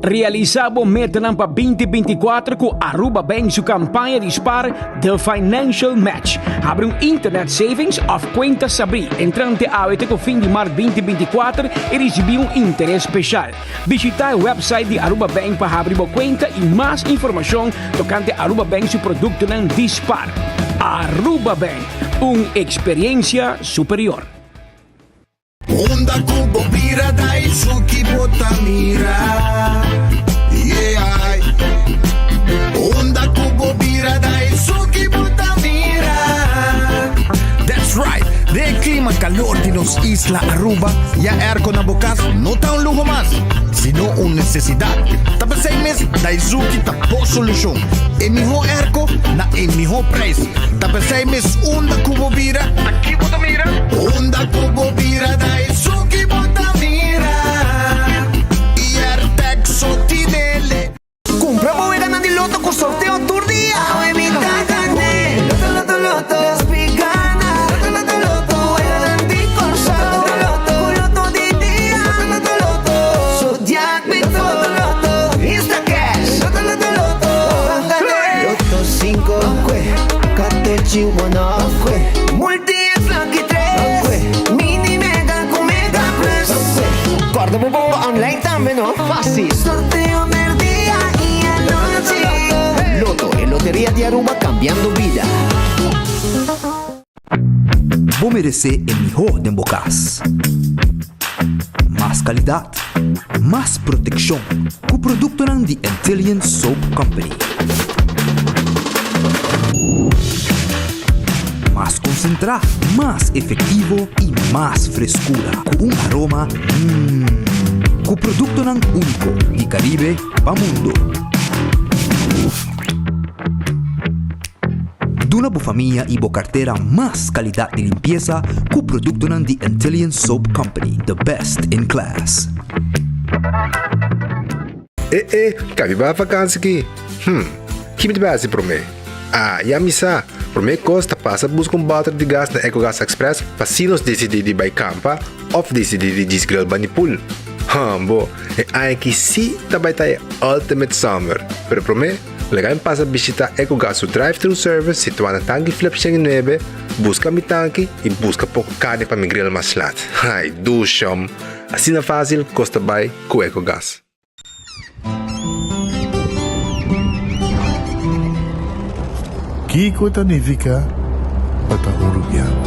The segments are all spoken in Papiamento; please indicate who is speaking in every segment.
Speaker 1: Realisa bo metanan pa 2024 cu Aruba Bank su campaña di spaar The Financial Match. Habri un internet savings of cuenta sabri entrante awe te cu fin di maart 2024 y ricibi un interes special. Bishita e website di Aruba Bank pa habri bo cuenta y mas informacion tocante Aruba Bank su productonan di spaar. Aruba Bank, un experiencia superior.
Speaker 2: Unda ku bo bira ta esun ki bo ta mira, yeah. Unda ku bo bira ta esun ki bo ta mira.
Speaker 3: That's right! Den e klima kalor di nos isla Aruba, ya airco na bo kas no ta un luho mas, sino un nesesidat. Ta p'esei mes Daizuki ta bo solushon. E mihó airco na e mihó prijs. Ta p'esei mes unda ku bo bira,
Speaker 2: ta ki bo ta mira? Unda ku bo bira ta esun ki bo ta mira.
Speaker 3: Airtag so tinele.
Speaker 4: Kumpra bo weganan di loto ku sorteo tur dia.
Speaker 5: Awe mi ta gané. Loto loto loto. Nos pi gana. Loto loto loto. Weganan di Kòrsou. Loto loto. Ku loto di dia. Loto loto loto. Zodiac Bito. Loto loto. Instacash. Loto loto loto. Ban gané. Loto sinku. Katochi one off. Multi X lucky tres. Mini mega ku mega plus.
Speaker 4: Kòrda bo bongo online tambe no. Fásil.
Speaker 5: Sorteo merdia i anochi.
Speaker 4: Lotto, e loteria di Aruba cambiando bida.
Speaker 6: Bo meresé e mihó den bo kas. Mas kalidat, mas protekshon ku produktonan di Antillian Soap Company. Mas konsentrá, mas efektivo i mas freskura ku un aroma mmm. Ku produktonan úniko di Karibe pa mundu. Duna bo famia i bo kartera mas kalidat di limpiesa ku produktonan di Antillian Soap Company, the best in class.
Speaker 7: E e, ka mi bai vakansi ki? Hm, ki mi ta bai hasi promé? Ah, ya mi sa! Promé kos ta pasa buska un bòter di gas na Ecogas Express pa si nos disidí di bai kampa òf disidí di djis grill bani pool. Hòmbo, e aña aki sí ta bai ta e ultimate summer! Pero promé, laga mi pasa bishitá Ecogas su drive-thru service situá na Tanki Flip 109, buska mi tanki i buska poko karni pa mi grill mas lat. Ai, dushòm! Asina fásil kos ta bai ku Ecogas.
Speaker 8: Kiko ta nifiká pa ta un rubiano?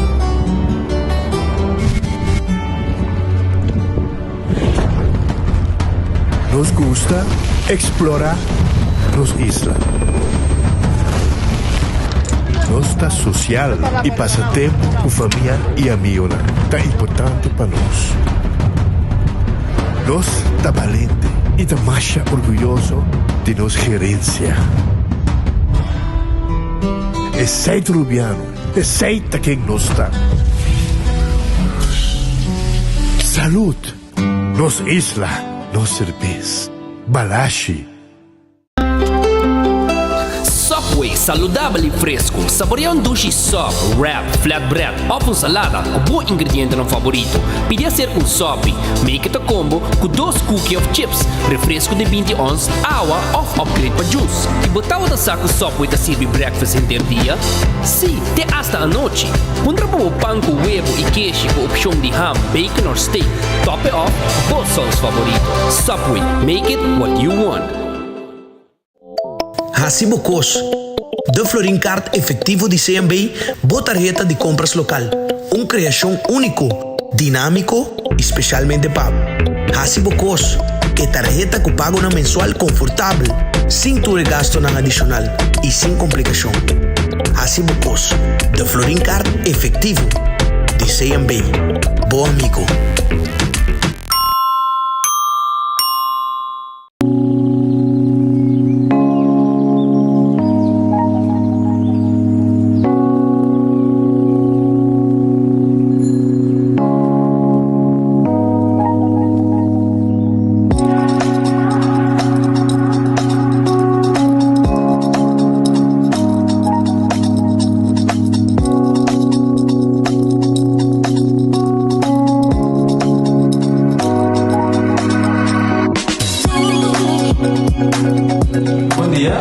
Speaker 8: Nos gusta eksplorá nos isla. Nos ta sosial i pasa tempu ku famia i amigonan ta importante pa nos. Nos ta balente i ta masha orguyoso di nos gerensia. Esei ta Rubiano, esei ta ken nos ta. Salud! Nos isla, nos serbes. Balashi.
Speaker 9: Subway, saludabel y fresco. Saborea un dushi sub, wrap, flatbread of un salada cu bo ingredientenan favorito. Pidi hacer un sopi. Make it a combo cu dos cookie of chips, refresco di binti ons, awa of upgrade pa juice. Y bo tabata sa cu Subway ta sirbi breakfast henter dia? Si, te hasta anochi. Puntra pa bo pan cu webo y keshi cu opcion di ham, bacon or steak. Top it off bo saus favorito. Subway, make it what you want.
Speaker 10: Hasi bo kos. De Florin Card Efectivo di CMB, bo tarheta di kompras lokal. Un kreashon úniko, dinámiko i spesialmente pa bo. Hasi bo kos. E tarheta ku pagonan mensual konfortabel, sin tur e gastonan adishonal i sin komplikashon. Hasi bo kos. De Florin Card Efectivo di CMB. Bo amigo.
Speaker 11: Bon dia,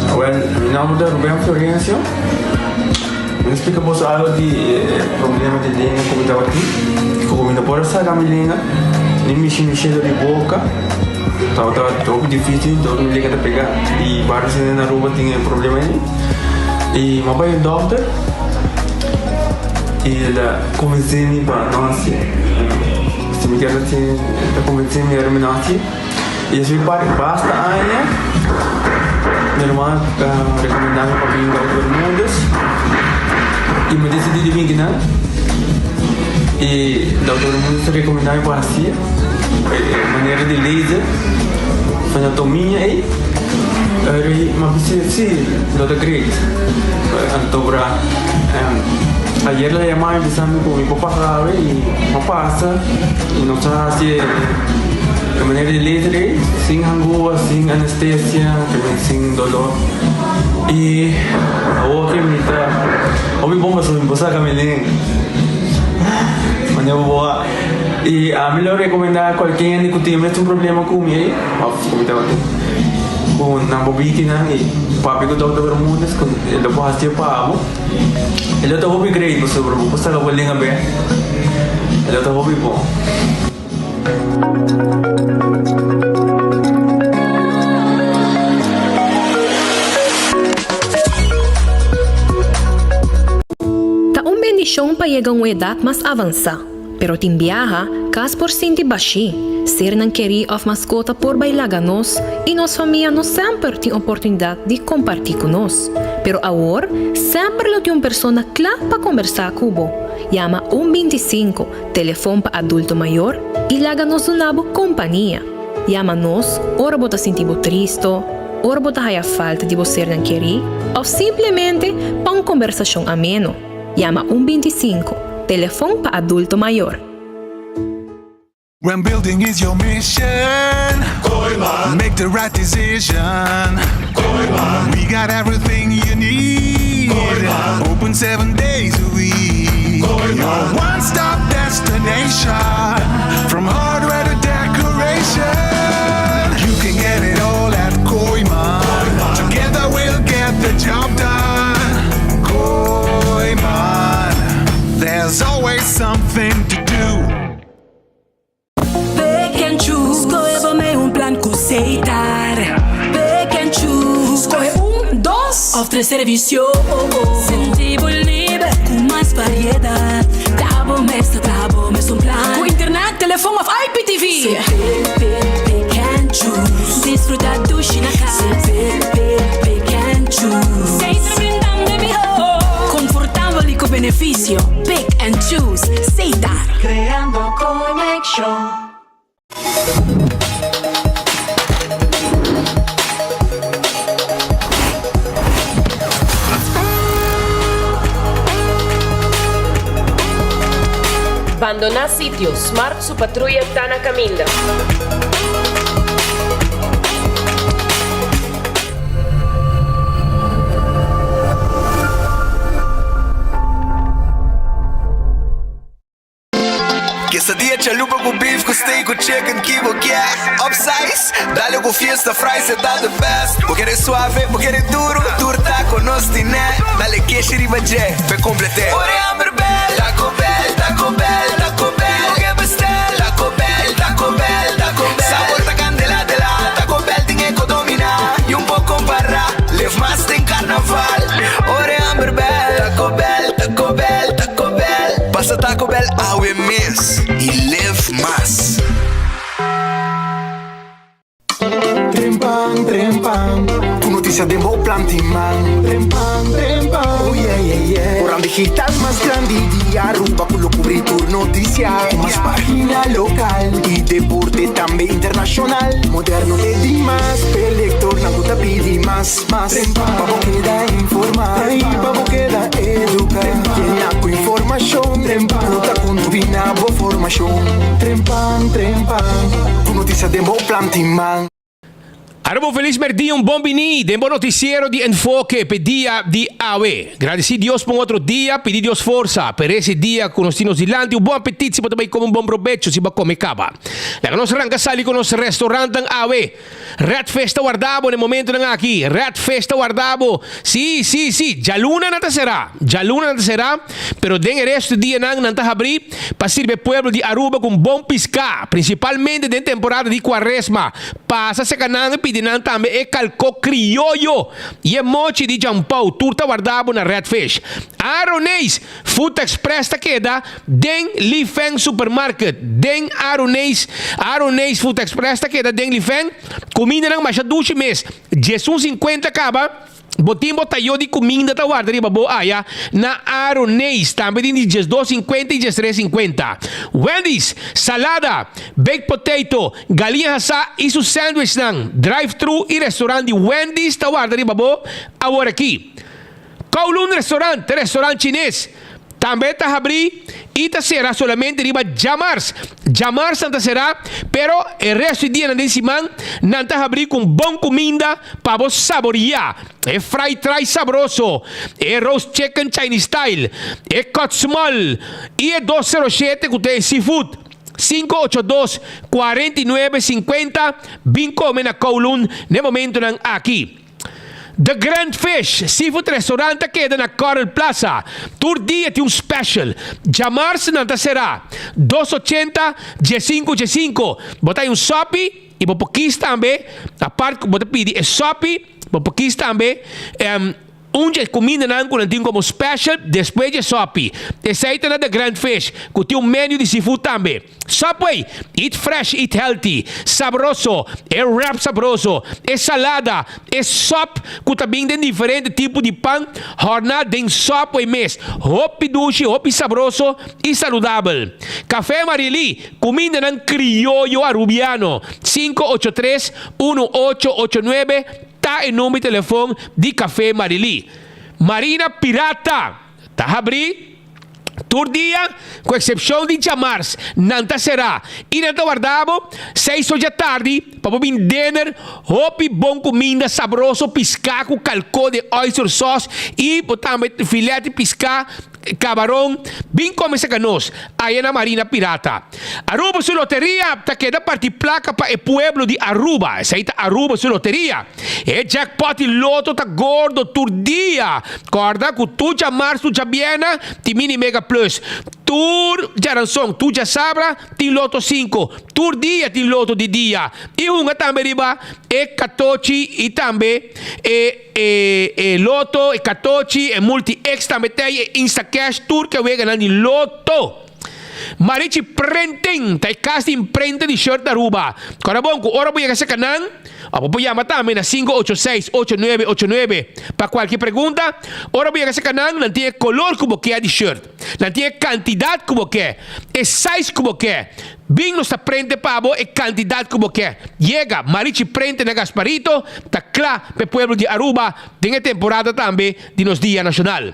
Speaker 11: awel mi nomber ta Ruben Florencio. Mi ta splika boso algo di e problema di lenga ku mi tabatin. Ku mi no por a saka mi lenga, ni mishi mi shelo di boka. Tabata hopi dificil, dor mi lenga ta pega. I varios hende na Aruba tin e problema ei. I mi a bai un dokter i el a konvensé mi pa no hasié. Si mi kier hasié, el a konvensé mi ora mi no hasié. I despues di basta aña, mi ruman a rekomendá mi pa bin Dokter Bermudez i mi a disidí di bin kinan. I Dokter Bermudez a rekomendá mi pa hasié e manera di laser, anatomia ei. Mi a bisa si, lo ta great. Anto bra ayer el a yama mi bisa mi ku mi por pasa awe i mi a pasa i nos a hasi e. E manera di laser ei, sin hangua, sin anestesia, sin dolor. I awor ke mi ta hopi bon pasobra mi por saka mi lenga. Manera bo a. I ami lo rekomendá kualke hende ku tin e mesun problema ku mi ei, òf ku mi tabatin, ku nan por bini nan i papia ku Dòkter Bermudez ku e lo por hasié pa bo. E lo ta hopi great pasobra bo por saka bo lenga bèk. E lo ta hopi bon.
Speaker 12: Ta un bendishon pa yega un edat mas avansá, pero tin biaha kas por sinti bashí, sernan kerí òf maskota por bai laga nos i nos famia no semper tin oportunidat di kompartí ku nos. Pero awor semper lo tin un persona kla pa kombersá ku bo. Yama un 25 Telefon pa adulto mayor i laga nos duna bo kompania. Yama nos ora bo ta sinti bo tristo, ora bo ta haya falta di bo sernan kerí òf simplemente pa un kombersashon ameno. Yama un 25, Telefon pa adulto mayor.
Speaker 2: When building is your mission Kooyman Make the right decision Kooyman We got everything you need Kooyman Open seven days a week Kooyman Your one-stop destination From hardware to decoration You can get it all at Kooyman Together we'll get the job done Kooyman There's always something to do
Speaker 13: Pick and choose, skohe bo mei un plan ku Setar. Pick and choose, skohe un, dos òf tres servisio. Sinti bo liber ku mas variedat. Ta bo mes ta traha bo mes un plan. Ku internet, telefon òf IPTV. Pick, pick, pick and choose. Disfruta dushi na kas. Pick, pick, pick and choose. Setar brindando e mihó. Konfortabel i ku benefisio. Pick and choose. Setar.
Speaker 5: Creando conexion.
Speaker 14: Bandoná sitio, Smart su patruya ta na kaminda.
Speaker 15: Quesadilla chalupa cu beef cu steak cu chicken ki bo kier Upsize, dale cu fiesta fries e ta the best Bo kere suave, bo kere duro, tur taco nos tine Dale keshi riba dje, p'e complete Ora e hamber bel, Taco Bell, Taco Bell, Taco Bell Bo ke bestel, Taco Bell, Taco Bell, Taco Bell Sabor ta candela de la, Taco Bell tin e co domina Y un por compara, live mas den carnaval Ora e hamber bel, Taco Bell, Taco Bell, Taco Bell Pasa Taco Bell awe mes y live mas.
Speaker 2: Trempan, trempan, ku notisia den bo planti man. Trempan, trempan, oh yeah, yeah, yeah. Koran digital mas grandi di Aruba ku lo kubri tur notisia. Ku mas pagina lokal i deporte tambe internashonal. Moderno te dimas, p'e lektornan ku ta pidi mas, mas. Pa bo keda informa i pa bo keda eduka. Yena ku informashon ku ta kontribuí na bo formashon. Trempan, trempan, ku notisia den bo planti man.
Speaker 1: Aruba un felis merdia, un bon bini den bo noticiero di Enfoke p'e dia di awe. Gradeci Dios pa un otro dia, pidi Dios forsa p'e resi dia cu nos tin nos dilanti. Un bon apetit si bo ta bay come un bon probecho si bo a come caba. Laga nos ranca sali cu nos restaurantnan awe. Red Fish ta warda bo na e momentonan aki. Red Fish ta warda bo. Si, si, si. Djaluna nan ta será. Djaluna nan ta será, pero den e resto di dianan nan ta habrí pa sirbi e pueblo di Aruba ku un bon piská, prinsipalmente den temporada di kuaresma. Pasa serka nan i pidi nan tambe e kalkó krioyo i e mochi di Jampou. Tur ta warda bo na Red Fish. Aroneis Food Express ta keda den Li Feng Supermarket. Den Aroneis, Aroneis Food Express ta keda den Li Feng. Kumindanan masha dushi mes. Djesun sinkuenta kaba, bo tin bo tayo di kuminda ta warda riba bo aya na Aroneis. Tambe tin di djesdos sinkuenta i djestres sinkuenta. Wendy's, salada, baked potato, galiña hasá i su sandwichnan. Drive-thru i restaurant di Wendy's ta warda riba bo aworakí. Kowloon Restaurant, ta restaurant chines, tambe ta habrí i ta sera solamente riba djamars. Djamars nan ta será, pero e resto di dianan den siman nan ta habrí ku un bon kuminda pa bo saboriá. E fried rice sabroso, e roast chicken Chinese style, e cut small i e 207 ku ta e seafood. 582 49 50 Bin kome na Kowloon n'e momentonan aki. The Grand Fish Seafood Restaurant ta keda na Coral Plaza. Tur dia tin un special. Djamars nan ta será. Dos ochenta, diesinco diesinco. Bo ta hay un sopi y bo por kies tambe, apart cu bo ta pidi e sopi, bo por kies tambe un dje cumindanan cu nan tin como special despues dje sopi. Esey ta na The Grand Fish cu tin un menu di seafood tambe. Subway, eat fresh, eat healthy, sabroso, e wrap sabroso, e salada, e sop ku ta bin den diferente tipo di pan, hòrná den Subway mes. Hopi dushi, hopi sabroso i saludabel. Café Marily, kumindanan krioyo arubiano, 583 1889 ta e number di telefon di Café Marily. Marina Pirata ta habrí. Tur dia, ku eksepshon di djamars, nan ta será i nan ta warda bo seis or djatardi pa bo bin dinner hopi bon kuminda sabroso, piská ku kalkó den oyster sauce i bo tambe filet di piská, kabaron. Bin kome serka nos aya na Marina Pirata. Aruba su loteria ta keda parti plaka pa e pueblo di Aruba. Esei ta Aruba su loteria. E jackpot di loto ta gordo tur dia. Corda cu tur djamars tur djabiena tin mini mega plus. Tur djaranson tur djasabra tin loto cinco. Tur dia tin loto di dia. Y hunga tambe riba e catochi y tambe e e e loto e catochi e multi x tambe tey e instacash tur ke weganan di loto. Marichi Printing ta e cas di imprenta di shirt na Aruba. Corda bon cu ora bo yega cerca nan, o bo por yama tambe na 586 8989 pa cualkier pregunta. Ora bo yega cerca nan, nan tin e color cu bo kier di shirt, nan tin e cantidad cu bo kier, e size cu bo kier. Bin nos ta prente pa bo e cantidad cu bo kier. Yega Marichi Printing na Gasparito ta cla pa e pueblo di Aruba den e temporada tambe di nos Dia Nacional.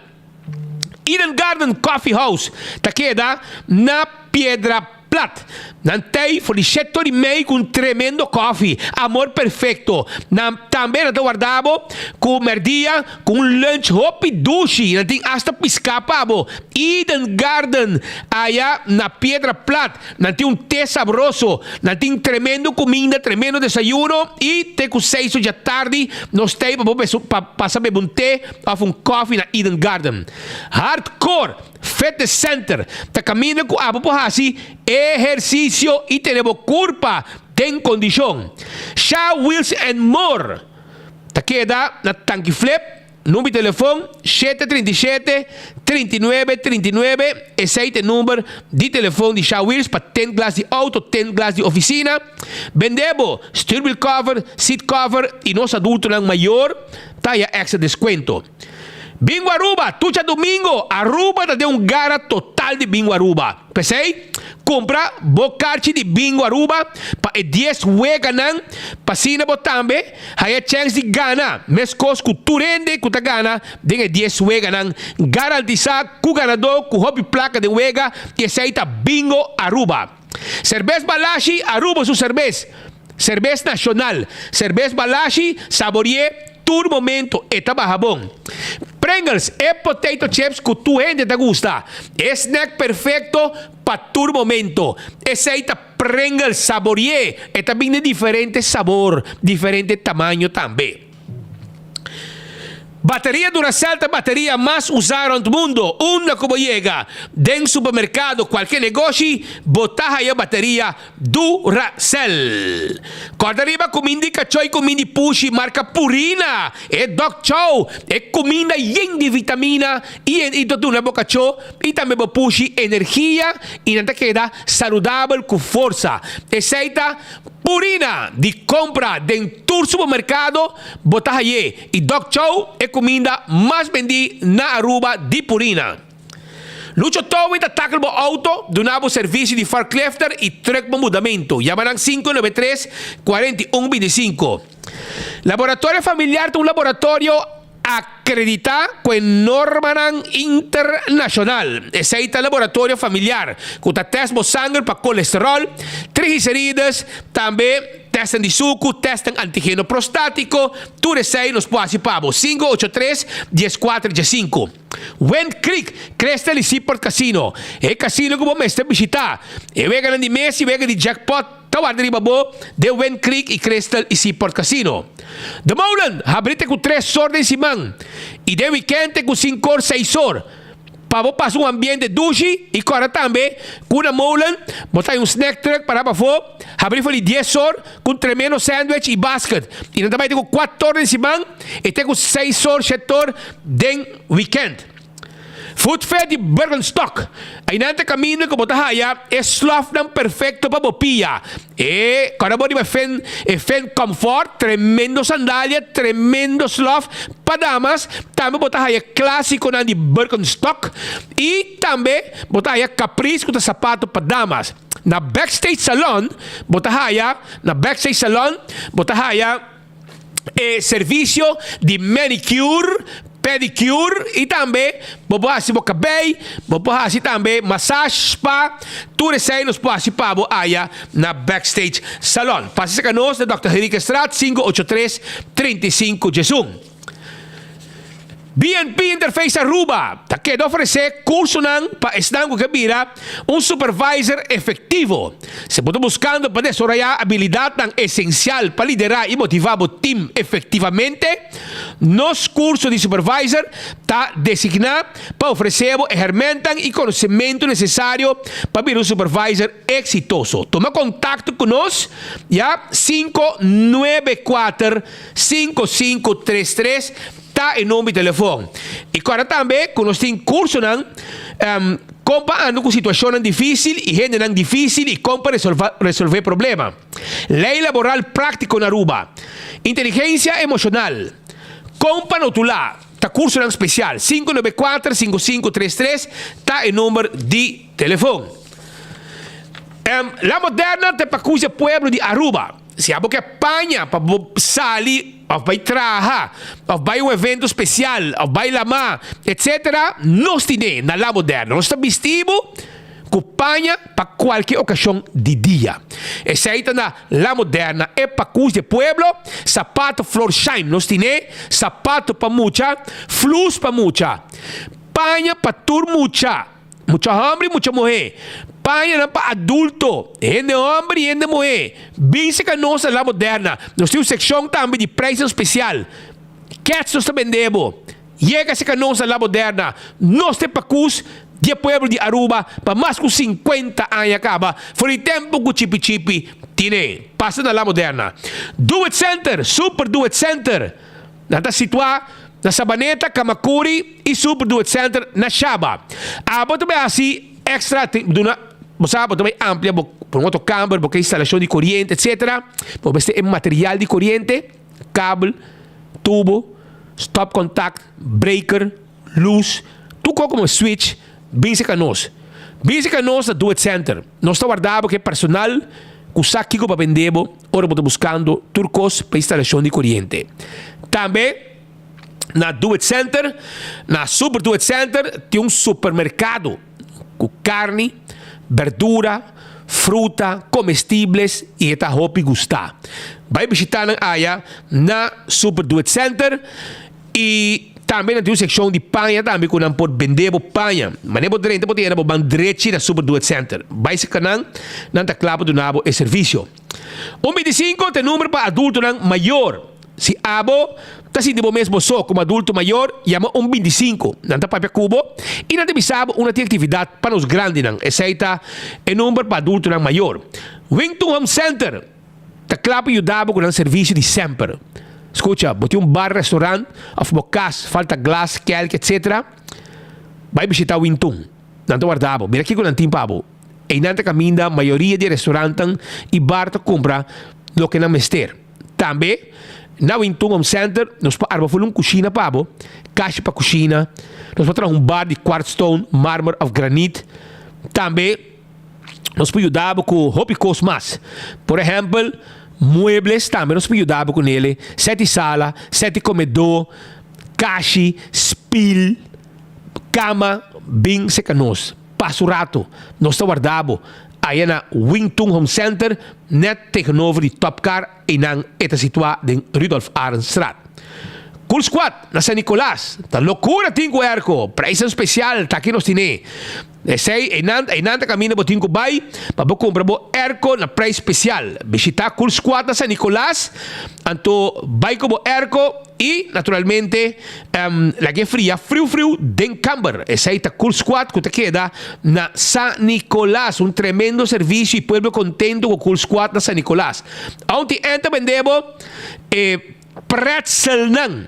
Speaker 1: Eden Garden Coffee House ta keda na Piedra Plat. Nan tei for di shete ora i mei ku un tremendo kofi, Amor Perfecto. Nan tambe nan ta warda bo ku merdia ku un lunch hopi dushi. Nan tin asta piská pa bo. Eden Garden aya na Piedra Plat. Nan tin un te sabroso. Nan tin tremendo kuminda, tremendo desayuno i te ku seis or djatardi nos tei pa bo pa pasa bebe un te òf un kòfi na Eden Garden. Hardcore Fitness Center ta kaminda ku abo por hasi ehersisio i tene bo kurpa den kondishon. Sha Wheels and More ta keda na Tanki Flip. Number di telefon, 737 39 39, esei ta e number di telefon di Sha Wheels pa tint glas di auto, tint glas di oficina. Bende bo stuurwiel cover, seat cover y nos adultonan mayor ta haya extra descuento. Bingo Aruba, tur djadomingo Aruba ta den un gara total di Bingo Aruba. P'esei, kumpra bo karchi di Bingo Aruba pa e dies weganan pa asina bo tambe haya chèns di gana, meskos ku tur hende ku ta gana den e dies weganan. Garantisá ku ganadó ku hopi plaka den wega i esei ta Bingo Aruba. Serbes Balashi, Aruba su serbes. Serbes nashonal, serbes balashi, saborié tur momento, e ta baha bon. Pringles, e potato chips ku tur hende ta gusta. E snack perfekto pa tur momento. Esei ta Pringles, saborié, e ta bin den diferente sabor, diferente tamaño tambe. Bateria Duracell ta bateria mas usá rònt mundo. Unda ku bo yega, den supermerkado, kualke negoshi, bo ta haya bateria Duracell. Kòrda riba kuminda di kachó i kuminda di pushi marka Purina, e Dog Chow, e kuminda yen di vitamina i i ta duna bo kachó i tambe bo pushi energia i nan ta keda saludabel ku forsa. Esei ta Purina di kompra den tur supermerkado bo ta hay'é i Dog Chow e kuminda mas bendí na Aruba di Purina. Lucho Towing ta tackle bo auto, duna bo servisio di forklifter i truck bo mudamentu. Yama nan 593 41 25. Laboratorio Familiar ta un laboratorio Akreditá ku e normanan internashonal. Esei ta laboratorio familiar ku ta tèst bo sanger pa kolesteròl, triglicerides, tambe tèstnan di suku, tèstnan antigeno prostátiko, tur esei nos por hasi pa bo. 583 14 15. Wind Creek, Crystal i Seaport Casino, e kasino ku bo mester bishitá. E weganan di mes i wega di jackpot. Ta warda riba bo den Wind Creek i Crystal i Seaport Casino. De Molen habri te ku tres sor den siman i den wikènt te ku sinkor seis sor pa bo pasa un ambiente dushi i kòrda tambe ku na Molen bo ta hay un snack truck pará pafó habri for di dies sor ku un tremendo sandwich i basket i nan ta bai te ku kuator den siman i te ku seis sor shetor den wikènt. Food Fair di Birkenstock. Einan ta kaminda ku bo ta haya e slòfnan perfekto pa bo pia. E kòrda bo riba e fen e fen Comfort, tremendo sandalia, tremendo slòf pa damas. Tambe bo ta haya klásikonan di Birkenstock i tambe bo ta haya Caprice ku ta sapato pa damas. Na Backstage Salon bo ta haya na Backstage Salon bo ta haya. e servisio di manicure, pedicure y tambe bo por haci bo cabey, bo por haci tambe massage, spa, tur esey nos por haci pa bo aya na Backstage Salon. Pasa cerca nos na Dòkter Henriquezstraat 583 35 diesun. BNP Interface Aruba ta keda ofresé kursonan pa esnan ku ke bira un supervisor efektivo. Si bo ta buskando pa desaroyá abilidatnan esensial pa liderá i motivá bo tim efektivamente, nos kurso di supervisor ta designá pa ofresé bo e hèrmèntnan i konosementu nesesario pa bira un supervisor eksitoso. Tuma kontakto ku nos ya 594 5533 ta e number di telefon. I kòrda tambe ku nos tin kursonan kon pa anda ku situashonnan difísil i hendenan difísil i kon pa resolvé problema. Lei laboral práktiko na Aruba. Inteligensia emoshonal. Kon pa notulá ta kursonan spesial. 594 5533 ta e number di telefon. La Moderna ta pa kusa pueblo di Aruba. Si abo ke paña pa bo sali of bai traha of bai un evento spesial of bai lamá etsetera, nos tine na La Moderna. Nos ta bisti bo ku paña pa kualke okashon di dia. Esei ta na La Moderna, e pakus di e pueblo, sapato Florsheim nos tine, sapato pa mucha, flus pa mucha, paña pa tur mucha. Mucha hòmber i mucha muhé. Pañanan pa adulto, hende hòmber i hende muhé. Bin serka nos na La Moderna. Nos tin un sekshon tambe di preisnan spesial. Kèts nos ta bende bo. Yega serka nos na La Moderna. Nos ta e pakus di e pueblo di Aruba pa mas ku sinkuenta aña kaba, for di tempu ku Chipi Chipi tine. Pasa na La Moderna. Do It Center, Super Do It Center. Nan ta situá na Sabaneta, Kamakuri i Super Do It Center na Shaba. Abo ta bai hasi extra duna bo sa bo ta bai amplia bo por un otro kamber bo ke instalashon di koriente etcetera bo mester e material di koriente, kabel, tubo, stopcontact, breaker, lus, tur kos komo switch bin serka nos. Bin serka nos na Do It Center. Nos ta warda bo ke personal ku sa kiko pa bende bo ora bo ta buskando tur kos pa instalashon di koriente. Tambe na Do It Center, na Super Do It Center tin un supermerkado ku karni, berdura,
Speaker 16: fruta, comestibles y e ta hopi gusta. Bay bishita nan aya na Super Do It Center y tambe nan tin un seccion di paña tambe cu nan por bende bo paña. Mane bo drenta bo ta yena bo ban drechi na Super Do It Center. Bay cerca nan, nan ta cla pa duna bo e servicio. Un bintisinco ta e number pa adultonan mayor. Si abo ta sinti bo mes bo so komo adulto mayor, yama un bintisinco. Nan ta papia ku bo i nan ta bisa bo unda tin aktividat pa nos grandinan. Esei ta e number pa adultonan mayor. Wington Home Center ta kla pa yuda bo ku nan servisio di semper. Skucha, bo tin un bar, restaurant òf bo kas falta glas, kelki etc. Bai bishita Wington. Nan ta warda bo. Mira kiko nan tin pa bo. Einan ta kaminda mayoria di e restaurantnan i bar ta kumpra loke nan mester. Tambe, na Wintun Home Center nos por arma ful un kushina pa bo, kashi pa kushina, nos por traha un bar di quartzstone, marmer òf granit. Tambe nos por yuda bo ku hopi kos mas. Por ehèmpel, muebles tambe nos por yuda bo ku nele, sèt di sala, sèt di komedó, kashi, spil, kama, bin seka nos. Pasa un rato, nos ta warda bo aya na Wing Tun Home Center, net tegenover di Top Car, einan e ta situa den Rudolf Arendstraat. Cool Squad na San Nicolas, ta locura tin cu airco, prijsnan special ta aki nos tine. Esey, einan, einan ta caminda bo tin cu bay pa bo cumpra bo airco na prijs special. Bishita Cool Squad na San Nicolas, anto bay cu bo airco. I, naturalmente, laga e fria friu friu den kamber. Esei ta Cool Squad ku ta keda na San Nicolas. Un tremendo servisio i pueblo kontento ku Cool Squad na San Nicolas. Aunti N ta bende bo e pretzelnan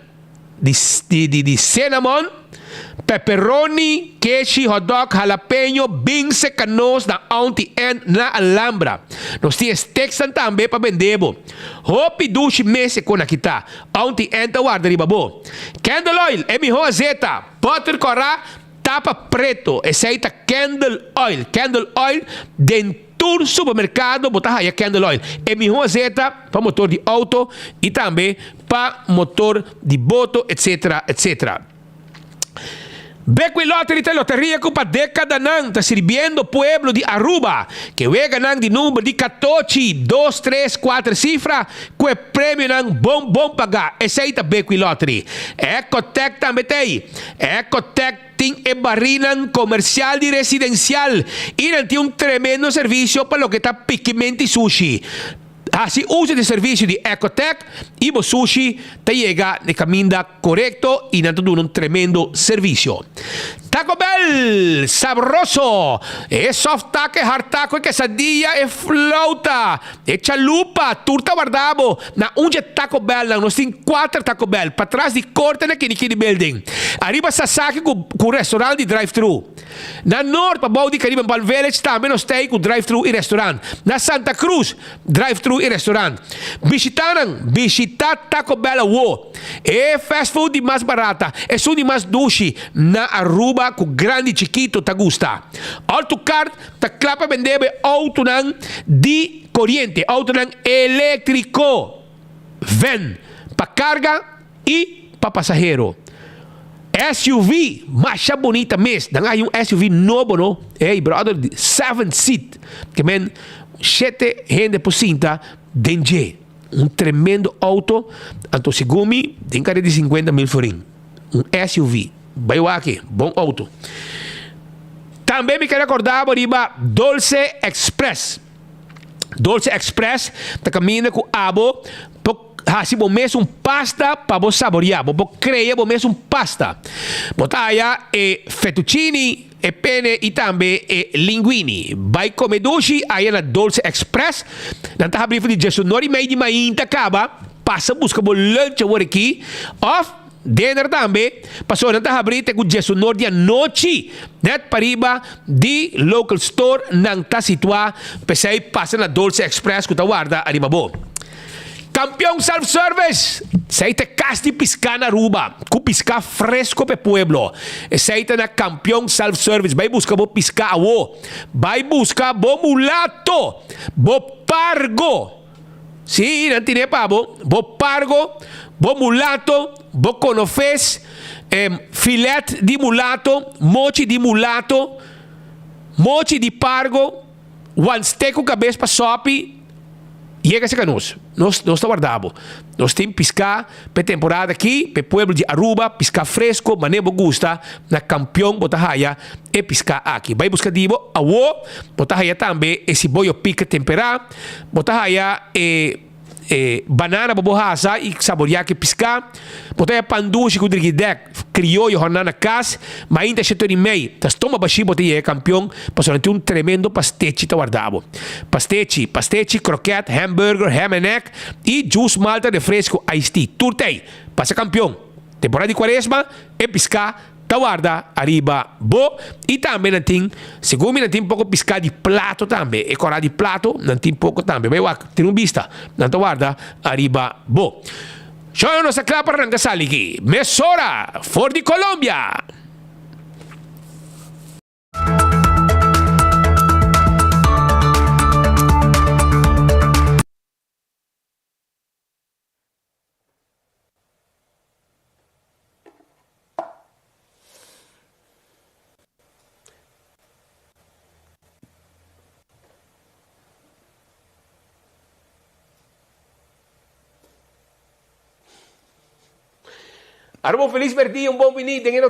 Speaker 16: di di cinnamon, pepperoni, keshi, hotdog, jalapeño, binse, kanos na Aunti N na Alhambra. Nos tin e steaksnan tambe pa bende bo. Hopi dushi mes e kon aki ta. Aunti N ta warda riba bo. Candle oil, e mihó azeta. Butter kòrá, tapa preto. Esei ta candle oil. Candle oil den tur supermerkado bo ta haya candle oil. E mihó azeta pa motor di outo i tambe pa motor di boto etc. Etc. Bekwin Lottery ta e loteria ku pa dekadanan ta sirbiendo pueblo di Aruba. Ke weganan di number di katochi, dos, tres, kuater sifra ku e premionan bon bon pagá. Esei ta Bekwin Lottery. Ecotec tambe ta ei. Ecotec tin e barinan komersial di residensial i nan tin un tremendo servisio pa loke ta pikimenti sushi. Hasi uso di servisio di Ecotec i bo sushi ta yega na e kaminda korekto i nan ta duna un tremendo servisio. Taco Bell! Sabroso! E soft taco, e hard taco, e quesadilla, e flauta, e chalupa, tur ta warda bo na un dje Taco Bellnan. Nos tin kuater Taco Bell, patras di korte na Kinikini Building, ariba Sasaki ku ku restaurant di drive-thru. Na Noord, pabou di Caribbean Palm Village, tambe nos ta ei ku drive-thru i restaurant. Na Santa Cruz, drive-thru i restaurant. Bishita nan, bishita Taco Bell awo. E fast food di mas barata, esun di mas dushi na Aruba ku grandi i chikito ta gusta. Autocart ta kla pa bende bo e outonan di koriente, outonan eléktriko, van, pa karga i pa pasahero. SUV masha bunita mes. Nan a hay un SUV nobo no. Hey brother, seven seat. Ke men shete hende por sinta den dje. Un tremendo auto. Anto segun mi den kare di sinkuenta mil florin. Un SUV. Bai wak e. Bon auto. Tambe mi ke rekorda bo riba Dolce Express. Dolce Express ta kaminda ku abo por hasi bo mes un pasta pa bo saboreá. Bo por krea bo mes un pasta. Bo ta haya e fettuccini, e pene i tambe e linguini. Bai kome dushi aya na Dolce Express. Nan ta habri for di diesunor i mei di mainta kaba. Pasa buska bo lunch awor aki. Òf dinner tambe. Pasobra nan ta habri te ku diesunor di anochi. Nèt pariba di local store nan ta situá. P'esei pasa na Dolce Express ku ta warda ariba bo. Campeon Self Service! Esei ta e kas di piská na Aruba, ku piská fresko pa e pueblo. Esei ta na Campeon Self Service. Bai buska bo piská awo. Bai buska bo mulato, bo pargo. Sí, nan tine pa bo. Bo pargo, bo mulato, bo konofes, filet di mulato, mochi di mulato, mochi di pargo. Wanste ku kabes pa sòpi, yega serka nos. Nos nos ta warda bo. Nos tin piská p'e temporada aki, p'e pueblo di Aruba, piská fresko, manera bo gusta, na Kampion bo ta haya e piská aki. Bai buska di bo awo, bo ta haya tambe e siboyo pika temperá, bo ta haya e. E banana bo bo hasa i saboriá ku e piská. Bo ta haña pan dushi ku drigidèk krioyo hòrná na kas. Mainta shete ora i mei ta stoma bashí bo ta yega kampion pasobra nan tin un tremendo pastechi ta warda bo. Pastechi, pastechi, krokèt, hamburger, ham and egg i jus malta refresco iced tea. Tur ta ei. Pasa kampion. Temporada di kuaresma e piská ta warda ariba bo y tambe nan tin segun mi nan tin poco pisca di plato tambe e cora di plato nan tin poco tambe bay wak tin un bista nan ta warda ariba bo. Show nos ta cla pa ranca sali aki mesora for di Colombia. Aruba un felis merdia, un bon bini den e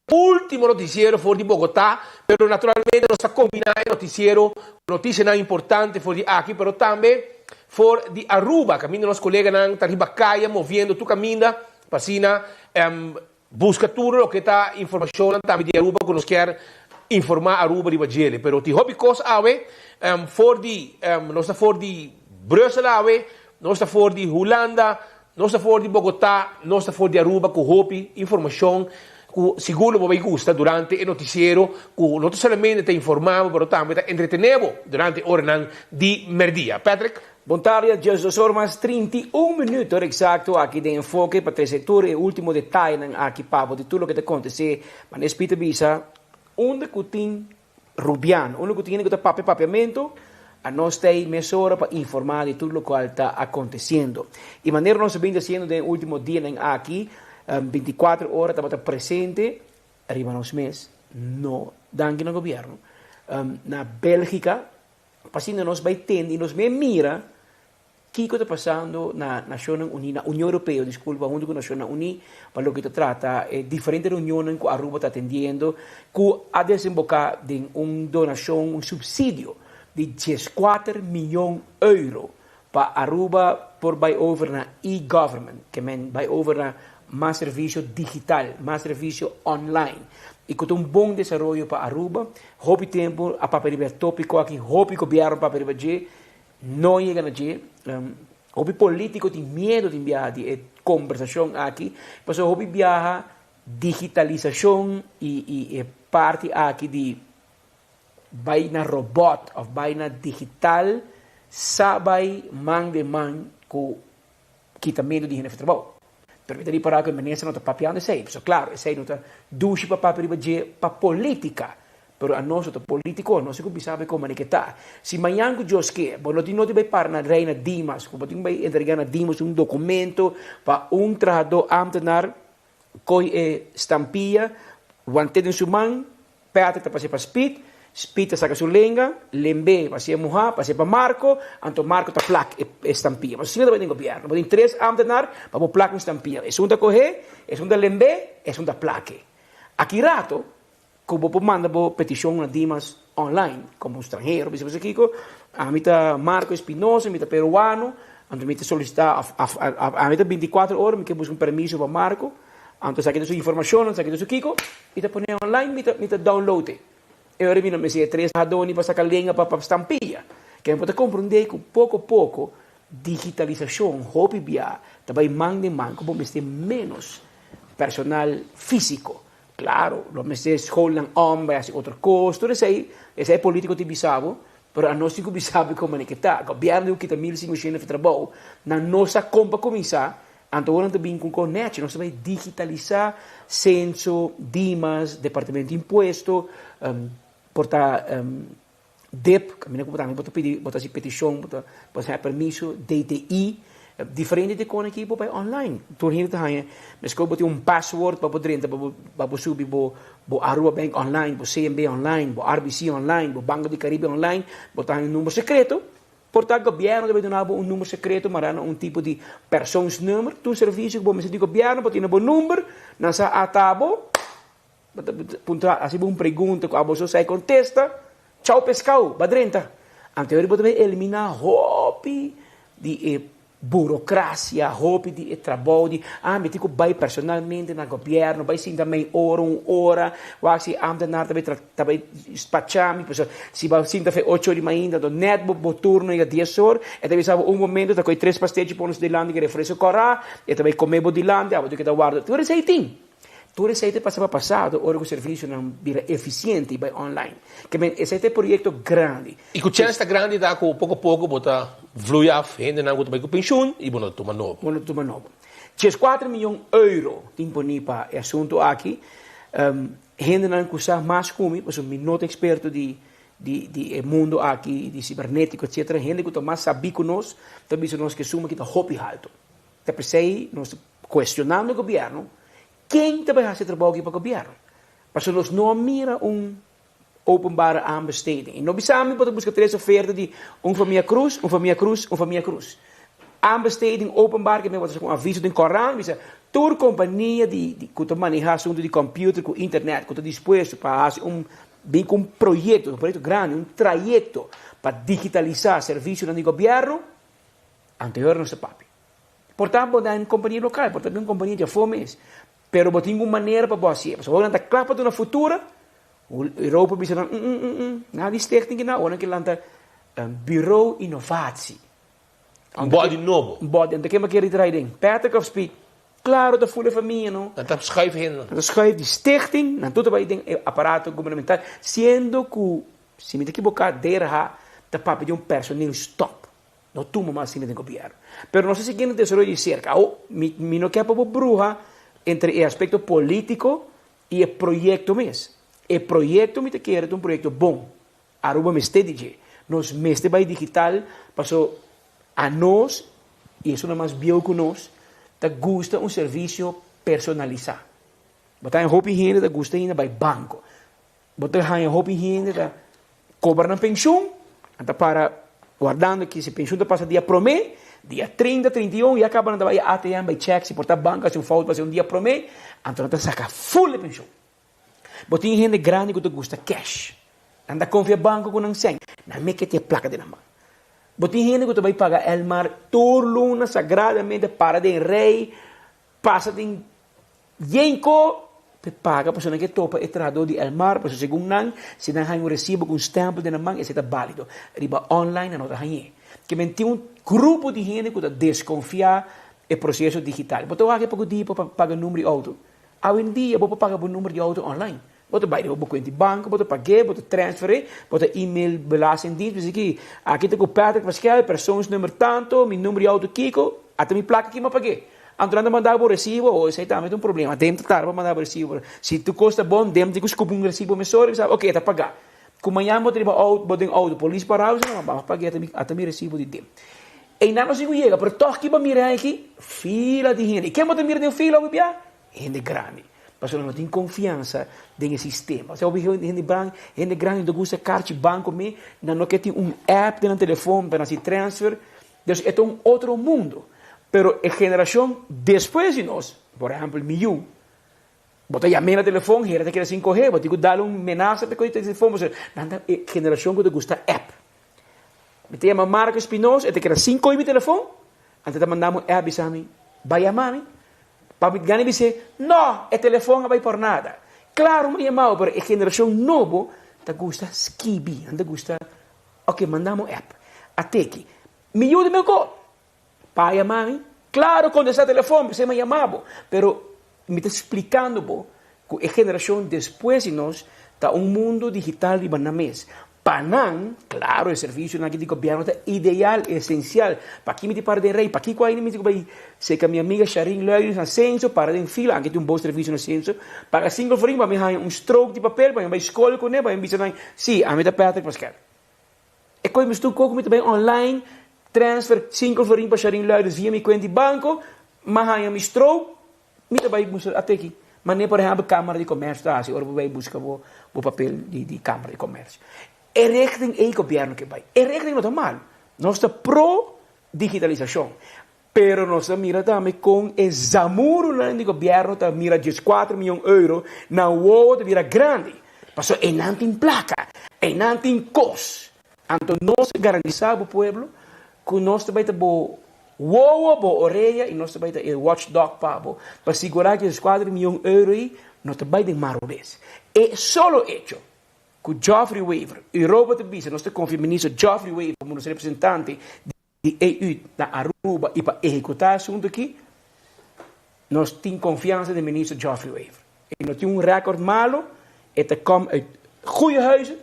Speaker 16: ultimo noticiero for di Bogotá, pero naturalmente nos ta combina e noticiero cu noticianan importante for di aki, pero tambe for di Aruba, caminda nos coleganan ta riba caya moviendo tur caminda pa asina busca tur loke ta informacionnan tambe di Aruba cu nos kier informa Aruba riba djele. Pero tin hopi cos awe for di, nos ta for di Brussel awe, nos ta for di Hulanda, Nos ta for di Bogotá, nos ta for di Aruba ku hopi informashon ku sigur lo bo bai gusta durante e notisiero ku no ta solamente ta informá bo pero tambe ta entretené bo durante e oranan di mèrdia. Patrick.
Speaker 1: Bon tardi, 12 or mas 31 minuut ora eksakto aki den Enfoke pa trese tur e ultimo detayenan aki pa bo di tur loke ta kontesé. Manera Speed ta bisa, unda ku tin Rubiano, unda ku tin hende ku ta papia papiamentu, anos ta ei mesora pa informá di tur lokual ta akontesiendo. I manera nos a bin ta hasiendo den e último dianan aki, bintikuater ora tabata presente riba nos mes, no danki na gobièrnu, na Bélgika, pa asina nos bai tende i nos mei mira Kiko ta pasando na Nashonnan Uní, na Union Europeo, disculpa, hunto ku Nashonnan Uní pa loke ta trata e diferente reunionnan ku Aruba ta atendiendo ku a desemboká den un donashon, un supsidio di dieskuater miyon euro pa Aruba por bai over na e-government, ke men bai over na mas servisio digital, mas servisio online i ku ta un bon desaroyo pa Aruba. Hopi tempu a papia riba e topiko aki, hopi gobièrnu a papia riba dje. No yega na dje. Hopi politico tin miedo tin biaha di e combersacion aki, pasobra hopi biaha digitalisacion y y e parti aki di bay na robot of bay na digital sa bay man den man cu kitamento di hende for trabou. Pero mi ta ripara cu e minister no ta papiando esey. Pasobra claro, esey no ta dushi pa papia riba dje pa politica. Pero anos no ta politico, nos tin cu bisa bay con manera ke ta. Si mañan cu Dios ke, bo no tin noti bay para na rey na Dimas, cu bo tin bay entrega na Dimas un documento pa un trahador ambtenaar coy e stampilla, want'e den su man, Patrick ta pas'é pa Speed, Speed ta saka su lenga, lemb'é, pas'é muhá, pas'é pa Marco, anto Marco ta plak e stampia. Pasobra asina ta bai den gobièrnu, bo tin tres ámtenar pa bo plak un stampia. Esun ta kohé, esun ta lemb'é, esun ta plak'é. Aki rato ku bo por manda bo petishon na Dimas online komo un stranhero, bisa bo kiko, ami ta Marco Espinosa, mi ta peruano, anto mi ta solisitá òf ami ta bintikuater ora mi ke buska un permiso pa Marco, Anto esaki ta su informashonnan, esaki ta su kiko, mi ta pone online, mi ta mi ta download e. E ora mi no mester tres hadoni pa saka lenga pa pa stampia. Ke mi por ta komprondé ku poko poko digitalisashon hopi bia ta bai man den man ku bo mester ménos personal físiko. Klaro, lo mester skolnan om bai hasi otro kos, tur esei, esei polítiko tin bisa bo, pero anos tin ku bisa bo kon manera ke ta. Gobièrnu tin ku kita 1500 for trabou, nan no sa kon pa kuminsá, Anto ora nan ta bin ku un nechi, nos ta bai digitalisá Censo, Dimas, Departamento di Impuesto, por ta dip, kaminda ku bo tambe bo ta pidi, bo ta hasi petishon, bo ta bo ta haña permiso, DTI. Diferente di kon aki bo bai online. Tur hende ta haña meskos bo tin un password pa bo drenta pa bo pa bo subi bo bo Aruba Bank online, bo CMB online, bo RBC online, bo Banco di Caribe online, bo ta haña un number sekreto. Por ta gobièrnu ta bai duna bo un number sekreto mará na un tipo di persoonsnummer. Tur servisio ku bo mester di gobièrnu bo tene bo number, nan sa ata bo, bo ta puntra hasi bo un pregunta ku abo so sa e kontesta, chau peskau, ba drenta. Anto bo ta bai eliminá hopi di e Burocracia, hopi di e trabou di, ah, mi tin cu bay personalmente na gobierno, bay sinta mey ora, un ora, wak si ambtenaar ta bay tra, ta bay spacha mi, pasobra si bo sinta fe ocho or di mainta, anto net bo bo turno yega dies or, e ta bisa bo un momento, ta coy tres pastechi pone su dilanti cu refresco cora, e ta bay come bo dilanti, abo tin cu ta warda, tur esey tin. Tur esei ta pasa pa pasado ora ku servisionan bira efisiente i bai online. Ke men esei ta e proyekto grandi.
Speaker 16: I ku chèns ta grandi ta ku poko poko bo ta vloei af hendenan ku ta bai ku penshun i bo no ta tuma nobo.
Speaker 1: Bo no ta tuma nobo. Dieskuater miyon euro tin poní pa e asuntu aki. Hendenan ku sa mas ku mi, pasobra mi no ta eksperto di di di e mundu aki di sibernetiko etsetera, hende ku ta mas sabí ku nos ta bisa nos ku e suma aki ta hopi haltu. Ta p'esei nos ta cuestionando e gobierno, ken ta bay haci e trabou aki pa gobierno? Pasobra nos no a mira un openbare aanbesteding. Y no bisa mi bo ta busca tres oferta di un famia Cruz, un famia Cruz, un famia Cruz. Aanbesteding openbaar ke men bo ta saca un aviso den corant bisa tur compania di di cu ta maneha asunto di computer cu internet cu ta dispuesto pa haci un bin cu un proyecto, un proyecto grandi, un trayecto pa digitalisa servicionan di gobierno, Anterior nos ta papia. Por ta bo na un kompania lokal, por ta un kompania di afó mes, pero bo tin un manera pa bo hasié. Pasobra ora nan ta kla pa duna futura, Europa bisa nan, mm mm mm, nada di stichting ki nan, ora nan ke lanta Bureau Innovatie.
Speaker 16: Un body nobo.
Speaker 1: Un body, anto ken bo kere traha den? Patrick of Speed? Klaro ta ful e famia no.
Speaker 16: Nan ta schuif hende.
Speaker 1: Nan ta schuif di stichting, nan tur ta bai den e aparato gubernamental, siendo ku, si mi ta kiboká, DRH ta papia di un personeel stop. No tuma mas asina den gobierno. Pero nos ta siguiendo desaroyo di cerca. Awo, mi, mi no kier pa bo bruha entre e aspecto politico y e proyecto mes. E proyecto mi ta kere ta un proyecto bon. Aruba mester di dje. Nos mester bay digital paso anos y esunnan mas bieu cu nos ta gusta un servicio personalisa. Bo ta haña hopi hende ta gusta ainda bay banco. Bo ta haña hopi hende ta kobra nan penshun, nan ta para wardando ki si penshun ta pasa dia promé, dia trinta, 31, ya kaba nan ta bai ATM bai chèk si por ta banko hasi un fout pasa un dia promé, anto nan ta saka ful e penshun. Bo tin hende grandi ku ta gusta kèsh, nan ta konfia banko ku nan sèn, nan me ke tin e plaka den nan man. Bo tin hende ku ta bai paga Elmar tur luna sagradamente para den rei, pasa den Yenko ta paga pasobra nan ke topa e trahadó di Elmar pasobra segun nan si nan haña un resibo ku un stèmpel den nan man esei ta bálido. Riba online nan no ta hañ'é. Ke men tin un grupo di hende ku ta deskonfiá e proseso digital. Bo ta wak e poko dia pa paga number di outo. Awendia bo por paga bo number di outo online. Bo ta bai riba bo kuenta di banko, bo ta pag'é, bo ta transfer'é, bo ta email belastingdienst bisa ki aki ta ku Patrick Paskel, persoonsnummer tanto, mi number di outo kiko, ata mi plaka ki mi a pag'é. Anto nan ta manda bo resibo, oh esei tambe ta un problema, dem ta tarda pa manda bo resibo, si tur kos ta bon dem tin ku skupi un resibo mesora i bisa ok e ta pagá. Ku mañan bo ta riba outo, bo den outo, polis para bo bisa no, bo a pag'é ata mi resibo di dem. Einan no sigu yega, pero tòg ki bo mira aki? Fila di hende. I ken bo ta mira den fila hopi bia? Hende grandi. Pasobra no tin konfiansa den e sistema. Osea hopi hende ban, hende grandi no ta gusta karchi banko me, nan no ke tin un app den nan telefon pa nan hasi transfer. Dus e ta un otro mundo. Pero e generashon despues di nos, por ehèmpel mi yu, bo ta yam'é na telefon, hera ta keda sin kohé, bo tin ku dal un menasa pa e kohe telefon, pasobra nan ta e generashon ku ta gusta app. Mi ta yama Marco Espinosa, e ta keda sin kohe mi telefon, anto e ta manda mi un app bisa mi, Bai yama mi. Pa mi gana bis'é, No, e telefon a bai por nada. Claro mi a yamao, pero e generacion nobo ta gusta skibi, nan ta gusta, ok, manda mi un app. A teki. Mi yuda mi ancor. Pa yama mi, claro contesta telefon, p'esei mi a yama bo. Pero mi ta splicando bo cu e generacion despues di nos ta un mundo digital riba nan mes. Pa nan, claro e servicionan aki di gobierno ta ideal, esencial. Paki mi tin para den rey? Pakiko ainda mi tin cu bay seca mi amiga Sharin Luijens na Censo, para den fila, anke tin un bon servicio na Censo, paga cinco florin pa mi haña un strook di papel pa mi bay scol cune, pa mi bisa nan, si, ami ta Patrick Pascal. E koe mi stuko ku mi ta bai online. transfer 5 florin pa Sharin Luiders via mi kuenta di banko, m'a haña mi stroke, mi ta bai mustra ate aki. Manera por ehèmpel Kámara di Komèrsio ta hasi ora bo bai buska bo bo papel di di Kámara di Komèrsio. E richting ei gobièrnu ke bai. E richting no ta malu. Nos ta pro digitalisashon. Pero nos ta mira tambe kon e zamurunan di gobièrnu ta mira dieskuater mion euro na wowo ta bira grandi. Pasobra einan tin plaka, einan tin kos. Anto nos ta garantisá bo pueblo ku nos ta bai ta bo wowo, bo orea i nos ta bai ta e watchdog pa bo pa sigurá ku dieskuater mion euro ei no ta bai den mar robes. E solo echo ku Geoffrey Wever, Europa ta bisa nos ta konfia minister Geoffrey Wever komo nos representante di EU na Aruba y pa ehecuta e asunto aki, nos tin confiansa den Minister Geoffrey Wever. E no tin un record malo, e ta kom uit goeie huizen,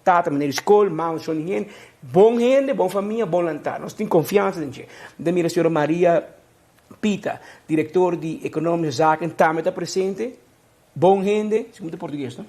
Speaker 1: tata meneer di school, mama shon di hende, bon hende, bon famia, bon lanta. Nos tin confiansa den dje. Mi ta mira señora Maria Pita, director di Economische Zaken, tambe ta presente. Bon hende, si ta portugues no?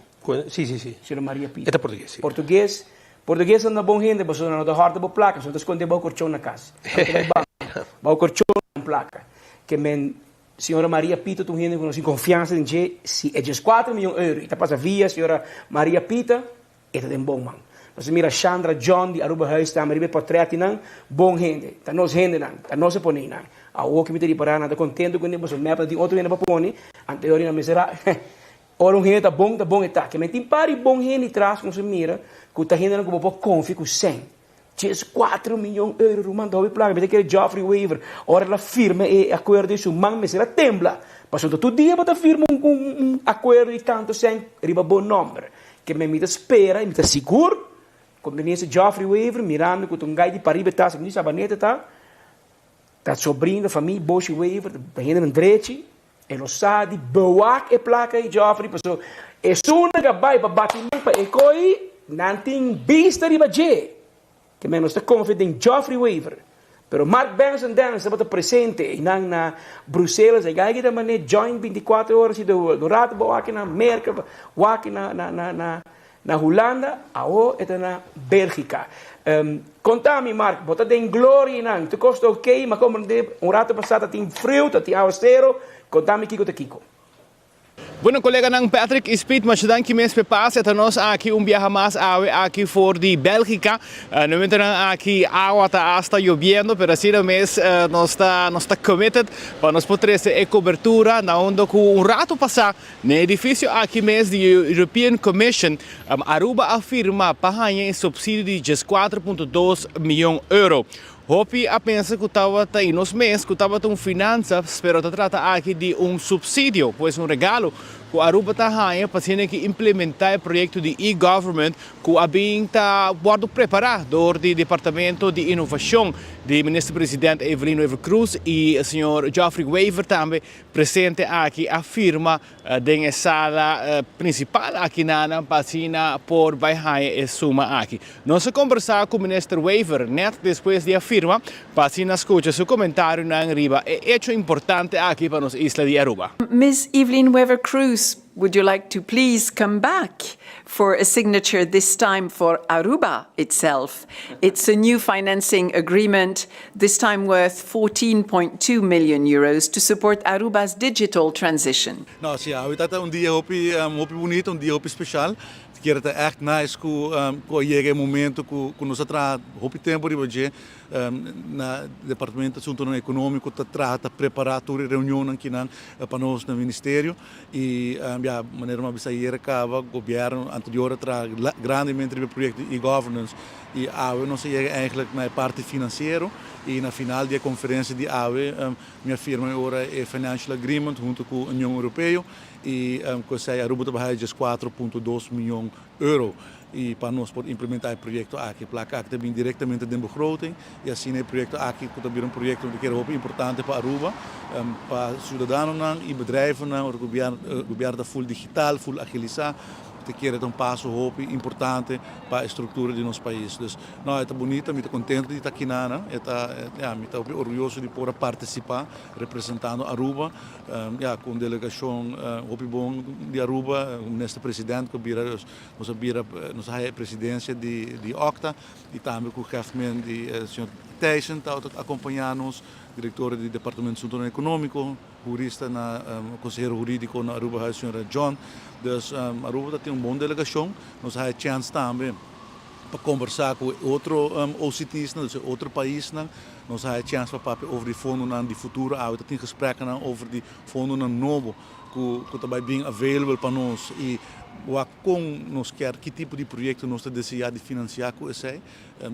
Speaker 16: Si, si, si.
Speaker 1: Señora Maria Pita.
Speaker 16: E ta portugues, si.
Speaker 1: Portugues, portugues nan bon hende, pasobra nan no ta hòrta bo plaka, pasobra nan ta skonde bou korchon na kas. Nan ta bai banko, bou korchon nan plaka. Ke men señora Maria Pita ta un hende ku nos tin konfiansa den dje, si e dieskuater mion euro i ta pasa via señora Maria Pita, E ta den bon man. Nos a mira Shandra John di Aruba Huis tambe riba e portretnan. Bon hende. Ta nos hendenan. Ta nos a pone einan. Awor ki mi ta ripará nan ta kontento kuné pasobra mep ta tin otro hende pa pone. Anterior nan mester a Ora un hende ta bon, ta bon e ta. Ke men tin par di bon hende tras ku nos a mira ku ta hendenan ku bo por konfia ku sèn. Djes kuatro miyon euro ruman ta hopi plaka. Mi ta kere Geoffrey Wever ora el a firma e akuerdo ei su man mester a tembla. Pasobra tur dia bo ta firma un un akuerdo di tantu sèn riba bo nòmber. Ke men mi ta spera i mi ta sigur ku minister Geoffrey Wever mirando ku ta un gai di pariba e ta segun di Sabaneta ta ta sobrin di famia Boshi Wever ta hendenan drechi e lo sa di bewak e plaka ei Geoffrey pasobra esunnan ku a bai pa bati man pa e koi nan tin bista riba dje. Ke men nos ta konfia den Geoffrey Wever. Pero Mark Benson Dennis tabata presente einan na Bruselas. E gai ta mane join 24 horas di de world. Un rato bo wak na Merka, wak na na na na na Hulanda, awo e ta na Belgika. Um, konta mi Mark, bo ta den gloria einan. Tur kos ta ok, ma komprende un rato pasá ta tin friu, ta tin awasero. Konta mi kiko ta kiko.
Speaker 17: Bueno coleganan Patrick y Speed, masha danki mes p'e pase ta nos aki un biaha mas awe aki for di Belgica. No momentonan aki awa ta hasta yobiendo, pero asina mes nos ta nos ta committed pa nos por trece e cobertura na unda cu un rato pasa n'e edificio aki mes di European Commission, Aruba a firma pa haña e subsidio di diescuatro punto dos miyon euro. Hopi a pensa ku tabata i nos mes ku tabata un finansa, pero ta trata aki di un supsidio, pues un regalo ku Aruba ta haña pa asina ki implementá e proyekto di e-government ku a bin ta wòrdu prepará dor di Departamento di Inovashon di Minister President Evelyn Wever-Croes i señor Geoffrey Wever tambe presente aki a firma Den e sala principal aki nan pa asina por bay haya e suma aki. Nos a combersa cu Minister Wever net despues di a firma pa asina scucha su comentarionan riba e hecho importante aki pa nos isla di Aruba.
Speaker 18: Ms Evelyn Wever Croes, would you like to please come back for a signature this time for Aruba itself? It's a new financing agreement, this time worth 14.2 million euros to support Aruba's digital transition.
Speaker 8: No, si, awe ta ta un dia hopi hopi bunita, un dia hopi special. Kier ta echt nice cu cu a yega e momento cu cu nos a traha hopi tempo riba dje. Na Departamento Asuntonan Economico ta traha ta prepara tur e reunionnan kinan pa nos na Ministerio. Y ya, manera mi a bisa ayer caba, gobierno anterior a traha grandemente riba e proyecto di e-governance y awe nos a yega eigenlijk na e parti financiero y na final di e conferencia di awe mi a firma e ora e financial agreement hunto cu Union Europeo y cu esey Aruba ta baha diescuatro punto dos miyon euro y pa nos por implementa e proyecto aki. E placa aki ta bin directamente den begroting y asina e proyecto aki cu ta bira un proyecto cu kere hopi importante pa Aruba, pa ciudadanonan y bedrijvennan ora cu gobierno ta full digital, full agilisa, ta kere ta un paso hopi importante pa e structura di nos pais. Dus no, e ta bunita, mi ta contento di ta aki nan, e ta, ya, mi ta hopi orguyoso di por a participa representando Aruba. Ya, ku un delegashon hopi bon di Aruba, minister president ku bira, nos a bira, nos a haya e presidensia di di OCTA i tambe ku gèfmen di señor. Thijssen ta akompañá nos, direktora di Departamento Asuntonan Ekonómiko, hurista na konsehero hurídiko na Aruba Huis señora John. Dus Aruba ta tin un bon delegashon. Nos a haya chèns tambe pa kombersá ku e otro OCT'snan, dus e otro paisnan. Nos a haya chèns pa papia over di fondonan di futuro. Awe ta tin gespreknan over di fondonan nobo ku ku ta bai bin available pa nos i wak kon nos kier, ki tipo di proyekto nos ta deseá di finansiá ku esei.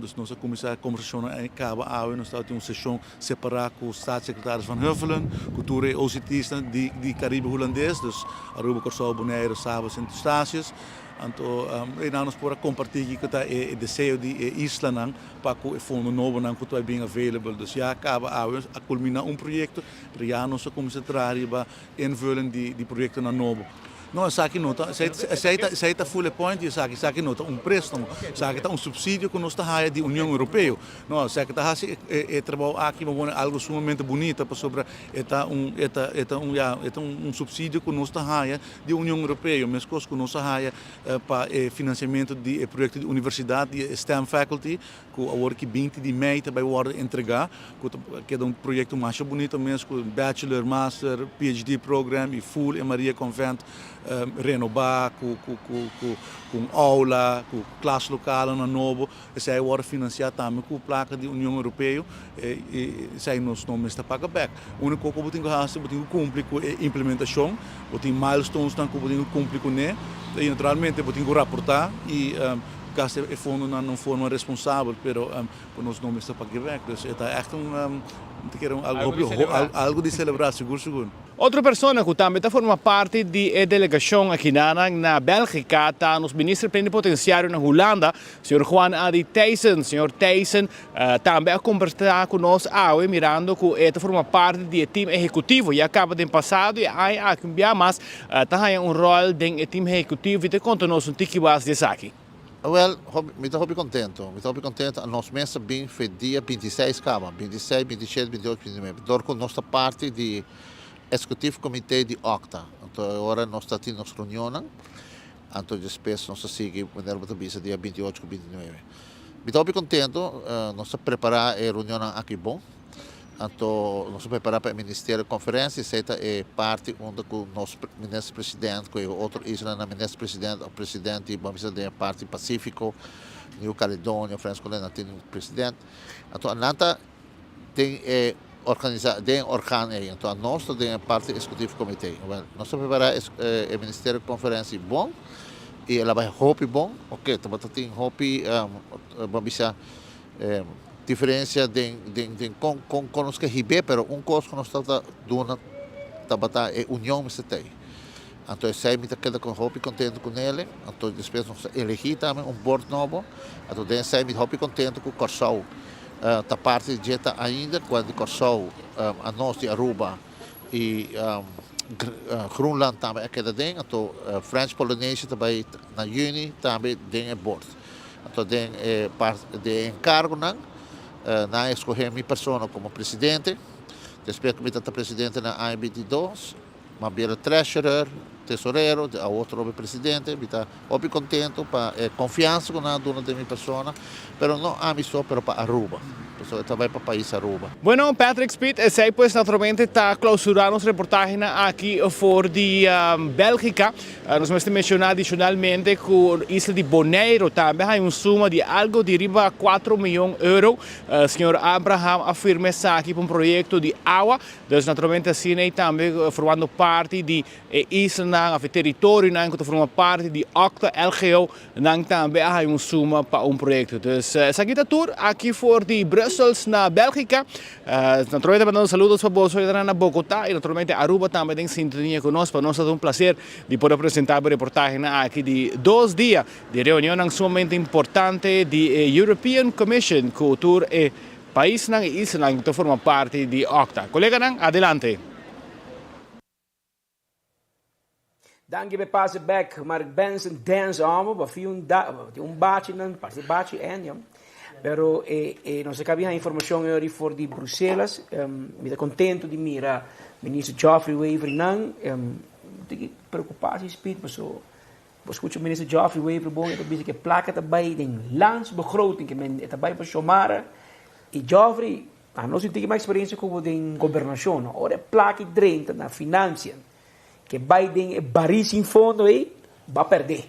Speaker 8: Dus nos a kuminsá e kombersashonnan ei kaba awe. Nos tabatin un seshon separá ku Staatssecretaris Van Huffelen, ku tur e OCT'snan di di Karibe Hulandes, dus Aruba, Kòrsou, Boneiru, Saba, Sint Eustatius. Anto einan nos por a kompartí kiko ta e deseo di e islanan pa ku e fondo nobonan ku ta bai bin available. Dus ya kaba awe a kulminá un proyekto, pero ya nos a kuminsá traha riba invulling di di proyektonan nobo. No, esaki no ta, esei ta, esei ta full e point di esaki, esaki no ta un préstamo, esaki ta un supsidio ku nos ta haya di Union Europeo. No, esaki ta hasi e e trabou aki pa pone algu sumamente bunita pasobra e ta un e ta e ta un ya e ta un supsidio ku nos ta haya di Union Europeo, meskos ku nos a haya pa e finansiamentu di e proyekto di universidat di e STEM Faculty ku awor ki binti di mei ta bai wòrdu entregá, ku ta keda un proyekto masha bunito mes ku bachelor, master, PhD program i full e Maria Convent renobá ku ku ku ku un aula, ku klas lokalnan nobo. Esei a wòrdu finansiá tambe ku plaka di Union Europeo i esei nos no mester paga bèk. Úniko ku bo tin ku hasi, bo tin ku kumpli ku e implementashon, bo tin milestonesnan ku bo tin ku kumpli kuné i naturalmente bo tin ku raportá i gasta e fondonan na un forma responsabel, pero ku nos no mester paga bèk. Dus e ta ègt un, mi ta kere algu di selebrá, sigur sigur.
Speaker 17: Otro persona ku tambe ta forma parti di e delegashon akinanan na Bèlgika ta nos minister plenipotensiario na Hulanda, Señor Juan Adi Thijssen. Señor Thijssen tambe a kombersá ku nos awe mirando ku e ta forma parti di e tim ehekutivo. Ya kaba den pasado i aña aki un bia mas ta haña un ròl den e tim ehekutivo i ta konta nos un tiki bas di esaki.
Speaker 19: Awel, mi ta hopi kontento. Mi ta hopi kontento. Nos mes a bin fe dia bintiseis kaba, bintiseis, bintishete, bintiocho, bintinuebe. Dor ku nos ta parti di Eskutief Komité di Okta. Anto e ora nos ta tin nos reunionnan. Anto despues nos ta sigui manera bo ta bisa dia bintiocho ku bintinuebe. Mi ta hopi kontento. Nos ta prepará e reunionnan aki bon. Anto nos a prepara pa e ministerio conferencia, esey ta e parti unda cu nos minister president cu e otro islanan minister president of president di bo a bisa den e parti Pacifico, New Caledonia, Frans Colonia nan tin un president. Anto nan ta den e organisa den e organ ey. Anto anos ta den e parti executivo comite. Well, nos a prepara e ministerio conferencia bon y el a bay hopi bon. Ok, tabata tin hopi bo a bisa Diferencia den den den con con con nos ke hib'é pero un cos cu nos tabata duna tabata e union mester ta ei. Anto esei mi ta keda con hopi contento cu nele. Anto despues nos a elegi tambe un board nobo. Anto den esei mi ta hopi contento cu Corsou ta parti di dje ta ainda cual di Corsou anos di Aruba y Groenland tambe a keda den. Anto French Polynesia ta bay na juni tambe den e board. Anto den e part di e enkargonan, nan a eskohé mi persona komo presidente. Despues ku mi tabata presidente na aña bintidos, mi a bira treasurer, tesorero, di awor trobe presidente. Mi ta hopi kontentu pa e konfiansa ku nan a duna den mi persona, pero no ami so, pero pa Aruba, pasobra e ta bai pa pais Aruba.
Speaker 17: Bueno, Patrick Speed, esei pues naturalmente ta klausurá nos reportahenan aki for di Bélgika. Nos mester menciona adicionalmente cu isla di Bonaire tambe hay un suma di algo di riba cuatro miyon euro. Señor Abraham a firma esaki pa un proyecto di awa. Dus naturalmente asina ey tambe formando parti di e islanan of e territorionan cu ta forma parti di Octa LGO nan tambe a hay un suma pa un proyecto. Dus esaki ta tur aki for di Brussels na Belgica. Naturalmente mandando saludos pa boso ayudanan na Bogotá y naturalmente Aruba tambe den sintonia cu nos. Pa nos ta un placer di por a presenta bo reportahenan aki di dos dia di reunionnan sumamente importante di e European Commission cu tur e paisnan y islanan cu ta forma parti di OCTA. Coleganan, adelante.
Speaker 1: Danki p'e pase bek Mark Benson dance amo pa fi un da tin un bachi nan parse bachi Enya pero e e nos a kabi haña informashon e ori for di Bruselas mi ta kontento di mira Minister Geoffrey Wever nan mi ta preokupa si speed paso bo skucha Minister Geoffrey Wever bon e ta bisa ku e plaka ta bai den landsbegroting ke men e ta bai pa Shomara. I Geoffrey, anos tin tiki mas eksperensia ku bo den gobernashon, no? Ora e plaka drenta na finansian, ke bai den e barí sin fondo ei, bo a pèrdè.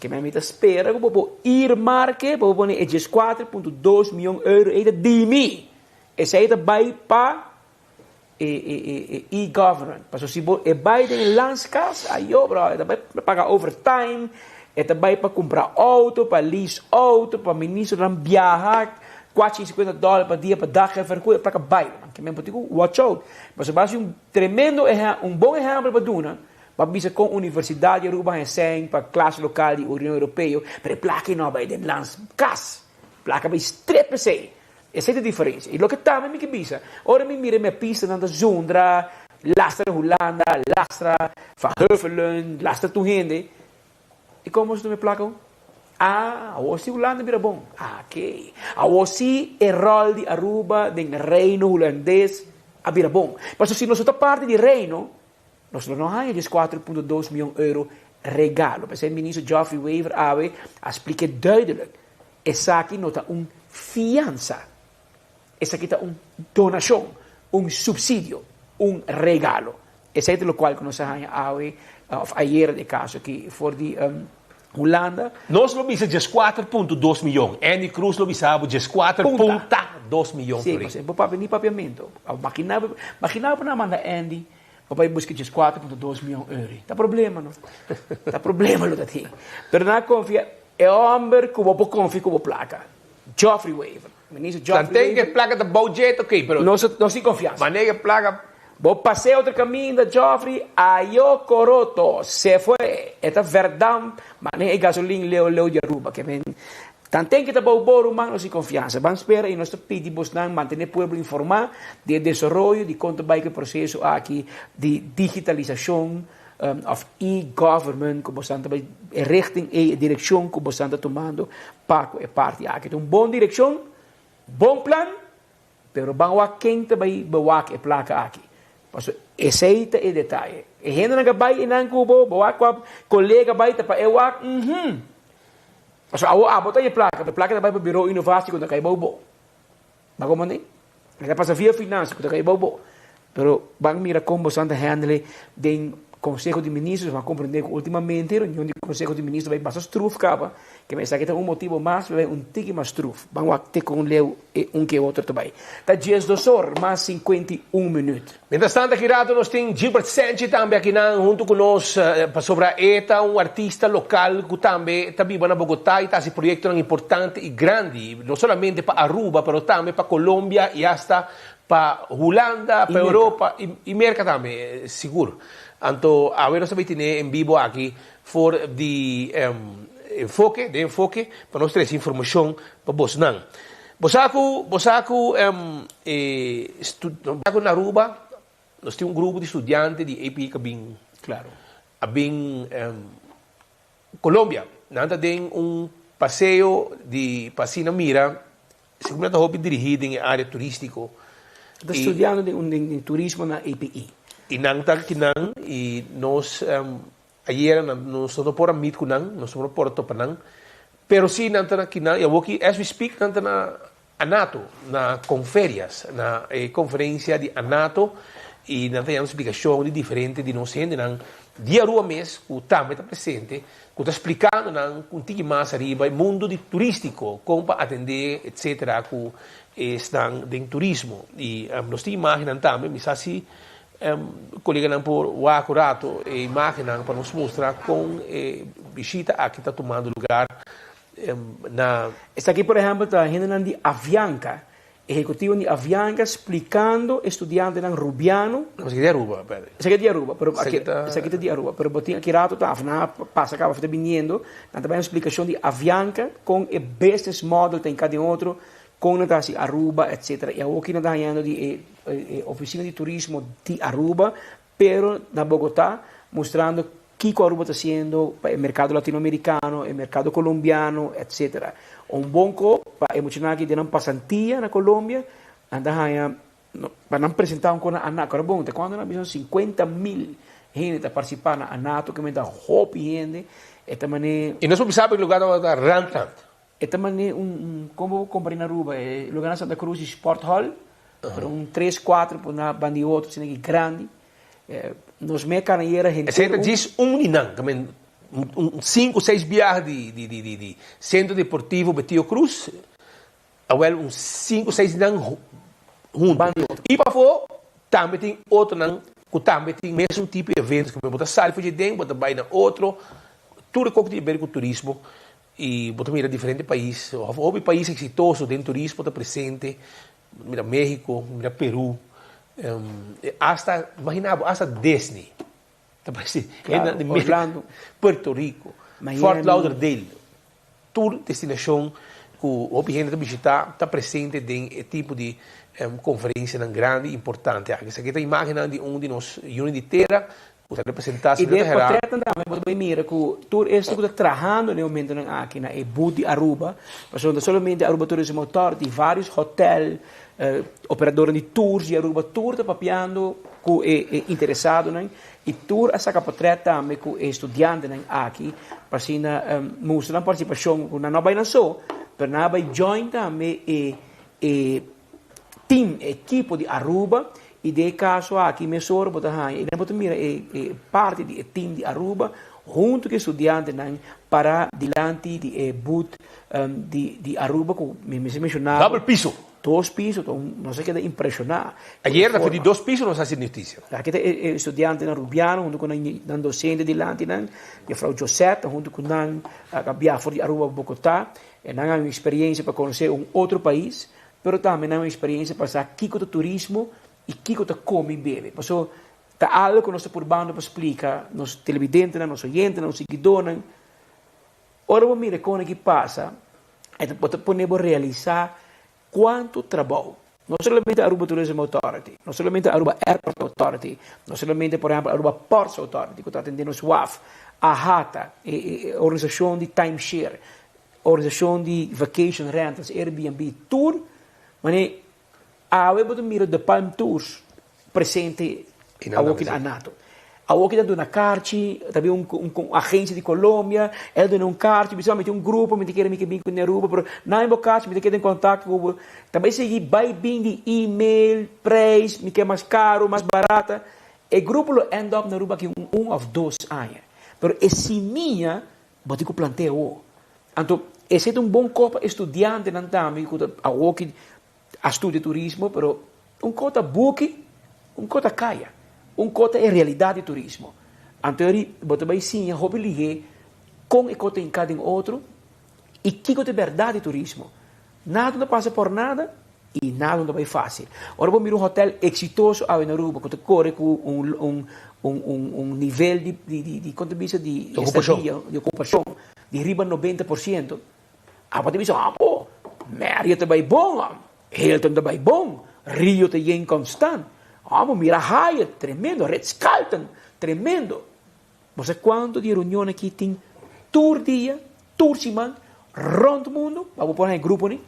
Speaker 1: Ke men mi ta spera ku bo por earmarke, bo por pone e 14.2 mion euro ei ta di mi. Esei ta bai pa e e e e e-government. Pasobra si bo e bai den e landskas, ayo bro, e ta bai pa paga overtime, e ta bai pa kumpra outo, pa lease outo, pa ministernan biaha, kuachi i sikuenta dòler pa dia pa dag en vergoed, e plaka bai. Ke men por tin ku watch out. Pasobra bo hasi un tremendo ehèmpel, un bon ehèmpel pa duna, bo a bisa kon Universidat di Aruba haña sèn pa klas lokal di Union Europeo, pero e plaka ei no a bai den landskas. Plaka bai stret p'esei. Esei ta e diferensia. I loke tambe mi ke bisa, ora mi mira mi apistanan ta zundra, lastra Hulanda, lastra Van Huffelen, lastra tur hende, i komo boso tuma e plaka awo? Ah, awor si Hulanda bira bon. Ah, oké. Awor si e ròl di Aruba den Reino Hulandes a bira bon. Pasobra si nos no ta parti di Reino, nos lo no haña 14.2 mion euro regalo. P'esei Minister Geoffrey Wever awe a splik'é duidelijk. Esaki no ta un fiansa. Esaki ta un donashon, un supsidio, un regalo. Esei ta lokual ku nos a haña awe òf ayera den e kaso aki for di Hulanda.
Speaker 16: Nos lo bisa 14.2 miyon. Andy Cruz lo bisa bo 14.2 miyon.
Speaker 1: Sí, pasobra bo papia ni papiamentu. Makina bo, makina bo nan manda Andy pa bai buska 14.2 miyon euro. Ta problema no. Ta problema lo ta tin. Pero nan a konfia. E homber cu bo por confia cu bo placa. Geoffrey Wever. Minister Geoffrey
Speaker 16: Tanten
Speaker 1: Wever.
Speaker 16: ke placa ta bou dje ta ok, pero.
Speaker 1: Nos nos tin confiansa.
Speaker 16: Manera ke placa.
Speaker 1: Bo pas'e otro caminda Geoffrey, ayo coroto, se fue. E ta verdamp manera e gasolin leu leu di Aruba. Ke men tanten ke ta bou bo ruman nos tin confiansa. Ban spera y nos ta pidi bosnan mantene pueblo informa di e desaroyo di con ta bay cu e proceso aki di digitalisacion. Of e-government ku bosan ta bai e richting ei, e direkshon ku bosan ta tumando pa ku e parti aki. Ta un bon direkshon, bon plan, pero ban wak ken ta bai bewak e plaka aki. Pasobra esei ta e detaye. E hendenan ka bai einan ku bo, bo wak kua kolega bai ta pa e wak, uhum. Pasobra awor abo ta e plaka, pero e plaka ta bai pa Biro Inovatie ku ta kai bou bo. Bo komprende? E ta pasa via finansa ku ta kai bou bo. Pero ban mira kon boso ta handle den Conseho di Ministros. Bo a komprende ku ultimamente reunion di Conseho di Ministros bai basta struf kaba. Ke esaki ta un motibo mas pa bai un tiki mas struf. Ban wak te kon leu e un ke otro ta bai. Ta 12 or mas 51 minüt.
Speaker 16: Mientras tanto aki rato nos tin Gilbert Senchi tambe akinan hunto ku nos pasobra e ta un artista lokal ku tambe ta biba na Bogotá i ta hasi proyektonan importante i grandi no solamente pa Aruba pero tambe pa Colombia i hasta pa Hulanda, pa Europa i Merka tambe sigur. Anto awe nos ta bay tene en bibo aki for di Enfoke, den Enfoke pa nos trese informashon pa bosnan. Bo sa ku bo sa ku e ku na Aruba nos tin un grupo di studiante di API ku a bin a bin Colombia. Nan ta den un paseo di pa asina mira segun nan ta hopi dirigí den e área turístiko.
Speaker 1: Ta studiando den un den turismo na API.
Speaker 16: I nan ta kinan i nos ayera nan nos no por a meet ku nan, nos no por a topa nan, pero sí nan ta na kinan i awoki as we speak nan ta na Anato, na Conferias, na e conferencia di Anato y nan ta yama splicacion di diferente di nos hendenan di Aruba mes cu tambe ta presente cu ta splicando nan un tiki mas ariba e mundo di turistico, con pa atende etcetera cu esnan den turismo. Y nos tin imagennan tambe, mi sa si coleganan por wak un rato e imagennan pa nos mustra con e bishita aki ta tumando lugar. Na.
Speaker 1: Esaki por ehèmpel ta hendenan di Avianca, ehekutivonan di Avianca splikando e studiantenan rubiano.
Speaker 16: No, esaki di Aruba, Pedro.
Speaker 1: Esaki di Aruba, pero aki, esaki ta di Aruba, pero bo tin aki rato ta af nan a pasa kaba ta biniendo, nan ta bai un splikashon di Avianca kon e business model ta hinká den otro, kon nan ta hasi Aruba, etcetera. I awoki nan ta hañando di e e ofisina di turismo di Aruba, pero na Bogotá, mustrando Kiko Aruba ta haciendo pa e mercado latinoamericano, e mercado colombiano, etc. Un bon ko pa e muchanan aki den nan pasantia na Colombia, nan ta haña pa nan presenta un ko na ANAC. Ora bon, te cuando nan bisa 50 mil hende ta participa na ANATO, ke men ta hopi hende, e ta mane.
Speaker 16: I nos por bisa pa e lugar tabata rand rand.
Speaker 1: E ta mane un un como bo compra na Aruba e lugar na Santa Cruz di Sport Hall pero un tres cuatro por na banda di otro asina ki grandi nos me carayera henter
Speaker 16: Esei ta djis un di nan tamen un cinco seis biaha di di di di Centro Deportivo Betio Cruz awel un cinco seis di nan hunto y pafo tambe tin otronan cu tambe tin mesun tipo di eventos cu bo ta sali for dje den bo ta bay na otro tur e cos cu tin haber cu turismo Y bo ta mira diferente pais, of hopi pais exitoso den turismo ta presente, bo ta mira Mexico, bo ta mira Peru, hasta, imagina bo, hasta Disney ta presente.
Speaker 1: Claro, Orlando.
Speaker 16: Puerto Rico,
Speaker 1: Miami.
Speaker 16: Fort Lauderdale, tur destinacion cu hopi hende ta bishita ta presente den e tipo di conferencianan grandi y importante aki. Esaki ta imagennan di un di nos yunan di tera Ku ta representá
Speaker 1: I
Speaker 16: señor
Speaker 1: den
Speaker 16: Gerardo.
Speaker 1: portretnan tambe bo ta bai mira ku tur esnan ku ta trahando den e momentonan aki na e booth di Aruba, pasobra no ta solamente Aruba Tourism Authority, varios hotel, operadornan di tours di Aruba, tur ta papiando ku e e interesadonan i tur a saka portret tambe ku e studiantenan aki pa asina mustra nan partisipashon ku nan no a bai nan so, pero nan a bai join tambe e e team, e ekipo di Aruba y den e caso aki mesora bo ta haña y nan bo ta mira e e parti di e team di Aruba hunto cu e studiantenan para dilanti di e booth di di Aruba cu mi mester menciona
Speaker 16: Double piso.
Speaker 1: Dos piso, ta un nos a keda impresiona cu e
Speaker 16: Ayer ta di
Speaker 1: forma.
Speaker 16: dos piso nos a haci noticia.
Speaker 1: Aki ta e e studiantenan Rubiano hunto cu nan nan docente dilanti nan, juffrouw Josette hunto cu nan a biaha for di Aruba pa Bogota. E nan a un experiencia pa conoce un otro pais, pero tambe nan a un experiencia pa sa kico ta turismo y kico ta come y bebe. Paso ta algo cu nos ta purbando pa splica nos televidentenan, nos oyentenan, nos siguidornan. Ora bo mira con aki pasa, e ta bo ta pone bo realisa cuanto trabou, no solamente Aruba Tourism Authority, no solamente Aruba Airport Authority, no solamente por ehempel Aruba Ports Authority cu ta atende nos waf, AHATA, e organisacion di timeshare, Organisacion di vacation rentals, Airbnb, tur, mane awe bo ta mira De Palm Tours presente awoki na Anato. Awoki ta duna karchi, ta bin un un agencia di Colombia, el duna un karchi, bisa mi tin un grupo, mi ta kere mi ke bin ku Aruba, pero nan bo karchi mi ta keda en contacto ku bo. Ta bai sigui bai bin di email, prijs, mi ke mas caro, mas barata. E grupo lo end up na Aruba aki un un of dos aña. Pero e simia Bo tin ku plantea awor. Anto, esei ta un bon kos pa e studiantenan tambe ku ta awor ki a studia turismo, pero un kos ta buki, un kos ta kaya. Un kos ta e realidat di turismo. Anto eri bo ta bai siña hopi lihé kon e kos ta hinká den otro i kiko ta e bèrdat di turismo. Nada no ta pasa por nada i nada no ta bai fásil. Ora bo mira un hotèl eksitoso awe na Aruba ku ta kore ku un un un un nivel di di di kon ta bisa di estadia di okupashon di riba 90%, abo ta bisa, abo, Marriott ta bai bon, Hilton ta bai bon, Rio ta yen konstant, abo mira Hyatt, tremendo, Ritz-Carlton, tremendo. Bo sa kuantu di e reunionnan aki tin tur dia, tur siman, rònt mundu? Pa bo por haña grupo ni.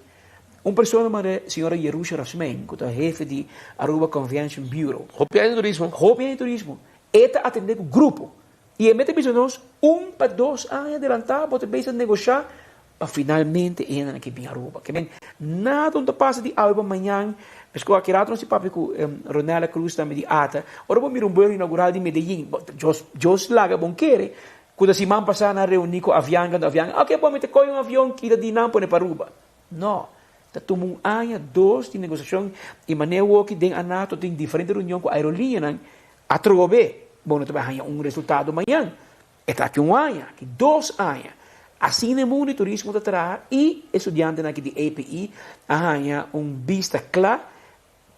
Speaker 1: Un persona manda señora Yerusha Rasmijn, ku ta hefe di Aruba Convention Bureau.
Speaker 16: Hopi aña di turismo.
Speaker 1: Hopi aña di turismo. E ta atendé ku grupo. I e mester bisa nos un pa dos aña adelantá bo ta bisa negoshá pa finalmente e hendenan ke bin Aruba. Ke men nada no ta pasa di awe pa mañan. Mesco aki rato nos tin papia ku Ronella Cruz tambe di ata. Ora bo mira un buelo inaugural di Medellin, Dios Dios laga bon kere ku ta siman pasá nan reuní ku Avianca, anto Avianca, oke bon mi ta kohe un avion kita di nan pone pa Aruba. No, ta tuma un aña, dos di negosiashon i manera awoki den Anato tin diferente reunion ku aerolinianan atrobe bo no ta bai haña un resultado mañan. E ta aki un aña, aki dos aña. Asina e mundu di turismo ta traha i e studiantenan aki di API a haña un bista kla.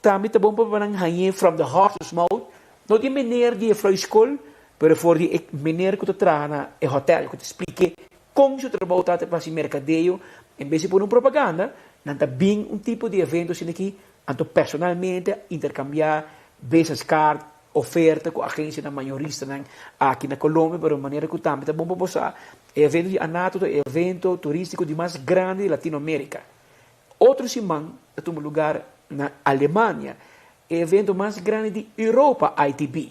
Speaker 1: Tambe ta bon pa nan hañ'é from the horse's mouth, no di e meneer di e fluiskol, pero for di e meneer ku ta traha na e hotel ku ta splik'é kon su trabou ta pa hasi merkadeo. En bes di pone un propaganda, nan ta bin un tipo di evento asina aki, anto personalmente interkambiá business card, oferta ku agensianan mayoristanan aki na Colombia, pero manera ku tambe ta bon pa bo sa, e evento di Anato ta e evento turístiko di mas grandi di Latinoamérika. Otro siman ta tuma lugar na Alemania e evento mas grandi di Europa, ITB.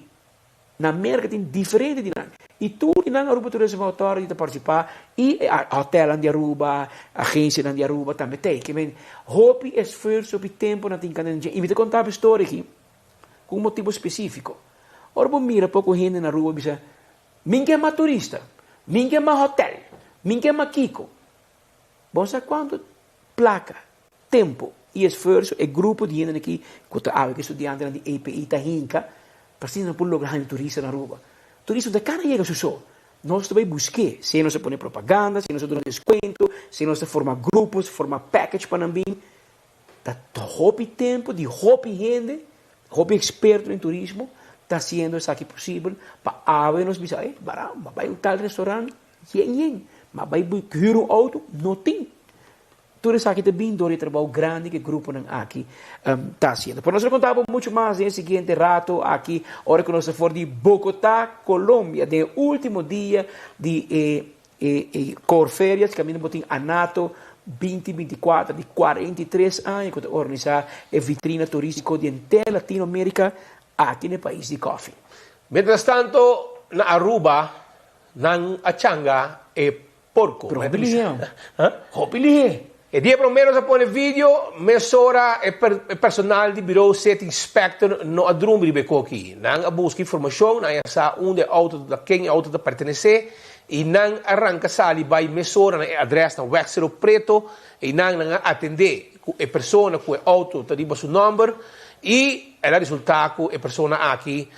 Speaker 1: Na Merka tin diferente di nan. I tur di nan Aruba Tourism Authority ta partisipá i e hotelnan di Aruba, agensianan di Aruba tambe ta ei. Ke men hopi esfuerso, hopi tempu nan tin kanda den dje. I mi ta konta bo e storia aki ku un motibu spesífiko. Ora bo mira poko hende na Aruba bisa, Mi ke mas turista, mi ke mas hotel, mi ke mas kiko. Bo sa kuantu plaka, tempu i esfuerso e grupo di hendenan aki ku ta awe ku e studiantenan di EPI ta hinka pa asina nan por logra haña turista na Aruba. Turista no ta kana yega su so. Nos ta bai busk'é, sea nos ta pone propaganda, sea nos ta duna deskuento, sea nos ta forma grupos, forma package pa nan bin. Ta hopi tempu di hopi hende, hopi eksperto den turismo ta hasiendo esaki posibel pa awe nos bisa, ey, bara, bo a bai un tal restaurant, yen yen, ma bai hür un auto, no tin. Tur esaki ta bin dor di e trabou grandi ku e gruponan aki ta hasiendo. Pero nos lo konta bo muchu mas den e siguiente rato aki ora ku nos ta for di Bogotá, Colombia, den e ultimo dia di e e Corferias kaminda bo tin Anato 2024 di 43 aña ku ta organisá e vitrina turístiko di henter Latinoamérika aki na e pais di kòfi.
Speaker 16: Mientrastanto na Aruba nan a changa e Porco.
Speaker 1: Pero hopi lihé no. Hopi lihé.
Speaker 16: E dia promé nos a pone video, mesora e personal di Bureau City Inspector no a drumi riba e koki. Nan a buska informashon, nan a sa unda e auto ta, ken e auto ta pertenesé i nan a ranka sali bai mesora na e adrès na Weg Cerro Preto. Einan nan a atendé ku e persona ku e auto ta riba su nòmber i el a resultá ku e persona aki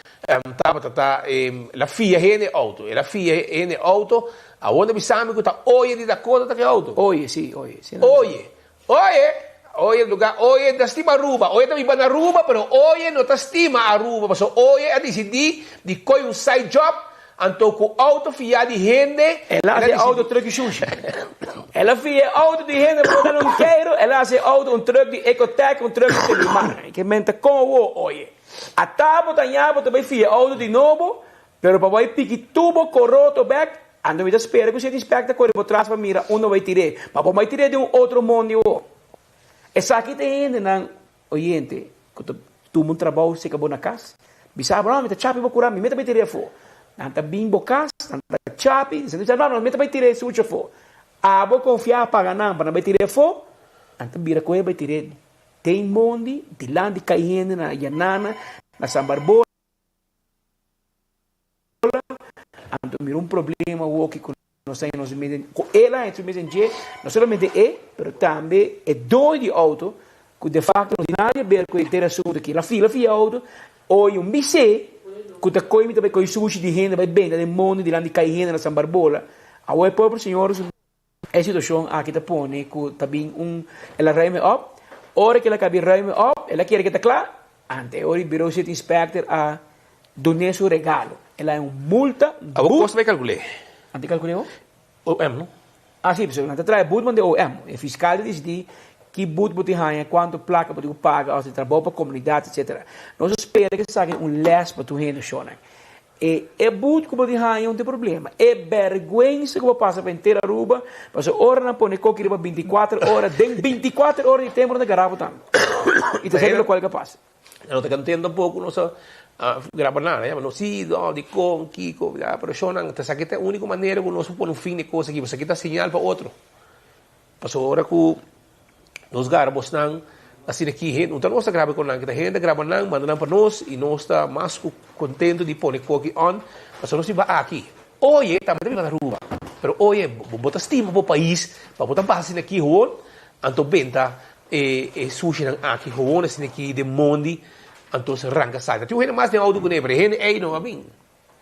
Speaker 16: tabata ta, el a fia hende e auto, el a fia hende e auto. Awor ta bisa mi ku ta oye di Dakota ta ke outo.
Speaker 1: Oye, si, oye. Si nan
Speaker 16: Oye, oye, oye lugar, oye ta stima Aruba, oye ta biba na Aruba, pero oye no ta stima Aruba, pasobra oye a disidí di koi un side job, anto ku outo fiá di hende,
Speaker 1: El a
Speaker 16: el a
Speaker 1: hasi e outo
Speaker 16: disidí.
Speaker 1: truck di shushi. El a fia e outo di hende pa dal un keiro, el a hasi e outo un truck di Ecotec, un truck di Telimar. Ke men ta kon awor, oye. Ata bo ta ña bo ta bai fia e outo di nobo, Pero pa bo e piki tubo koroto bek, anto mi ta spera ku si e inspector kore bo tras pa mira unda bo a tir'é, pa bo bai tir'é den un otro mondi awor. Esaki ta e hendenan, oyente, ku ta tuma un trabou seka bo na kas, bisa bo, no, mi ta chapi bo kura, mi meta bai tir'é afó. Nan ta bin bo kas, nan ta chapi, nan ta bisa, no, no, mi meta bai tir'é e sushi afó. Abo konfia a paga nan pa nan bai tir'é afó, nan ta bira ku e bai tir'é den mondi, dilanti kai hende na Yanana, na San Barbola. Anto mira un problema awoki ku nos ta nos mes ku el a su mes en dje, no solamente e, pero tambe e doño di outo, ku de facto no tin nada di aber ku henter asunto aki. El a fila fia outo, oye un bis'é ku ta koe mi ta bai koe sushi di hende bai benta den mondi dilanti kai hende na San Barbola. Awor e pobre señor su E situacion aki ta pone cu ta bin un el a ruime op, ora cu el a cabi ruime op, el a kere cu ta cla, ante e ora e Bureau City Inspector a dun'é su regalo. El a haña un multa,
Speaker 16: Abo
Speaker 1: boet.
Speaker 16: cos ta bay calcul'é?
Speaker 1: Ante calcul'é ho?
Speaker 16: OM, no?
Speaker 1: Ah, si, pasobra nan ta traha e boet man di OM. E fiscal ta dicidi ki boet bo tin haña, cuanto placa bo tin cu paga, of si trabou pa comunidad, etcetera. Nos a spera cu esaki ta un les pa tur hende, shornan. E e but ku bo tin haña un tin problema. E bèrgwensa ku bo pasa pa henter Aruba, pasobra ora nan pone koki riba bintikuater ora, den bintikuater ora di tempu nan ta gara bo tambe. I ta esaki lokual ke a pasa.
Speaker 16: Nan no ta kantento tampoco nos a graba nada, ya, no si, no, dikon, kiko, ya, pero shownan, ta esaki ta e úniko manera ku nos por pone un fin na e kos aki, pasobra esaki ta señal pa otro. Pasobra ora ku nos gara bosnan asina ki hende, no ta nos ta graba ku nan, ta hende ta graba nan, manda nan pa nos i nos ta mas ku kontentu di pone koki on, pasobra nos biba aki. Oye, tambe ta biba na Aruba, pero oye, bo ta stima bo pais pa bo ta basa asina ki howon, anto benta e e sushinan aki howon asina ki den mondi, anto se ranka sali. Ta tin un hende mas den outo kuné, pero e hende ei no a bin.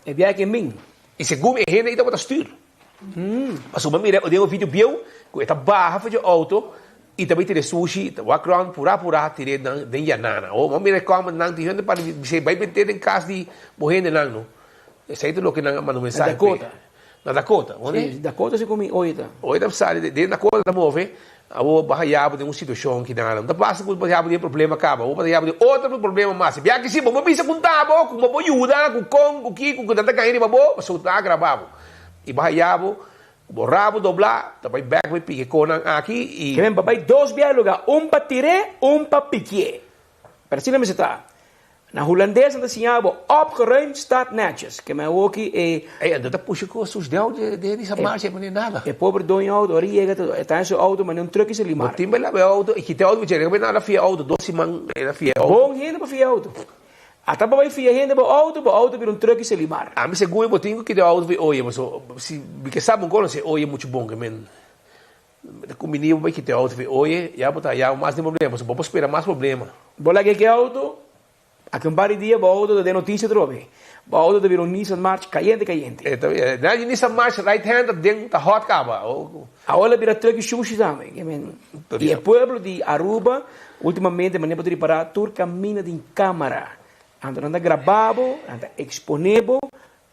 Speaker 1: E biaha ke min.
Speaker 16: I segun e hende ei tabata stuur. Pasobra mi mira den un video bieu ku e ta baha for dje outo i ta bai tira e sushi, ta wak rònt purá purá tir'é nan den yanana. Oh, mi a mira e comment nan tin hende para bis'é bai bent'é den kas di bo hendenan no. Esei ta loke nan a manda un mensahe p'e.
Speaker 1: Na Dakota.
Speaker 16: Na Dakota, wone?
Speaker 1: Si, Dakota si ku mi oye ta.
Speaker 16: Oye ta sali den Dakota ta move, abo bo haya bo den un situashon ki nada. No ta pasa ku bo haya bo den problema kaba, bo haya bo den otro problema mas. Si biaha ki si bo bo bisa ku ta bo, ku bo por yuda, ku kon, ku kiko, ku nan ta gaña riba bo, pasobra ta agrava bo. I bo haya bo, ku bo rabo doblá, ta bai bèk bai piki e konan aki i.
Speaker 1: Ke men pa bai dos biaha luga, un pa tir'é, un pa piki'é. Pero asina mester ta. Na hulandes nan ta siña bo opgeruimd staat netjes. Ke men awoki e.
Speaker 16: Ey, anto ta pusha ku sus deo de de di sa marcha e manera nada.
Speaker 1: E pober doño auto ora yega ta e ta en su auto manera un truck i sali mar.
Speaker 16: Bo tin bela be auto i kita auto bichera be nada fia auto dos siman e na fia auto.
Speaker 1: Bon hende pa fia auto. Ata bo bai fia hende bo auto bo auto bira un truck i sali mar.
Speaker 16: Ami segun e bo tin ku kita auto fi oye paso si mi ke sa bo konoce oye muchu bon ke men Ta kumbini bo bai kita e auto fi oye, ya bo ta haya mas den problema, pasobra bo por spera mas problema.
Speaker 1: Bo laga e auto, aki un par di dia bo auto ta den noticia atrobe. Bo auto ta bira un Nissan March cayente cayente.
Speaker 16: E ta bira, na di Nissan March right hand ta den, ta hot caba.
Speaker 1: Awor el a bira truck y shushi tambe. Y e pueblo di Aruba ultimamente manera bo ta ripara tur caminda tin camara. Anto nan ta graba bo, nan ta expone bo.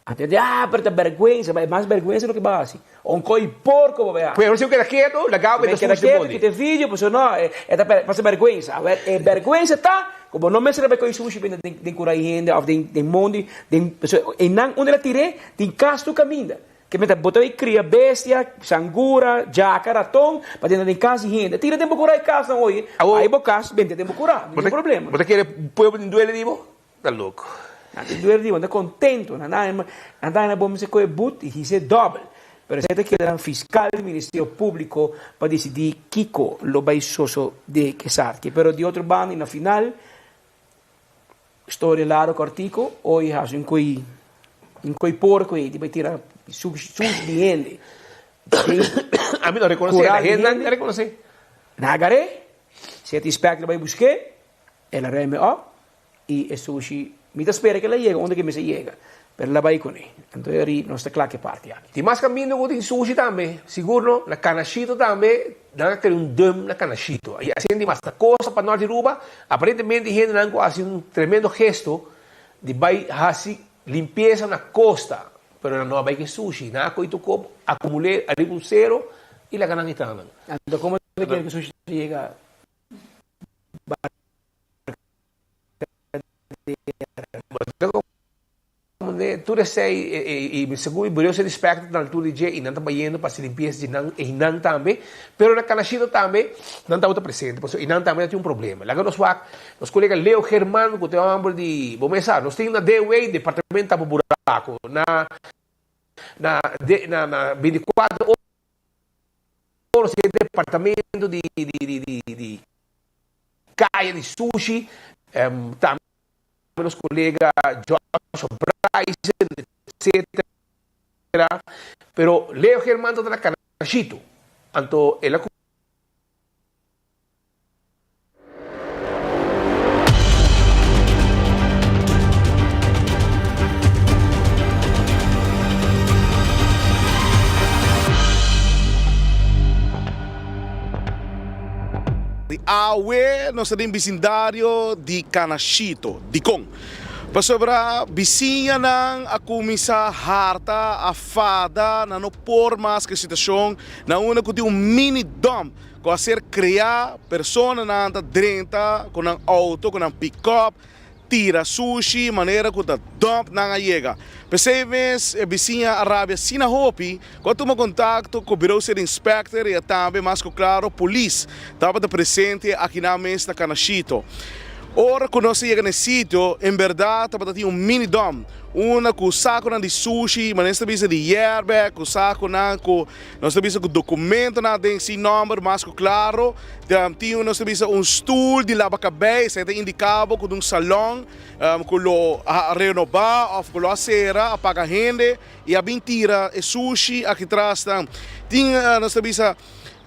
Speaker 1: Anto e di, ah, pero ta bergwensa, ma e mas bergwensa loke bo a hasi. Un koi porko bo bai hasi.
Speaker 16: Pero si bo keda ketu, laga bo e ta
Speaker 1: keda
Speaker 16: sushi
Speaker 1: ketu,
Speaker 16: mondi.
Speaker 1: kita e video, pasobra no, e ta pasa bergwensa. Awor, e bergwensa ta ku bo no mester a bai koi sushi bini den den kura hende òf den den mondi, den, pasobra einan unda el a tir'é, tin kas tur kaminda. Ke mester bo ta bai kria bestia, sangura, djaka, raton, pa dentro den kas di hende. Tira den bo kura e kasnan oye, bai bo kas, bente den bo kura, no tin problema.
Speaker 16: Bo ta kere pueblo tin duele di bo? Ta loko.
Speaker 1: Nan tin duer di bo, nan ta contento, nan ta nan ta bo mester coge but y hise dobel. Pero esey ta keda nan fiscal di Ministerio Publico pa dicidi kico lo bay sosode esaki. Pero di otro banda y na final, storia largo cortico, hoy haci un coy un coy porco ey di bay tira sushi di hende.
Speaker 16: Ami no reconoce, la hende nan ta reconoce.
Speaker 1: Nan agar'e, si e ta inspector bay busque, el a reme op. I e sushi, mi ta spera ku el a yega unda ku e mester yega, pero el a bai kuné. Anto e ri nos ta kla ku e parti aki.
Speaker 16: Tin mas kaminda ku tin sushi tambe, sigur no? Na Canashito tambe nan a krea un dum na Canashito. I asina tin mas. Na kosta pa nort di Aruba, aparentemente hendenan ku a hasi un tremendo gesto di bai hasi limpiesa na kosta, pero nan no a bai ku e sushi. Nan a kohe tur kop, akumul'é ariba un sero i laga nan hitranan.
Speaker 1: Anto komo ta kere ku sushi ta yega
Speaker 16: Tur esei i segun mi Bureu ser inspector ta na altura di dje i nan ta bayendo pa hasi limpiesa di nan einan tambe, pero na Canashito tambe nan tabata presente pasobra einan tambe ta tin un problema. Laga nos wak nos kolega Leo German ku ta e homber di bo mes sa nos tin na DW departamento tapa buraco na na na 24 ora nos tin departamento di di di Kaya di sushi, tambe nos kolega Joshua Bryson, etcetera. Pero Leo Germán tabata na Canashito, anto el a.
Speaker 20: Awe nos ta den bisindario di Canashito. Dikon? Pasobra bisiñanan a kuminsá harta, a fada, nan no por mas ku e situashon na unda ku tin un mini dump ku a ser kreá, personanan ta drenta ku nan outo, ku nan pick-up, tira sushi manera ku ta dump nan a yega. P'esei mes e bisiña a rabia asina hopi ku a tuma kontakto ku Bureau City Inspector i a tambe mas ku klaro polis tabata presente akinan mes na Canashito. Ora ku nos a yega na e sitio en bèrdat tabata tin un mini dump unda ku sakonan di sushi manera nos ta bisa di yèrbè ku sakonan ku Nos ta bisa ku dokumentonan den sin nòmber mas ku klaro. Tin nos ta bisa un stul di laba kabei, esei ta indiká bo ku ta un salòn ku lo a renobá òf ku lo a sera, a paga hende i a bin tira e sushi aki tras nan. Tin nos ta bisa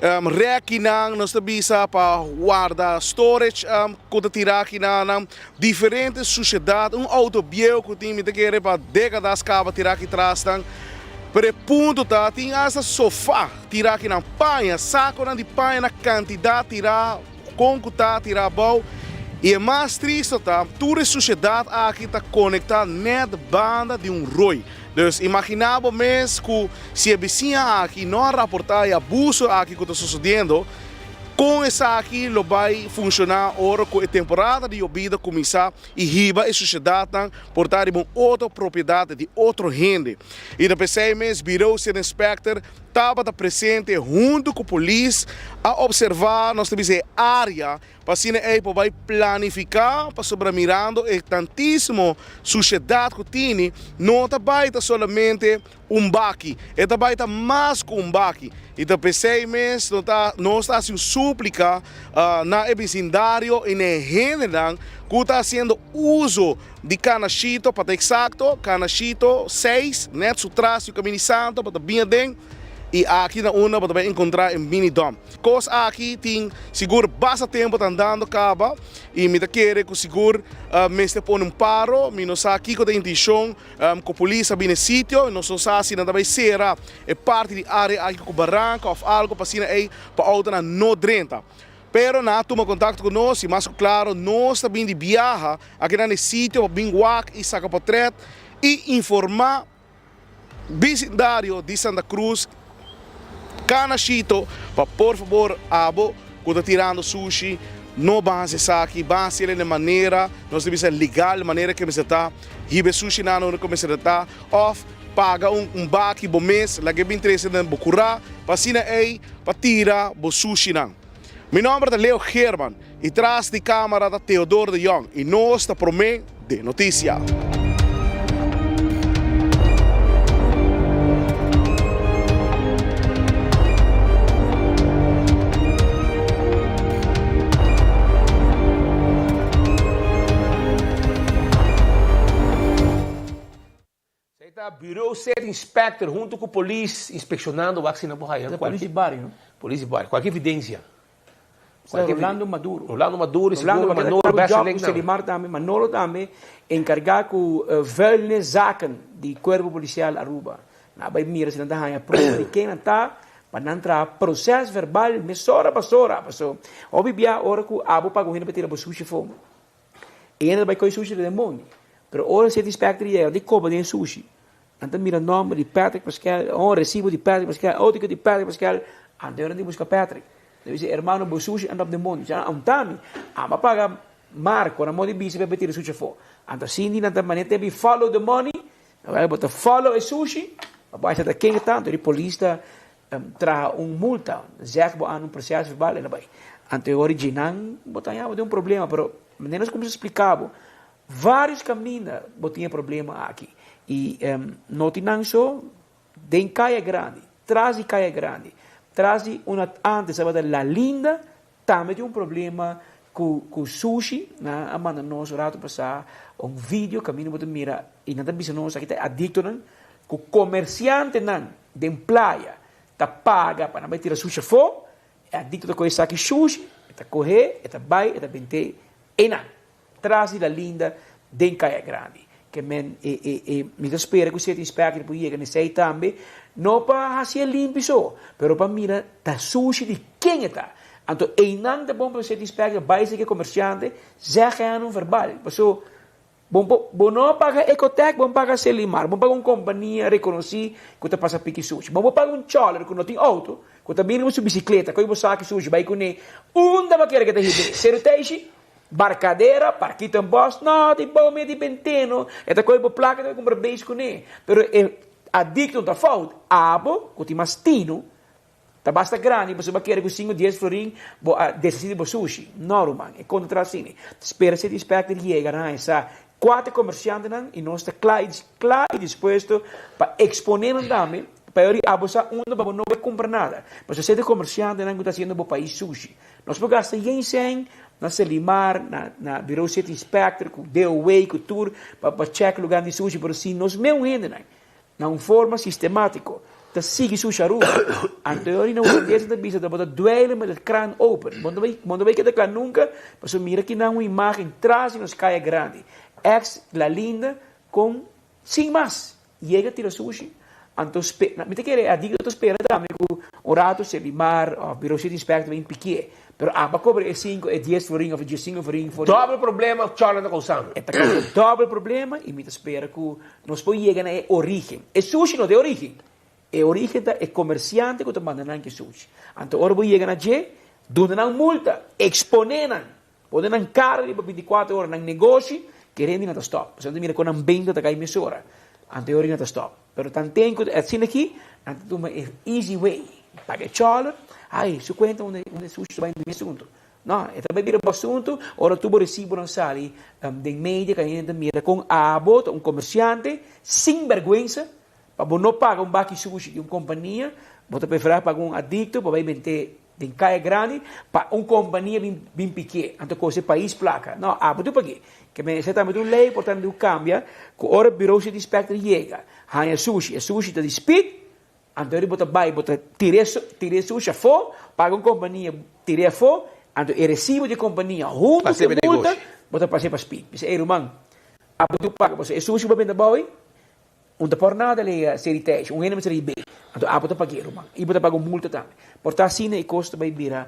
Speaker 20: rèkinan, nos ta bisa pa warda storage ku ta tira aki nan. Diferente sushedat, un outo bieu ku tin mi ta kere pa dékadas kaba tira aki tras nan. Pero e punto ta, tin asta sofá tirá akinan, paña, sakonan di paña na kantidat tirá, kon ku ta tirá abou. I e mas tristo ta, tur e sushedat aki ta konektá nèt banda di un roi. Dus imaginá bo mes ku si e bisiña aki no a raportá e abuso aki ku ta sosodiendo. Kon esaki lo bai funshoná ora ku e temporada di yobida kuminsá i hiba e sushedatnan por ta riba un otro propiedat di otro hende? I ta p'esei mes Birou City Inspector tabata presente huntu ku polis a opservá, nos ta bisa e área, pa asina ei por bai planifiká pasobra mirando e tantísimo sushedat ku tini no ta bai ta solamente un baki. E ta bai ta mas ku un baki. I ta p'esei mes no ta nos ta hasi un súplika na e bisindario i na e hendenan ku ta hasiendo uso di Kanashito, pa ta eksakto, Kanashito seis, nèt su tras di Kaminda di Santo, pa ta bin aden i aki na unda bo ta bai enkontrá e mini dump. Kos aki tin sigur basta tempu ta andando kaba i mi ta kere ku sigur mester pone un paro. Mi no sa kiko ta e intenshon Ku polis a bini e sitio i nos no sa si nan ta bai sera e parti di area aki ku baranka òf algu pa asina ei pa outonan no drenta. Pero nan a tuma kontakto ku nos i mas ku klaro nos ta bin di biaha aki nan e sitio pa bin wak i saka potrèt i informá bisindario di Santa Cruz Kanashito pa por fabor abo ku ta tirando sushi no ban hasi esaki, ban hasi el den manera nos ta bisa legal, manera ke mester ta, hiba e sushinan unda ku mester ta òf paga un baki bo mes laga e bin trese den bo kurá pa asina ei pa tira bo sushinan. Mi nòmber ta Leo Geerman i tras di kámara ta Theodor de Jong i nos ta promé den notisia.
Speaker 16: Esei ta Bureau State Inspector hunto cu polis inspeccionando wak si nan por haya
Speaker 1: Polis di bario no?
Speaker 16: Polis di bario. Cualkier evidencia.
Speaker 1: Sa Rolando Maduro.
Speaker 16: Rolando Maduro y
Speaker 1: Rolando
Speaker 16: sigur
Speaker 1: Maduro
Speaker 16: Manolo
Speaker 1: job cu
Speaker 16: Besseling nan.
Speaker 1: Selimar tambe, Manolo tambe encarga cu vuilniszaken di Cuerpo Policial Aruba. Nan a bay mira si nan ta haya prueba di ken nan ta pa nan traha proces verbal mesora basora. Paso hopi bia ora cu abo paga un hende pa tira bo sushi afo. E hende ta bai koe sushi den mondi. Pero ora city inspector yega di koba den sushi, nan ta mira nomber di Patrick Pascal, oh recibo di Patrick Pascal, oh tiko di Patrick Pascal, anto nan di buska Patrick. Nan bisa, hermano bo sushi anda op den mondi. Nan ontami, amo a paga Marco na mondi bisa pa tira sushi afo. Anto Cindy nan ta manera te bi follow the money, nan bo ta follow e sushi, pa bo hacha ta ken ta, anto di polis ta Traha un multa, zeg bo aan un proces verbal en bai. Anto e ora dje nan bo ta haña bo den un problema, pero manera nos cuminsa splica bo, varios caminda bo tin e problema aki. Y no tin nan so den Caya Grandi, tras di Caya Grandi, tras di una antes tabata La Linda, tambe tin un problema cu cu sushi. Nan a manda nos un rato pasa un video caminda bo ta mira y nan ta bisa nos aki ta e adictonan cu comerciantenan den playa ta paga pa nan bai tira sushi afó, e adicto ta coge saki sushi, e ta coge, e ta bai, e ta bent'é einan, tras di La Linda den Caya Grandi. Ke men e e e mi ta spera ku City Inspector por yega n'esei tambe, no pa hasié limpi so, pero pa mira ta sushi di ken e ta. Anto einan ta bon pa City Inspector bai seki e comerciante, zeg hen un verbal, paso Bo bo bo no paga Ecotec, bo paga Selimar, bo paga un kompania rekonosí ku ta pasa piki sushi. Bo bo paga un chòler ku no tin outo, ku ta bini ku su bisikleta, koe bo saki sushi bai kuné unda bo kere ke ta hib'é. Seru Teishi, Barkadera, Parkietenbos, no, di bou medio di Benteno, e ta koe bo plaka e ta bai kumpra beis kuné. Pero e adikto no ta fout, abo ku tin mas tinu Ta basta grandi pasobra bo a kere ku sinku dies florin bo a deshasí di bo sushi. No ruman, e konta tras asina. Spera si e inspector yega na haña sa kua ta e komersiantenan i nos ta kla i kla i dispuesto pa eksponé nan tambe pa e ora abo sa unda pa bo no bai kumpra nada. Pasobra si e ta komersiantenan ku ta hasiendo bo pais sushi. Nos por gasta yen sèn na Selimar, na na Bureau City Inspector, ku DOW, ku tur pa pa chèk lugar di sushi, pero si nos meun hendenan Na un forma sistemátiko ta sigui su sharuba. Anto e orina hulandes ta bisa ta bo ta dweilen met het kraan open. Bo no bai bo no bai keda kla nunka pasobra mira kinan un imágen tras di nos kaya grandi. Ex La Linda kon sin mas yega tira sushi. Anto spe mi ta kere e adikto ta spera tambe ku un rato Selimar òf Bureau City Inspector bin pikié. Pero aba kobra e sinku, e dies florin òf e diesinku florin for di.
Speaker 16: Dòbel problema Charlie ta kousando.
Speaker 1: E ta kousa dòbel problema i mi ta spera ku nos por yega na e orígen. E sushi no ta e orígen. E orígen ta e komersiante ku ta manda nan ku e sushi. Anto ora bo yega na dje, Duna nan multa, eksponé nan, pone nan kara riba bintikuater ora nan negoshi, kere hende nan ta stòp. Pasobra nan ta mira kon nan benta ta kai mesora, anto e ora nan ta stòp. Pero tanten ku asina aki, nan ta tuma e easy way, paga e chòler, ai, su kuenta unda e sushi ta bai den mes asuntu. No, e ta bai bira bo asuntu ora tur bo resibonan sali den media ku hende ta mira kon abo ta un komersiante sin bèrgwensa pa bo no paga un baki sushi di un kompania, bo ta preferá paga un adikto pa bai bent'é Den Kaya Grandi pa un kompania bin bin pikié, anto kos e pais plaka. No, abo tur pag'é. Ke men esei tambe ta un lei por tanto diu kambia ku ora Bureau City Inspector yega haña sushi, e sushi ta di spit, anto eri bo ta bai bo ta tir'é tir'é sushi afó, paga un kompania tir'é afó, anto e resibo di e kompania huntu ku e multa bo ta pas'é pa spit. Bisa, ey ruman, abo tur paga pasobra e sushi ku bo a benta abou ei, Un ta por nada lei seri tèsh, un hende mester hib'é. Anto abo ta pag'é, ruman. I bo ta paga un multa tambe. Por ta asina e kos ta bai bira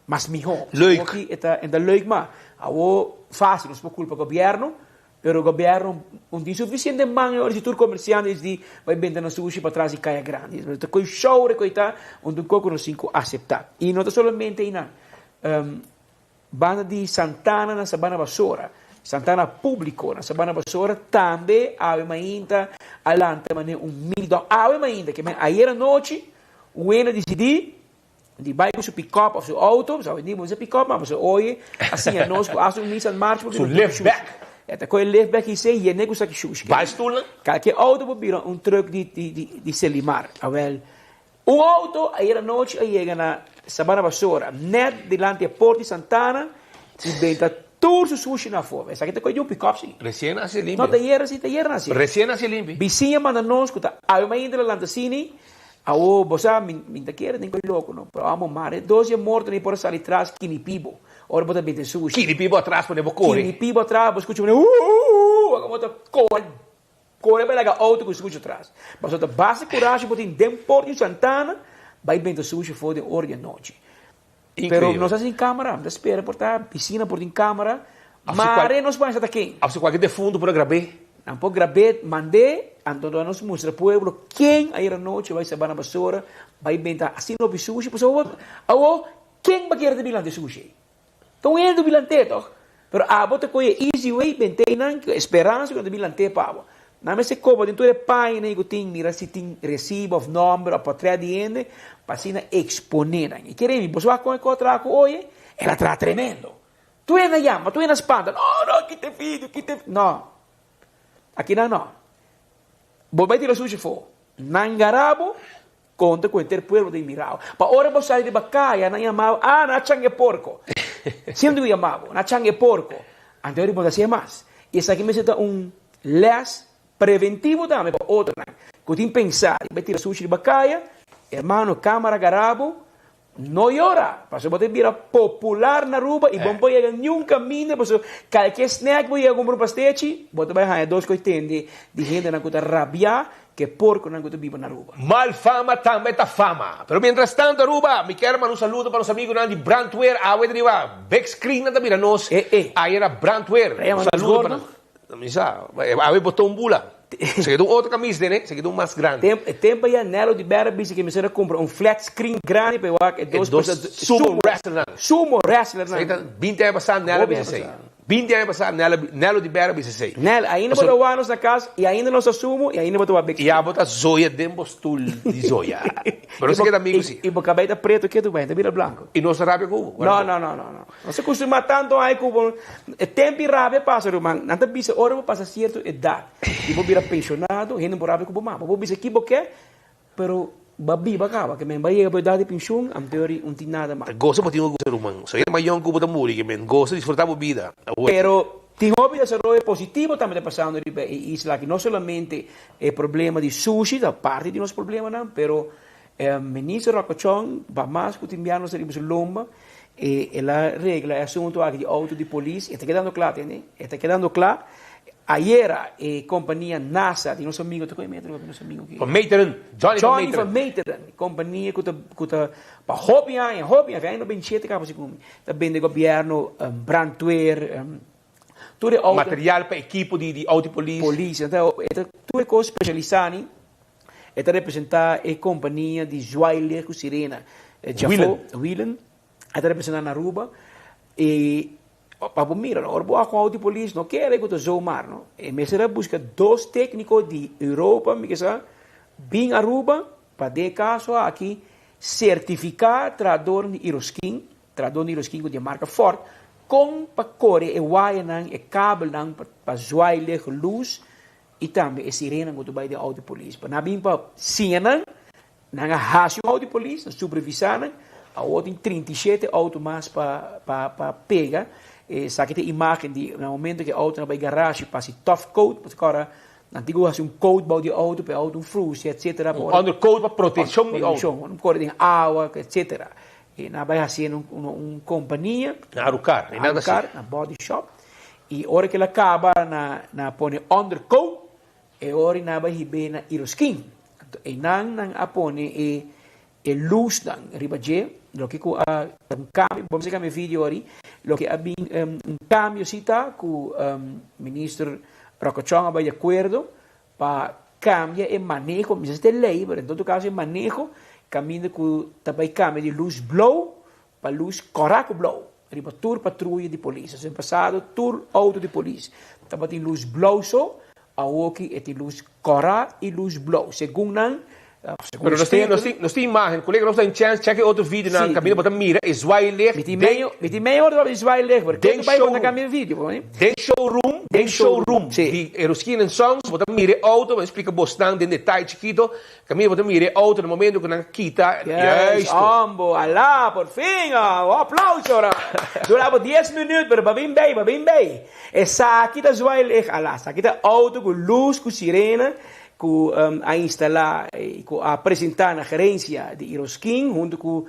Speaker 1: mas mihó.
Speaker 16: Leuk.
Speaker 1: Awor e ta e ta leuk ma awor fásil nos por kulpa gobièrnu, pero gobièrnu no tin sufisiente man e ora si tur komersiante disidi bai benta nan sushi patras di kaya grandi. Ta koe show reko e ta, un ta un kos ku nos tin ku aseptá. I no ta solamente einan. Banda di Santana na Sabana Basora, Santana Publico na Sabana Basora tambe awe mainta a lanta manera un mini dump. Awe mainta, ke men ayer anochi un hende a disidí di bai ku su pick-up of su auto, pasobra awendia bo mester pick-up mas, pasobra oye a siña nos ku asta un Nissan March por
Speaker 16: Su
Speaker 1: bira un truck di
Speaker 16: liftback.
Speaker 1: shushi. E ta kohe liftback hise yene ku saki shushi.
Speaker 16: Bai stoelnan.
Speaker 1: Kalke auto por bira un truck di Selimar. Awel, Un auto ayer anochi a yega na Sabana Basora, net dilanti e port di Santana y benta tur su sushi na afo. Esaki ta koe di un pick-up si.
Speaker 16: Recien haci limpi.
Speaker 1: No, ta ayer si, ta ayer na haci.
Speaker 16: Recien haci limpi.
Speaker 1: Bisiña manda nos cu ta awe mainta la lanta sini, awo bo sa mi mi ta kere den koe loco no, pero amo mare dos dje morto ni por a sali tras kinipibo ora bo ta benta e sushi.
Speaker 16: Kinipibo atras pone bo kore.
Speaker 1: Kinipibo atras bo scucha pone uuuuuuh como ta kore. Kore bai laga outo ku sushi atras. Pasobra ta basta kurashi bo tin den port di Santana bai benta sushi for den ora di anochi. Pero nos a sin kamera, mi ta spera por ta bisina por tin kamera. Mare nos por sa ta ken.
Speaker 16: Of si kualke defuntu por a grab'é.
Speaker 1: Nan por grab'é, mand'é, anto nos mustra pueblo ken ayer anochi bai Sabana Basora bai benta asina hopi sushi. Pasobra awor ken ba kere ta bin lanta e sushi ei? Ta un hende bin lant'é tòg? Pero abo ta kohe easy way bent'é einan ku esperansa ku nan ta bin lant'é pa abo. Nan mester koba den tur e página ei ku tin mira si tin resibo òf nòmber òf pòtrèt di hende pa asina eksponé nan. I kere mi, boso wak kon e kos a traha ku oye? El a traha tremendo. Tur hende a yama, tur hende a spanta, No, no, kita e video, kita e. No. Akinan no. Bo bai tira sushi afó. Nan gara bo. Konta ku henter pueblo ta mirao. Pa ora bo sali riba kaya, nan yamabo, Ah, nan a changa e porko. Siempre ku yamabo, nan a changa e porko. Anto e riba no ta hasié mas. I esaki mester ta un lès preventivo tambe pa otronan ku tin pensá di bai tira sushi riba kaya. Hermano, kamara gara bo, no yora, pasobra bo ta bira popular na Aruba i bo no por yega niun kaminda, pasobra kalke snack bo yega kumpra un pastechi, bo ta bai haña dos kos tende di hendenan ku ta rabiá ku e porkonan ku ta biba na Aruba.
Speaker 16: Mal fama tambe ta fama. Pero mientras tanto Aruba, mi kier manda un saludo pa nos amigunan di Brandweer awe riba big screen nan ta mira nos ayer na Brandweer. Un saludo pa nan. Mi sa, awe bo ta un bula. Se keda un otro kamis den e, se keda un mas grandi.
Speaker 1: E tempo ya Nelo di Berra bisa ke mester a kumpra un flat screen grandi pa e wak e dos
Speaker 16: sumo wrestlernan.
Speaker 1: Sumo wrestlernan.
Speaker 16: Esei ta binti aña pasá Nelo a bisa esei. Binti aña pasá Nelo Nelo di Berra a bisa esei.
Speaker 1: Nel, ainda bo ta wak nos na kas i ainda nos ta sumo i ainda bo ta wak big screen.
Speaker 16: Ya bo ta zoya den bo stul di zoya. Pero nos a keda amigu si.
Speaker 1: I bo kabei ta preto ketu bai, ta bira blanko.
Speaker 16: I nos ta rabia ku bo.
Speaker 1: No, no, no, no, no. Nos a kustumá tantu ai ku bo e tempu di rabia pasa ruman. Nan ta bisa ora bo pasa sierto edat i bo bira penshonado, hende por rabia ku bo mas. Bo por bisa ki bo ke, pero bo a biba kaba. Ke men bo a yega bo edat di penshon, anto un tin nada mas.
Speaker 16: Gosa bo tin un gosa ruman. So hende mayon ku bo ta muri ke men gosa disfruta bo bida.
Speaker 1: Pero tin hopi desaroyo positivo tambe ta pasando riba e isla aki. No solamente e problema di sushi ta parti di nos problemanan, pero Minister Rocco Chong ba mas ku tin biaha nos ta riba su lomba. E el a regla e asunto aki di auto di polis, e ta kedando kla tende, e ta kedando kla. Ayera e kompania NASA di nos amigo, ta koe metro nos amigo aki?
Speaker 16: Van Meteren, Johnny van
Speaker 1: Johnny van Meteren, kompania ku ta ku ta pa hopi aña, hopi aña, aña noventa i shete kaba segun mi, ta bende gobièrnu brandweer, tur e auto.
Speaker 16: Material pa ekipo di di auto di polis.
Speaker 1: Polis, e ta e ta tur e kos spesialisá ni, e ta representá e kompania di zwaailicht ku sirena.
Speaker 16: Wielen.
Speaker 1: Wielen. A ta representa na Aruba y pa bo mira no, ora bo wak un auto di polis no kere cu ta zomaar no. E mester a busca dos tecnico di Europa mi kisa bin Aruba pa den e caso aki certifica trahadornan di Iroskin, trahadornan di Iroskin cu di e marca Ford, con pa core e wayanan, e kabelnan pa zwaailicht, luz y tambe e sirenan cu ta bay den auto di polis. Pa nan bin pa siña nan. Nan a hasi un auto di polis, nan supervisá nan. Awor tin 37 auto mas pa pa pa pega. Esaki ta e imágen di na momento ku e auto nan bai garashi pa hasi tough coat, pasobra ora nan tin ku hasi un coat bou di e auto pa e auto no frusi etcetera.
Speaker 16: Un undercoat pa protekshon di auto.
Speaker 1: Protekshon, no kore den awa etcetera. E nan a bai hasi na un un kompania.
Speaker 16: Na Arucar,
Speaker 1: Na Arucar, na body shop. I ora ku el a kaba na na pone undercoat, E ora nan a bai hib'é na Iroskin. Anto einan nan a pone e e lusnan riba dje, loke ku a un kambio, bo mester kambia e video ori, loke a bin un kambio si ta ku Minister Rocochon a bai di akuerdo pa kambia e maneho, mi sa si ta e lei, pero en todo kaso e maneho kaminda ku ta bai kambia di lus blou Pa lus kòrá ku blou riba tur patruya di polis. Asen pasado tur outo di polis tabatin lus blou so, awoki e tin lus kòrá i lus blou. Segun nan, segun
Speaker 16: Pero nos tin,
Speaker 1: experto.
Speaker 16: nos tin, nos tin imagen. Kolega, nos ta in chance check e otro videonan
Speaker 1: Sí.
Speaker 16: kaminda bo ta mira e zwaailicht
Speaker 1: Mi tin
Speaker 16: den
Speaker 1: medio, mi tin medio ora di zwaailicht, pero
Speaker 16: den
Speaker 1: ke bai bo ta
Speaker 16: showroom.
Speaker 1: kambia e video, bo.
Speaker 16: Den showroom, den showroom di Eroskien en Sons bo ta mira e auto, bo ta splika bosnan den detaye chikito. Camila bo ta mira e auto na momento cu nan kita
Speaker 1: Juist,
Speaker 16: juisto.
Speaker 1: hombo, alá, por fin, un aplauso ora. Dura bo dies minuut, pero babin bay, babin bay. Esaki ta zwaailicht, alá, esaki ta auto cu luz, cu sirena, cu a instala y cu a presenta na gerencia di Iroskin hunto cu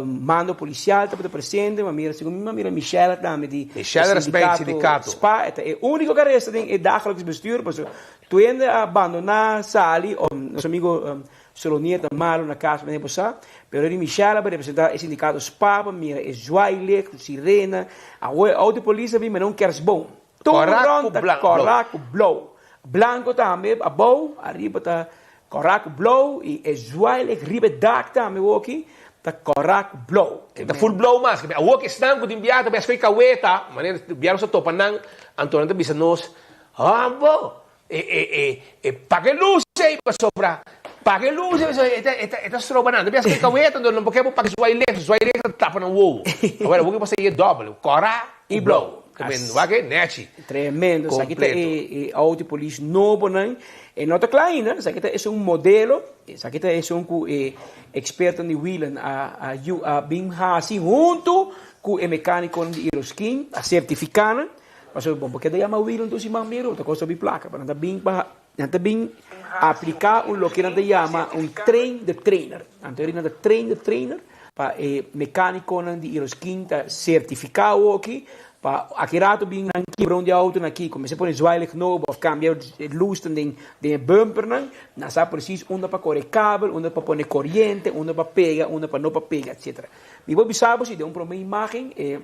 Speaker 1: mando policial tabata presente, m'a mira, segun mi m'a mira Michelle tambe di
Speaker 16: Michelle Rasmijn, sindicato.
Speaker 1: Spa, e ta e unico cu a resta den e dagelijks bestuur, pasobra Tur hende a bandoná, sali, o nos amigo Solonier ta malo na kas manera bo sa, pero di Michelle a bai representá e sindikato spa pa mira e zwaailicht, ku sirena, awor e outo polis a bin mira un kersboom. Tur
Speaker 16: Kòrá ku
Speaker 1: rònt ta
Speaker 16: blan,
Speaker 1: kòrá
Speaker 16: blou.
Speaker 1: ku blou. Blanko tambe abou, ariba ta kòrá ku blou i e zwaailicht riba e dak tambe woki ta kòrá ku blou.
Speaker 16: E ta full blou mas. Awor ku esnan ku tin biaha ta bai skohe kaweta, manera biaha nos ta topa nan, anto nan ta bisa nos, Hambo! E e e e paga e lus ei pasobra paga e lus ei pasobra e ta e ta e ta stroba nan. Ta bias ku e kaweta anto nan por ke bo paga zwaailicht, zwaailicht ta tapa nan wowo. Awor awor ke bo sa e dòbel, kòrá i blou. Ta men wak e nèchi.
Speaker 1: Tremendo. Esaki ta
Speaker 16: Kompleto.
Speaker 1: e e auto polis nobonan. E no ta kla ainda, esaki ta esun modelo, esaki ta esun ku e ekspertonan di wielen a a yu a bin hasi huntu ku e mekanikonan di Iroskin, a sertifiká nan. Pasobra bo por keda yama wiel un tur siman miro, ta kosta hopi plaka, pero nan ta bin pa, nan ta bin apliká un loke nan ta yama un train the trainer. Anto eri nan ta train the trainer pa e mekánikonan di Iroskin ta sertifiká awoki pa aki rato bin nan kibra un di outo na kiko, mester pone zwaailicht nobo òf kambia e lusnan den den e bumpernan, nan sa presis unda pa kore kabel, unda pa pone koriente, unda pa pega, unda pa no pa pega, etsetera. Mi por bisa bo si den un promé imágen e.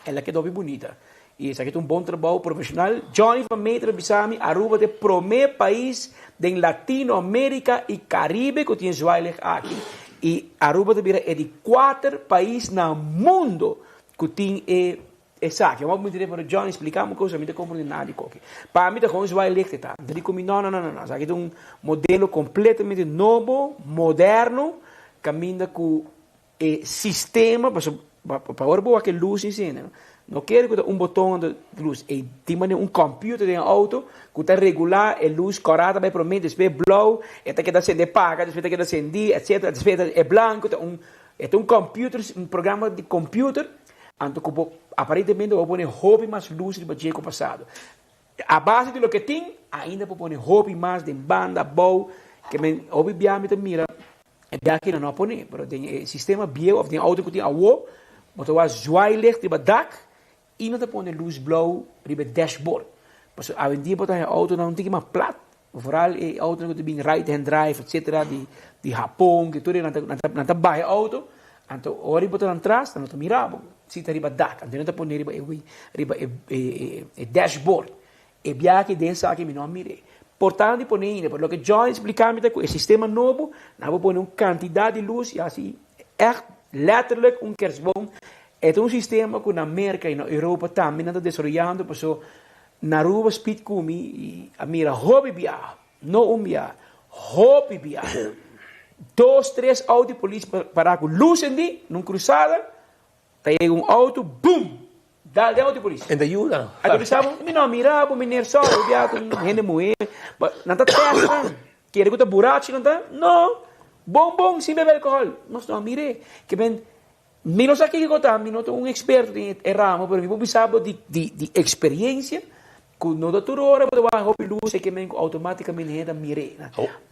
Speaker 1: El a keda hopi bunita. Y esaki ta un bon trabou profesional. Johnny van Meter a bisa mi, Aruba ta e prome pais den Latino America y Caribe cu tin e zwaailicht aki. Y Aruba ta bira e di cuater pais na mundo cu tin e esaki. Awor mi ta pero Johnny splica mi un cosa, mi ta comprende nada di koki. Pa mi ta gewoon zwaailicht e ta. Mi ta di cu mi no, no, no, no, no. Esaki ta un modelo completamente nobo, moderno, caminda cu E sistema, pasobra pa ora bo wak e lus encende no, no kere ku ta un boton anto lus, e tin manera un computer den e auto ku ta regula e lus kòrá ta bai promé, despues blou, e ta keda sende paga, despues ta keda sendí, etcetera, despues ta e blanku, ta un e ta un computer, un programa di computer, anto ku bo aparentemente bo pone hopi mas lus riba dje ku pasado. A base di loke tin, ainda bo pone hopi mas den banda, abou, ke men hopi bia mi ta mira E bia aki nan no a pone, pero den e sistema bieu of den auto ku tin awo, bo ta wak zwaailicht riba dak i nan ta pone lus blou riba e dashboard. Pasobra awendia bo ta haña autonan un tiki mas plat, vooral e autonan ku ta bin right hand drive etcetera di di Hapon, ki tur e nan ta nan ta baha e auto, anto ora bo ta nan tras nan no ta mira bo si ta riba dak, anto nan ta pone riba e riba e e dashboard. E biaha den esaki mi no a mir'é. Por tanto di pone ainda, pero loke John a spliká mi ta ku e sistema nobo nan por pone un kantidat di lus i hasi ègt lèterlik un kersboom. E ta un sistema ku na Merka i na Europa tambe nan ta desaroyando paso na Aruba speed ku mi a mira hopi biaha, no un biaha, hopi biaha. Dos tres auto di polis para ku lus endi na un krusada ta yega un auto bum dal den auto di polis.
Speaker 16: En ta yuda.
Speaker 1: A ta bisa bo mi no a mira bo meneer sorry bo biaha ku un hende muhe nan ta test nan kere ku ta burachi nan ta no bon bon sin bebe alcohol nos no a mir'e ke men Mi no sa kiko ta, mi no ta un experto den e ramo, pero mi por bisa bo di di di experiencia cu no ta tur ora bo ta wak hopi luz e ke men cu automaticamente hende ta mir'e.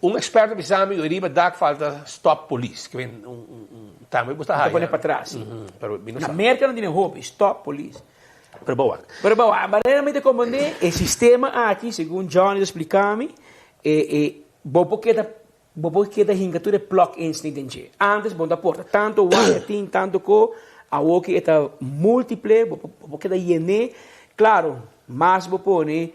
Speaker 16: Un experto bisa mi riba dak falta stop police, ke men un un un tambe bo ta
Speaker 1: Ta
Speaker 16: haya.
Speaker 1: pone patras, si.
Speaker 16: Pero mi no
Speaker 1: Na
Speaker 16: sa.
Speaker 1: Merca nan tene hopi, stop police.
Speaker 16: Pero bo wak.
Speaker 1: Pero bo wak, manera mi ta comprende e sistema aki, segun Johnny ta splica mi, e e bo por keda Bo por keda hinka tur e plug-ins ni den dje. Antes bo no ta porta tanto waya tin tanto ko, awoki e ta multiple, bo por keda yen'é. Klaro, mas bo pone,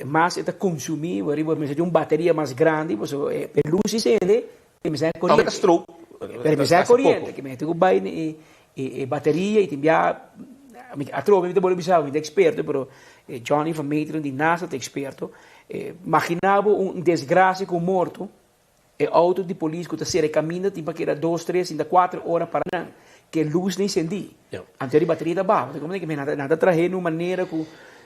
Speaker 1: mas e ta konsumí, bo riba mester tin un bateria mas grandi, pasobra e lus si sende, e mester hay
Speaker 16: Aunke ta
Speaker 1: koriente.
Speaker 16: stroop,
Speaker 1: Pero mester hay
Speaker 16: ta haci
Speaker 1: koriente,
Speaker 16: poko.
Speaker 1: ke mester ku bai na e bateria i tin bia, atrobe mi ta bolbe bisa bo, mi ta eksperto, pero Johnny van Meteren di NASA ta eksperto. Magina bo un desgracia cu un morto, e auto di polis cu ta cera e caminda tin pa keda dos, tres, sinta cuater ora para nan, cu e luz no encendi. Anto e bateria ta baha. Bo ta comprende cu nan ta trahe na un manera cu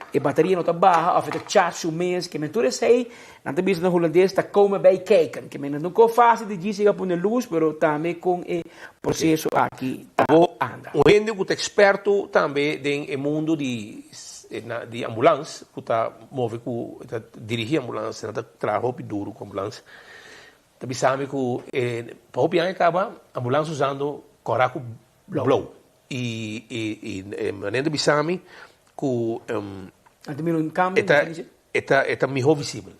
Speaker 1: e bateria no ta baha of e ta charge su mes. Ke men tur esey, nan ta bisa na Hulandes, ta komen bij kijken. Ke men no ta facil di djis yega pone luz, pero tambe con e proceso aki ta anda.
Speaker 16: Un hende cu ta experto tambe den e mundo di di ambulans cu ta move cu ta dirigi ambulans nan ta traha hopi duro cu ambulans ta bisa mi cu e pa hopi aña caba ambulans usando cora cu blou y y manera ta bisa mi cu
Speaker 1: Nan ta mira un cambio
Speaker 16: e ta e ta miho visibel.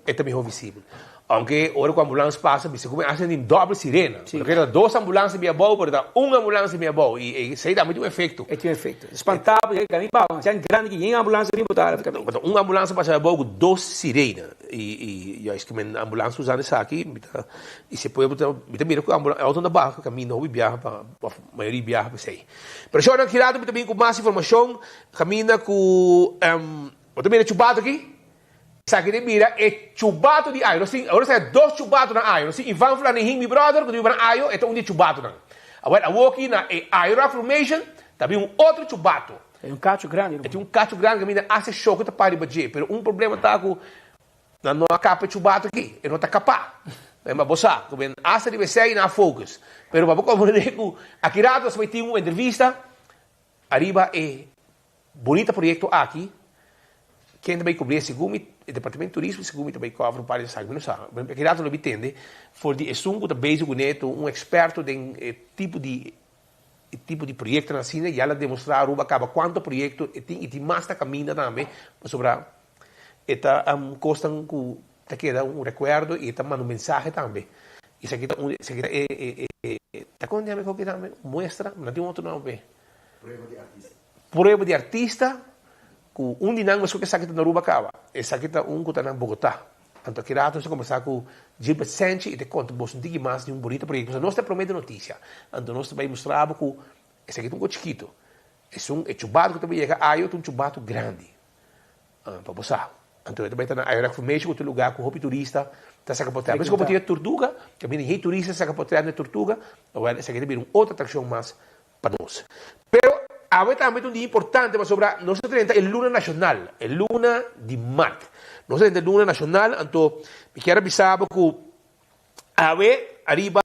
Speaker 16: E ta mihó visibel. Aunke ora ku ambulans pasa bisa ku hasta tin dòbel sirena.
Speaker 1: Sí.
Speaker 16: Porque ta dos ambulans bia abou, pero ta un ambulans bia abou. I esei tambe tin un efekto.
Speaker 1: E tin un efekto. Spantá porque kami bou, sean grandi ki yen ambulans riba ta ariba kami.
Speaker 16: Pasobra un ambulans a pasa abou ku dos sirena. I i juist ku men ambulans usando esaki mi ta i si pueblo ta mi ta mira ku auto ta baha kaminda hopi biaha pa òf mayoria biaha pa esei. Pero shornan ki rato mi ta bin ku mas informashon kaminda ku bo ta mira e chubato aki? Esaki ta bira e chubato di ayo. Nos tin, awor nos tin dos chubatonan ayo. Nos tin Ivan Flanahin, mi brother, ku ta biba na ayo, e ta un di e chubatonan. Awor, awoki na e Ayo Rock Formation ta bin un otro chubato.
Speaker 1: E un kachu grandi,
Speaker 16: E tin un kachu grandi kaminda hasta e shoko ta para riba dje. Pero un problema ta ku nan no a kapa e chubato aki. E no ta kapá. Ma bo sa, ku men hasta riba esei nan a focus. Pero pa bo komprendé ku aki rato nos bai tin un entrevista ariba e Bunita proyecto aki, ken ta bay cubri segun mi, e departamento di turismo segun mi ta bay cover un par di esaki, mi no sa, aki rato lo mi tende for di esun cu ta bezig cune ta un experto den e tipo di e tipo di proyectonan asina, ya la demostra Aruba caba cuanto proyecto e tin y tin mas na caminda tambe pasobra e ta cosnan cu ta keda un recuerdo y e ta manda un mensahe tambe y esaki ta un esaki ta e e e ta con yama e coki tambe muestra, no tin otro nomber p'e.
Speaker 3: Prueba di artista.
Speaker 16: Prueba di artista ku un di nan meskos ku esaki ta na Aruba kaba. Esaki ta un ku ta na Bogotá. Anto aki rato nos a kombersá ku Gilbert Senchi i ta konta boso un tiki mas di un bonito proyekto. Pasobra nos ta promete notisia. Anto nos ta bai mustra bo ku esaki ta un kos chikito. Esun e chubato ku ta bai yega ayo ta un chubato grandi. Pa bo sa. Anto e ta bai ta na Ayorak Formation ku ta un lugá ku hopi turista ta saka potrèt. Meskos ku bo tin e turtuga, kaminda hei turista saka potrèt na e turtuga, awèl esaki ta bira un otro atrakshon mas pa nos. Pero awe tambe ta un dia importante pasobra nos ta drenta e luna nashonal, e luna di mart. Nos ta drenta e luna nashonal, anto mi kier a bisa bo ku awe ariba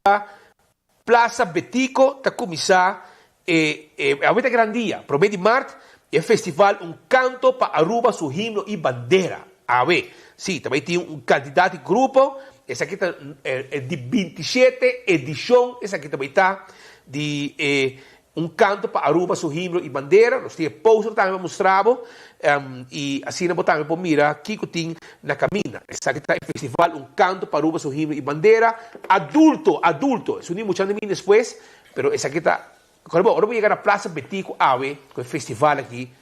Speaker 16: Plaza Betico ta kuminsá e e awe ta gran dia, promé di mart, e festival Un Canto pa Aruba su himno i bandera. Awe, sí, ta bai tin un kantidat di grupo, esaki ta e di bintishete edishon, esaki ta bai ta di e Un Canto pa Aruba su himno i bandera. Nos tin e poster tambe pa mustra bo i asina bo tambe por mira kiko tin na kaminda. Esaki ta e festival Un Canto pa Aruba su himno i bandera. Adulto, adulto, esun di mucha mi despues, pero esaki ta, kòrda bo, ora bo yega na Plaza Betico awe ku e festival aki,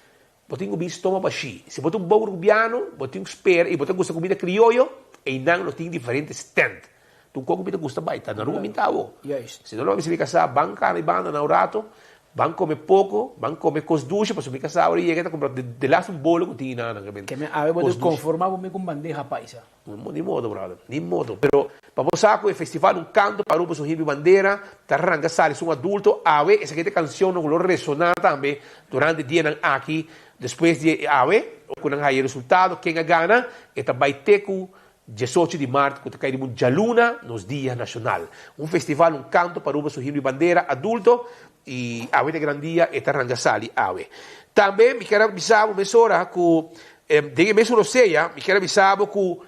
Speaker 16: Bo tin ku bin stoma bashí. Si bo ta un bon rubiano, bo tin ku spera i bo ta gusta kumida krioyo, einan lo tin diferente stand. Ta un kos ku mi ta gusta bai, ta na Aruba mi ta awo. Si no lo a bisa mi kasá, ban kana i banda na un rato. Ban come poco, ban come cos dushi, pasobra mi casa ora yega ta cumpra de laatste un bolo cu tin nan.
Speaker 1: Ke men awe bo ta conforma bo mi cu un bandeja paisa.
Speaker 16: Ni modo brother, ni modo. Pero pa bo sa cu e festival Un Canto pa Aruba su Himno y Bandera ta ranca sali su un adulto awe, esaki ta e cancionnan cu lo resona tambe durante dianan aki despues di e awe, ora cu nan haya e resultado ken a gana, e ta bay te cu Diesocho di mart cu ta cay riba un djaluna, nos dia nacional. Un festival, un canto pa Aruba su himno y bandera, adulto, y awe ta e gran dia, e ta ranga sali awe. Tambe mi kier a bisa bo mesora cu den e mesun rosea, mi kier a bisa bo cu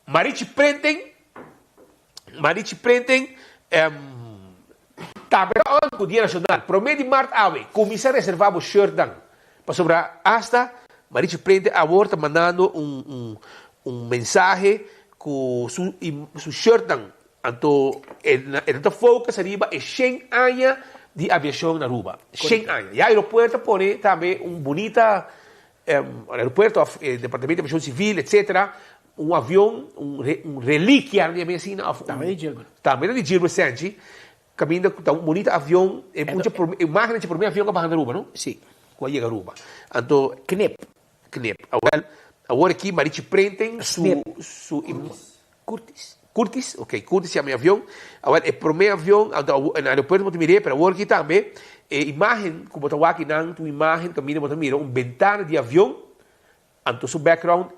Speaker 16: Marichi Printing, Marichi Printing, tambe ta on cu dia nacional. Prome di mart awe, cuminsa reserva bo shirtnan. Pasobra asta Marichi Prente awor ta mandando un un un mensahe cu su su shirtnan. Anto e e ta focus ariba e shen aña di aviacion na Aruba. Shen aña. Ya aeropuerto a pone tambe un bunita aeropuerto of e departamento di aviacion civil etcetera un avion un un reliquia nan yama asina of
Speaker 1: Tambe di Gilbert.
Speaker 16: Tambe ta di Gilbert Senchi. Caminda cu ta un bunita avion, e mucha prome, e imagen dje prome avion cu a baha na Aruba, no?
Speaker 1: Si.
Speaker 16: Cu a yega Aruba. Anto.
Speaker 1: Knip.
Speaker 16: Knip. Awel, awor aki Marichi Prenten su,
Speaker 1: Snip.
Speaker 16: su im.
Speaker 1: Curtis.
Speaker 16: Curtis, ok, Curtis yama e avion. Awel, e prome avion, anto awo, na aeropuerto bo ta mir'é, pero awor aki tambe, e imagen cu bo ta wak einan, ta un imagen caminda bo ta mira un bentana di avion, anto su background,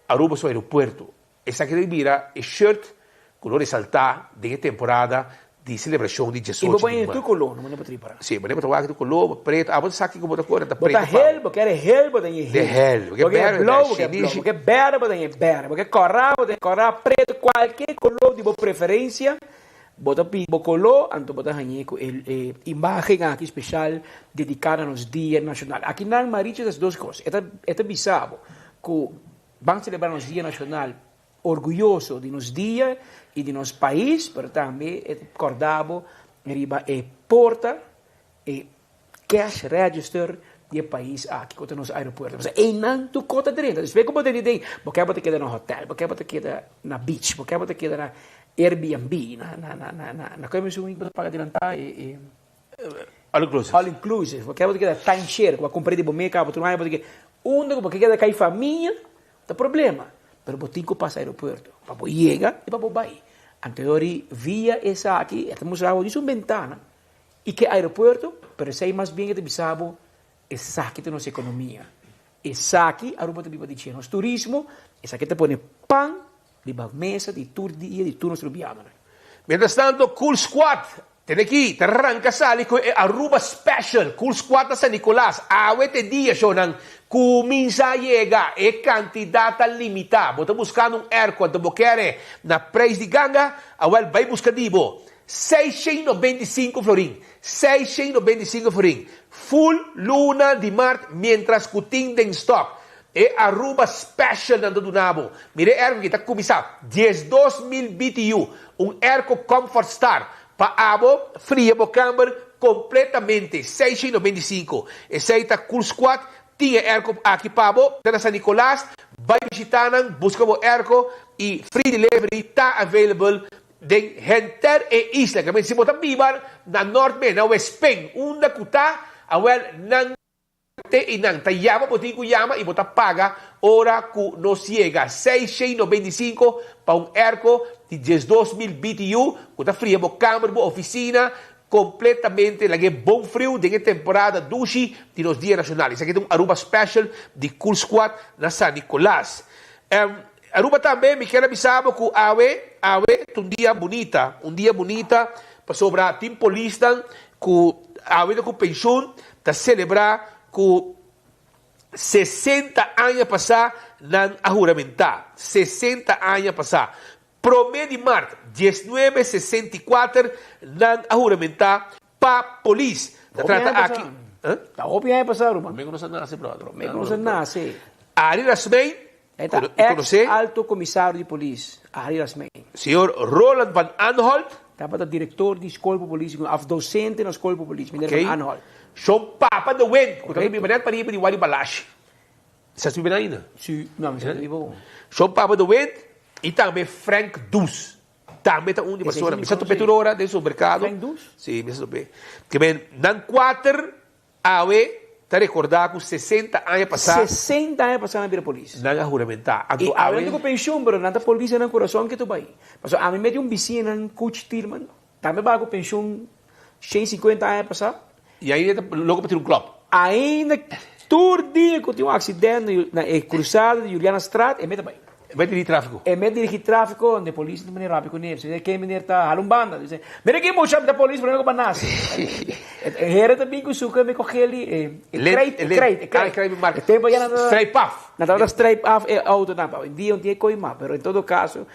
Speaker 16: Aruba su aeropuerto. Esaki ta bira e shirt ku lo resaltá den e temporada di selebrashon di
Speaker 1: I bo
Speaker 16: diesocho
Speaker 1: por
Speaker 16: di
Speaker 1: hende tur
Speaker 16: maart.
Speaker 1: koló, no bo por tripara.
Speaker 16: Sí, bo ta wak tur koló, pretu, abo ta sa kiko bo ta kore, ta
Speaker 1: Bo ta
Speaker 16: pretu pa
Speaker 1: hel, bo kere hel, bo ta hende
Speaker 16: De
Speaker 1: hel.
Speaker 16: hel, bo ke
Speaker 1: Bo ke
Speaker 16: bèrdè,
Speaker 1: blou, bo ke blou,
Speaker 16: shinishi.
Speaker 1: bo ke bèrdè, bo ta hende bèrdè, bo ke kòrá, bo ta hende kòrá, pretu, kualke koló di bo preferensia, bo ta pidi bo koló, anto bo ta hañ'é ku e e imágen aki speshal dediká na nos Dia Nashonal. Akinan Marichi ta hasi dos kos, e ta e ta bisa bo ku Ban celebra nos Dia Nacional orguyoso di nos dia y di nos pais, pero tambe e ta corda bo riba e porta, e cash register di e pais aki cu ta nos aeropuerto. Pasobra eynan tur cos ta drenta. Despues cu bo ta den, bo kier bo ta keda na hotel, bo kier bo ta keda na beach, bo kier bo ta keda na Airbnb, na na na na na na cu e mesun bo ta paga adelanta e
Speaker 16: All inclusive.
Speaker 1: All inclusive. Bo kier bo ta keda timeshare, cu bo a cumpra di bo mes caba, tur aña bo ta keda. Unda cu bo ke keda cay famia ta problema, pero bo tin cu pasa aeropuerto pa bo yega y pa bo bay. Anto e ori via esaki e ta mustra bo djis un bentana y ke aeropuerto, pero esey mas bien e ta bisa bo esaki ta nos economia, esaki Aruba ta biba di dje, nos turismo, esaki ta pone pan riba mesa di tur dia di tur nos rubianonan.
Speaker 16: Mientras tanto Cool Squad Tene aki ta ranka sali ku e Aruba Special Cool Squad na San Nicolas. Awe t'e dia shownan kuminsá yega. E kantidat ta limitá. Bo ta buskando un airco anto bo kere na prijs di ganga? Awel bai buska di bo. 695 florin. 695 florin. Full luna di mart mientras ku tin den stock. E Aruba Special nan ta duna bo. Mira e airco aki ta kuminsá 12,000 BTU. Un airco Comfort Star pa abo fria bo kamber completamente, 695. Esey ta Cool Squad tin e airco aki pa bo. Ta na San Nicolas, bay bishita nan, busca bo airco y free delivery ta available den henter e isla. Kamente si bo ta biba na Noord me, na Westpen, unda cu ta, awel nan. Te i nan ta yama bo tin ku yama i bo ta paga ora ku nos yega. 695 pa un airco di 12,000 BTU ku ta fria bo kamber, bo ofisina kompletamente lag'é bon friu den e temporada dushi di nos Dia Nashonal. Esaki ta un Aruba Special di Cool Squad na San Nicolas. Aruba tambe mi kier a bisa bo ku awe, awe ta un dia bunita, un dia bunita pasobra tin polisnan ku awe ta ku penshun ta selebrá ku 60 aña pasá nan a huramentá, 60 aña pasá. Promé di mart 19 64 nan a huramentá pa polis. Ta trata aki.
Speaker 1: Ta hopi aña pasá, ruman.
Speaker 16: Promé ku nos a nase, brother.
Speaker 1: Promé ku nos a nase.
Speaker 16: Ari Rasmijn.
Speaker 1: E ta ex alto komisario di polis, Ari Rasmijn.
Speaker 16: Señor Roland van Anholt.
Speaker 1: Tabata direktor di skol pa polis, of dosente na skol pa polis, meneer van Anholt.
Speaker 16: Shon Papa de Wind, ku ta biba net pariba di Wadi Balashi. Sa si biba ainda?
Speaker 1: Si, no, mi sa biba.
Speaker 16: Shon Papa de Wind i tambe Frank Does. Tambe ta un di persona. Mi sa top'é tur ora den supermercado. Sí, mi sa top'é. Ke men nan kuater awe ta rekordá ku sesenta aña pasá.
Speaker 1: Sesenta aña pasá nan bira polis.
Speaker 16: Nan a huramentá.
Speaker 1: I
Speaker 16: Anto
Speaker 1: awe
Speaker 16: awe.
Speaker 1: nan ta ku penshun, pero nan ta polis den nan kurason ke tur bai. Pasobra ami meti un bisiñanan Kuch Tielman, tambe baha ku penshun shen sinkuenta aña pasá.
Speaker 16: I ainda ta loko pa tira un klòp.
Speaker 1: Ainda tur dia ku tin un aksident na e krusada di Julianastraat, e meta bai.
Speaker 16: E meta dirigi tráfiko.
Speaker 1: E meta dirigi tráfiko, unda e polis ta manera rabia kuné. Pasobra ke meneer ta hala un banda. Dice, mira ki mucha, mi ta polis, pero no ku banasi. E heren ta bin ku su keme kogel di e krijt, e krijt, e krijt. E tempo ya nan ta.
Speaker 16: Strijp af.
Speaker 1: Nan tabata strijp af e autonan. Pa hoy en dia no tin e koi mas, pero en todo caso,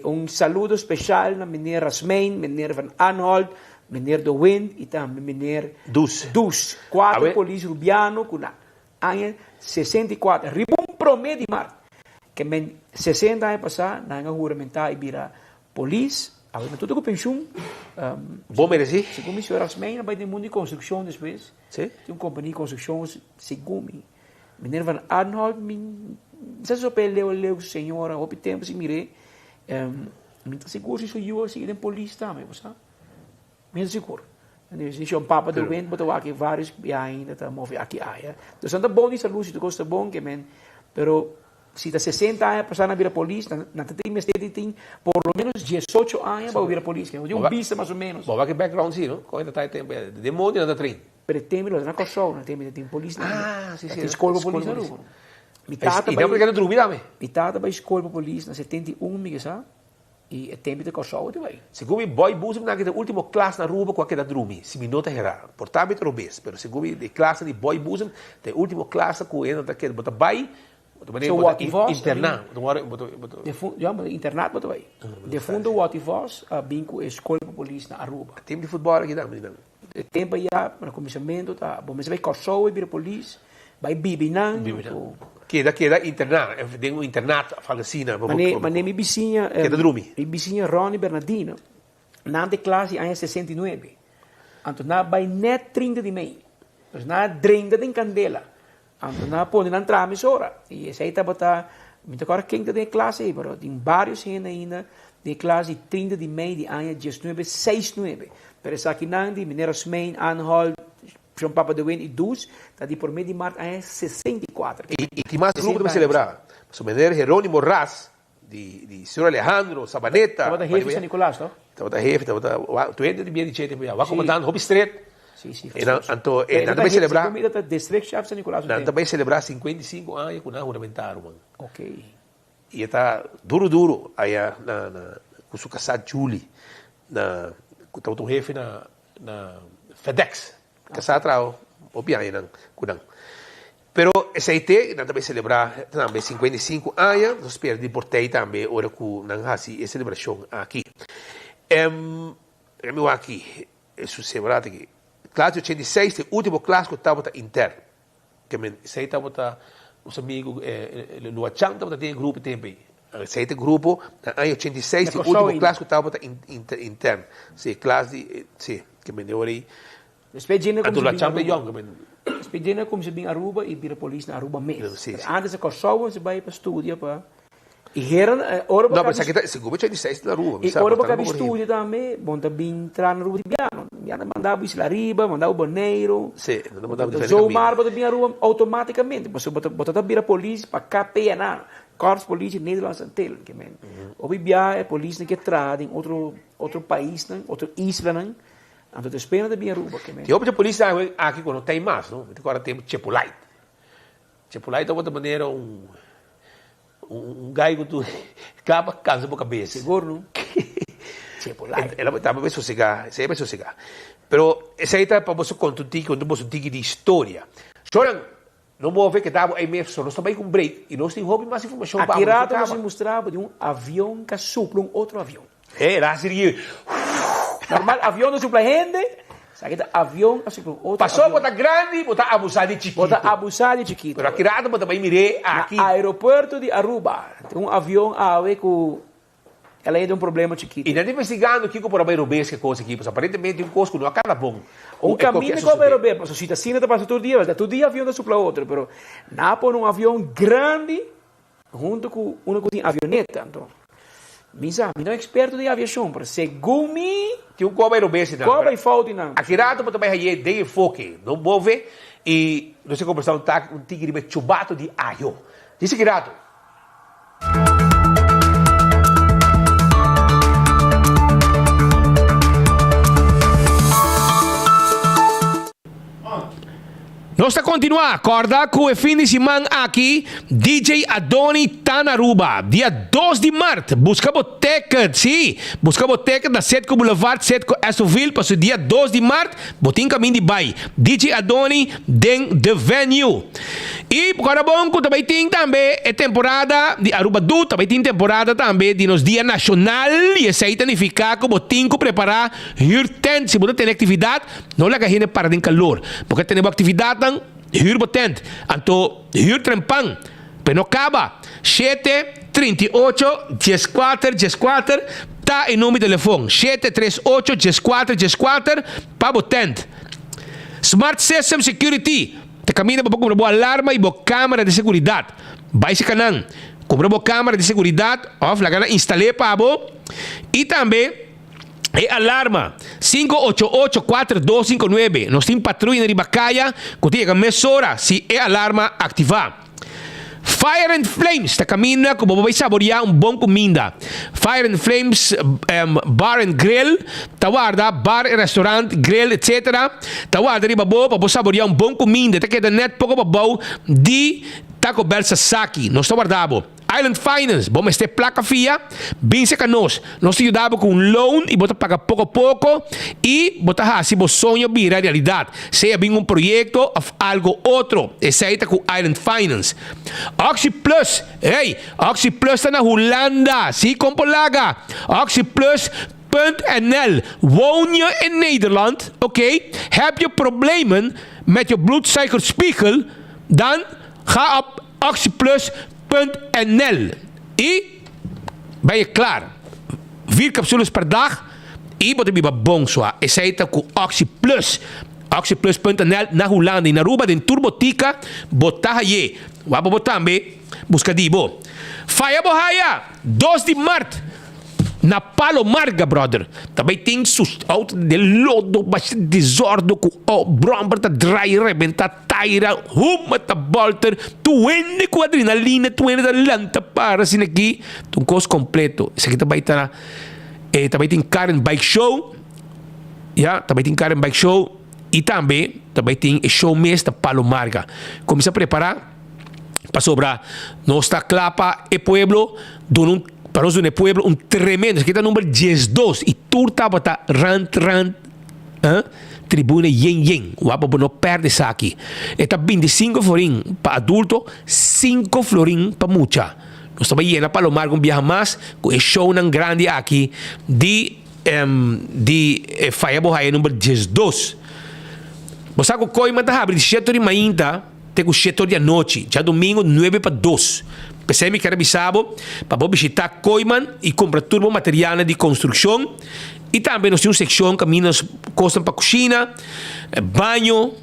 Speaker 1: un saludo special na meneer Rasmijn, meneer Van Anholt, Meneer De Wind y tambe meneer
Speaker 16: Does.
Speaker 1: Does. Cuatro polis Rubiano cu na aña 64, riba un prome di mart, ke men 60 aña pasa nan a huramenta y bira polis, awe nan tur ta cu pensioen.
Speaker 16: Bo mereci.
Speaker 1: Segun mi señor Rasmijn a bay den mundo di construccion despues.
Speaker 16: Si.
Speaker 1: Tin un compania di construccion segun mi. Meneer Van Arnholt mi sa si sop'e leu leu cu su señora hopi tempo sin mir'e. Mi ta sigur si su yu a sigui den polis tambe, bo sa. Mi ta sigur. Si shon papa de wind bo ta wak e varios bia ainda ta move aki aya. Dus nan ta bon di salud si tur kos ta bon ke men, pero si ta sesenta aña pasá nan bira polis nan ta tin mester di tin por lo menos diesocho aña pa bo bira polis. Bo tin un bista mas o menos.
Speaker 16: Bo wak e background si no? Kon e ta ta e tempo ya? Den mondi nan ta train.
Speaker 1: Pero e tempo lo ta na Kòrsou nan tempo tin polis nan.
Speaker 16: Ah si si.
Speaker 1: Tin skol pa polis na Aruba. Mi tata
Speaker 16: bai. I nan por keda drumi tambe.
Speaker 1: Mi tata bai skol pa polis na 71 mi ke sa. I e tempu di Kòrsou te bai.
Speaker 16: Segun mi Boy Boezem nan a keda ultimo klas na Aruba ku a keda drumi, si mi no ta herá. Por ta mi ta robes, pero segun mi e klasnan di Boy Boezem ta e ultimo klasnan ku hende ta keda. Bo ta bai, bo ta manera bo ta interná. Bo ta wòrdu, bo ta, bo ta.
Speaker 1: Defuntu, ya, internat bo ta bai. Defuntu Watty Vos a bin ku e skol pa polis na Aruba.
Speaker 16: Tim di futbòl aki tambe nan.
Speaker 1: E tempu ayá, na kuminsamentu ta bo mester bai Kòrsou e bira polis. Bai bibi nan.
Speaker 16: Bibi nan. Keda keda interná, den un internat of algo asina.
Speaker 1: Mane mane mi bisiña.
Speaker 16: Keda drumi.
Speaker 1: Mi bisiña Ronnie Bernardino, nan ta e klas di aña 69. Anto nan a bai nèt 30 di mei. Dus nan a drenta den kandela. Anto nan a pone nan traha mesora. I esei tabata, mi ta kòrda ken ta den e klas ei, pero tin vários hende ainda den e klas di 30 di mei di aña diesnuebe seis nuebe. Pero esakinan di Meneer Rasmijn, Anholt, Shon Papa de Win i Dus ta di promé di mart aña 64.
Speaker 16: I i tin mas grupo ta bay selebrá. Pasobra meneer Heronimo Ras di di señor Alejandro Sabaneta.
Speaker 1: Tabata hefe San Nicolas to?
Speaker 16: Tabata hefe, tabata wa tur hende di bien di chete por ya. Wak komandant hopi stret.
Speaker 1: Si si.
Speaker 16: E nan anto e nan ta bay selebrá.
Speaker 1: Segun mi ta district chef San Nicolas.
Speaker 16: Nan ta bay selebrá 55 aña ku nan a huramentá ruman.
Speaker 1: Ok.
Speaker 16: I e ta duru duru aya na na ku su kasá Julie na ku tabata un hefe na Na FedEx. Kasá traha hopi añanan ku nan. Pero esei te, nan ta bai selebrá tambe 55 aña. Nos spera di por tei tambe ora ku nan hasi e selebrashon aki. Em, mi wak aki, e susebrá aki. Klas di 86 ta e último klas ku tabata intern. Ke men esei tabata nos amigu Luachan tabata den e grupo tempu ei. Esei ta e grupo na aña 86 di ultimo klas ku tabata intern. Si klas di si ke men e ora ei.
Speaker 1: Despues djene
Speaker 16: Anto
Speaker 1: kumsa bin
Speaker 16: Luachan ta
Speaker 1: Aruba.
Speaker 16: yòn ke men.
Speaker 1: Despues djene kumsa bin Aruba i bira polis na Aruba mes.
Speaker 16: Si
Speaker 1: Pero
Speaker 16: si.
Speaker 1: antes na Kòrsou si bai pa studia pa I hera ora bo
Speaker 16: No, pero
Speaker 1: kabi
Speaker 16: esaki ta segun mi 86 na Aruba, mi
Speaker 1: I
Speaker 16: sa,
Speaker 1: ora
Speaker 16: por
Speaker 1: bo
Speaker 16: ta
Speaker 1: kabi
Speaker 16: no por
Speaker 1: studia tambe, bon ta bin tra na Aruba di biaha. Mi a manda bo Isla Riba, manda bo Boneiru.
Speaker 16: Sí, nan ta manda bo diferente kaminda.
Speaker 1: Zomaar bo ta bin Aruba automaticamente, pasobra bo ta bo ta bira polis pa KPNA, Korps Politie Nederlandse Antillen. Ke men hopi biaha e polisnan ke traha den otro otro paisnan, otro islanan, anto despues nan ta bin Aruba. Ke men.
Speaker 16: Tin hopi polisnan aki ku no ta ei mas, no? Mi ta kòrda tempu Chepulait. Chepulait tabata manera un Un gai ku tu kaba kansa bo kabes.
Speaker 1: Sigur no. Chepolai.
Speaker 16: El a tabata bai sosegá, esei a bai sosegá. Pero esei ta pa boso konta un tiki, konta boso un tiki di historia. Shonan, no move, keda bo ei mes, pasobra nos ta bai ku un break i nos tin hopi mas informashon pa
Speaker 1: Aki
Speaker 16: abo, nos no
Speaker 1: rato nos
Speaker 16: kaba.
Speaker 1: a mustra bo di un avion ka supla un otro avion.
Speaker 16: E, el a hasi di.
Speaker 1: Normal avion ta supla hende, esaki ta avion a supla un otro
Speaker 16: Paso
Speaker 1: avion.
Speaker 16: bo ta grandi, bo ta abusá di chikitu.
Speaker 1: Bo ta abusá di chikitu.
Speaker 16: Pero aki rato bo ta bai mir'é aki.
Speaker 1: Na aeropuerto di Aruba tin un avion awe ku el a yega un problema chikitu.
Speaker 16: I nan ta investigando kiko por a bai robes ku e kos aki, pasobra aparentemente un kos ku no a kada bon ku
Speaker 1: Un
Speaker 16: e koki a
Speaker 1: kaminda ku a bai
Speaker 16: sosodé.
Speaker 1: robes, pasobra si ta asina ta pasa tur dia, pasobra tur dia avion ta supla otro, pero nan a pone un avion grandi Hunto cu uno cu tin avioneta anto. Mi sa, mi no experto di aviacion, pero segun mi.
Speaker 16: Tin un koba aerobes nan.
Speaker 1: Koba y fout nan.
Speaker 16: Aki rato bo ta bay haye den e foke, no bove, y nos ta combersa un tak un tiki riba e chubato di ayo. Dice aki rato. Nos ta kontinuá. Kòrda ku e fin di siman aki DJ Adoni ta na Aruba. Dia dos di mart. Buska bo ticket. Sí, buska bo ticket na Citgo Boulevard, Citgo Esoville pasobra dia dos di mart bo tin kamin di bai. DJ Adoni den The Venue. I kòrda bon ku ta bai tin tambe e temporada di Aruba Doet, ta bai tin temporada tambe di nos Dia Nashonal i esei ta nifiká ku bo tin ku prepará hür tent si bo ta tene aktividat. No laga hende para den kalor. Bo ke tene bo aktividatnan, hür bo tent. Anto hür trempan, pe no kaba. Shete, 38, dieskuater, dieskuater ta e number di telefon. Shete, tres, ocho, dieskuater, dieskuater pa bo tent. Smart System Security ta kaminda bo por kumpra bo alarma i bo kamera di seguridat. Bai si kanan, kumpra bo kamera di seguridat òf laga nan instal'é pa bo. I tambe. E alarma, sinku ocho ocho kuater dos sinku nuebe. Nos tin patruya riba kaya ku ta yega mesora si e alarma aktivá. Fire and Flames ta kaminda ku bo por bai saboriá un bon kuminda. Fire and Flames Bar and Grill ta warda bar, restaurant, grill etc. Ta warda riba bo pa bo saboriá un bon kuminda. E ta keda nèt poko pabou di Taco Bell Sasaki. Nos ta warda bo. Island Finance, bo mester plaka fia? Bin serka nos. Nos ta yuda bo ku un loan i bo ta paga poko poko i bo ta hasi bo soño bira realidat, sea bin un proyekto òf algo otro. Esei ta ku Island Finance. Oxi Plus, hey! Oxi Plus ta na Hulanda! Si, kon por laga? Oxi Plus punt nl Woon je in Nederland? Oké, heb je problemen met je bloedsuikerspiegel? Dan ga op Oxyplus punt nl y ben je klaar. Vier capsules per dag y bo ta biba bon sua. Esey ta cu Oxyplus. Oxyplus punt nl na Hulanda y na Aruba den tur botica bo ta haye. Wak bo tambe busca di bo. Faya bo haya! Dos di mart! Na Palo Marga brother ta bay tin su auto den lodo bashita desordo cu bromber ta draai rebenta taira huma ta bolter tur hende cu adrenalina tur hende ta lanta para asina aki ta un cos completo esaki ta bay ta e ta bay tin car and bike show ya ta bay tin car and bike show y tambe ta bay tin e show mes na Palo Marga cuminsa prepara. Pasobra nos ta kla pa e pueblo duna un, pa nos duna e pueblo un tremendo, esaki ta number diesdos i tur tabata rant rant, eh, tribuna yen yen. Wak pa bo no pèrdè esaki. E ta bintisinko florin pa adulto, sinko florin pa mucha. Nos ta bai yena Palomar un biaha mas ku e shownan grandi aki di di e Faya Bo Haya number diesdos. Bo sa ku Kooiman ta habri di shete ora di mainta. Te ku shete or di anochi, djadumingu nuebe pa dos. P'esei mi kier a bisa bo pa bo bishitá Kooiman i kumpra tur bo materialnan di konstrukshon. I tambe nos tin un sekshon kaminda nos kosnan pa kushina, baño,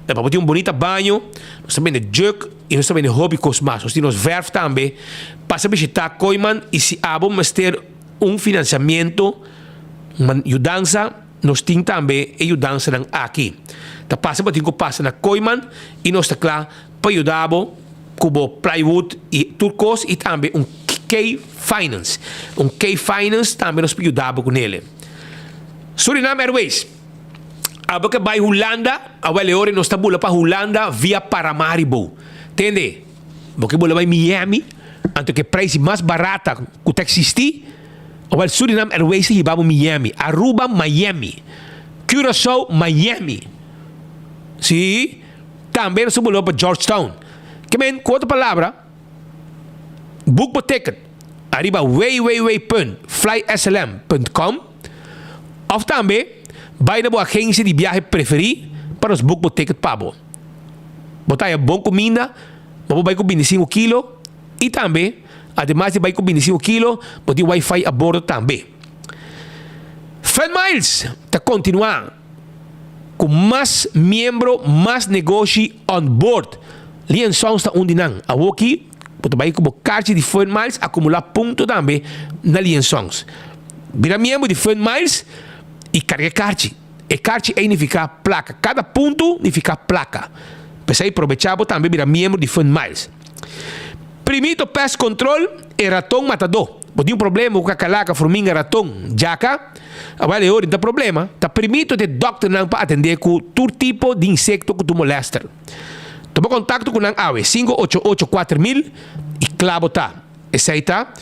Speaker 16: pa bo tin un bunita baño. Nos ta bende jug i nos ta bende hopi kos mas. Nos tin nos vèrf tambe. Pasa bishitá Kooiman i si abo mester un finansiamentu, yudansa, Nos tin tambe e yudansanan aki. Ta pasa bo tin ku pasa na Kooiman i nos ta kla pa yuda bo ku bo plywood i tur kos i tambe un Key Finance. Un Key Finance tambe nos por yuda bo ku nele. Surinam Airways, Abo ke bai Hulanda, awel e ora nos ta bula pa Hulanda via Paramaribo. Tende, bo ke bula bai Miami, anto ke prijs mas barata ku ta eksistí, Awel Surinam Airways ta hiba bo Miami, Aruba Miami, Curaçao Miami. Sí, tambe nos ta bula pa Georgetown. Ke men, ku otro palabra, book bo ticket ariba www.flyslm.com òf tambe bai na bo agensia di biahe preferí pa nos book bo ticket pa bo. Bo ta haya bon kuminda, bo por bai ku bintisinku kilo. I tambe, ademas di bai ku bintisinku kilo, bo tin wifi a bordo tambe. Fun Miles ta kontinuá ku mas miembro, mas negoshi on board. Lee and Sons ta un di nan. Awoki. Bo ta bai ku bo karchi di Fun Miles akumulá punto tambe na Lee and Sons. Bira miembro di Fun Miles i karga e karchi. E karchi ei nifiká plaka. Kada punto nifiká plaka. P'esei probechá bo tambe bira miembro di Fun Miles. Primito Pest Control e raton matadó. Bo tin un problema ku kakalaka, furminga, raton, djaka? Awel e ora ta problema. Ta primito di e dòkternan pa atendé ku tur tipo di insekto ku tu molèster. Tuma kontakto ku nan awe, 588 4000 i kla bo ta. Esei ta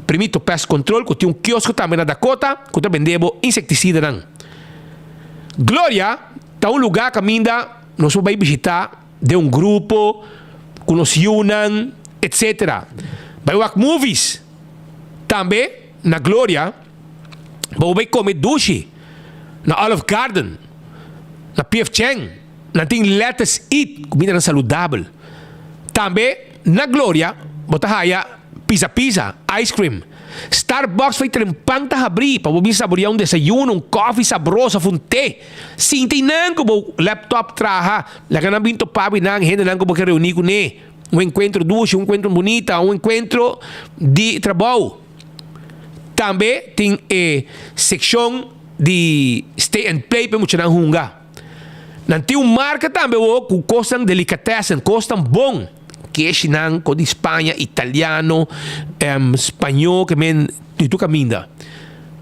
Speaker 16: Primito Pest Control ku tin un kiosko tambe na Dakota ku ta bende bo insektisidanan. Gloria ta un lugá kaminda nos por bai bishitá den un grupo, ku nos yunan, etc. Bai wak movies. Tambe na Gloria bo por bai kome dushi na Olive Garden, na PF Chang. Nan tin Lettuce Eat, kumindanan saludabel. Tambe na Gloria bo ta haya Pizza Pizza, ice cream. Starbucks fai trempan ta habrí pa bo bin saboreá un desayuno, un kòfi sabroso òf un te. Sinti nan ku bo laptop traha, laga nan bin topa bo i nan hendenan ku bo ke reuní kuné. Un enkuentro dushi, un enkuentro bunita, un enkuentro di trabou. Tambe tin e sekshon di stay and play pa e muchanan hunga. Nan tin un marka tambe wo ku kosnan delikatessen, kosnan bon. Keshinan ko di Spaña, italiano, spañó ke men di tur kaminda.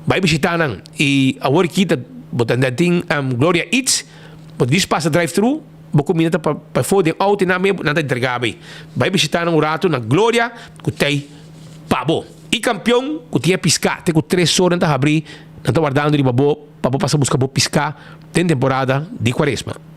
Speaker 16: Bai bishitá nan i awor aki ta bo ta tin Gloria Eats, bo ta djis pasa drive thru, bo kuminda ta pafó den outo i nan mes nan ta entregá bay. Bai bishitá nan un ratu na Gloria ku t'ei pa bo. I kampion ku tin e piská te ku tres ora nan ta habrí, nan ta wardando riba bo. Pa bo pasa buska bo piská den temporada di kuaresma.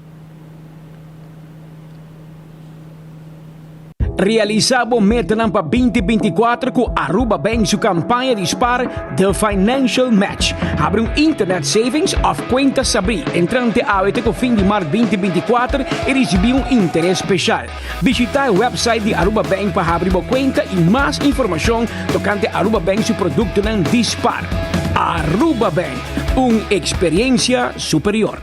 Speaker 1: Realisa bo metanan pa 2024 ku Aruba Bank su kampaña di spar The Financial Match. Habri un internet savings òf kuenta sabrí entrante awe te ku fin di mart 2024 i risibí un interes speshal. Bishita e website di Aruba Bank pa habri bo kuenta i mas informashon tokante Aruba Bank su produktonan di spar. Aruba Bank, un eksperiencia superior.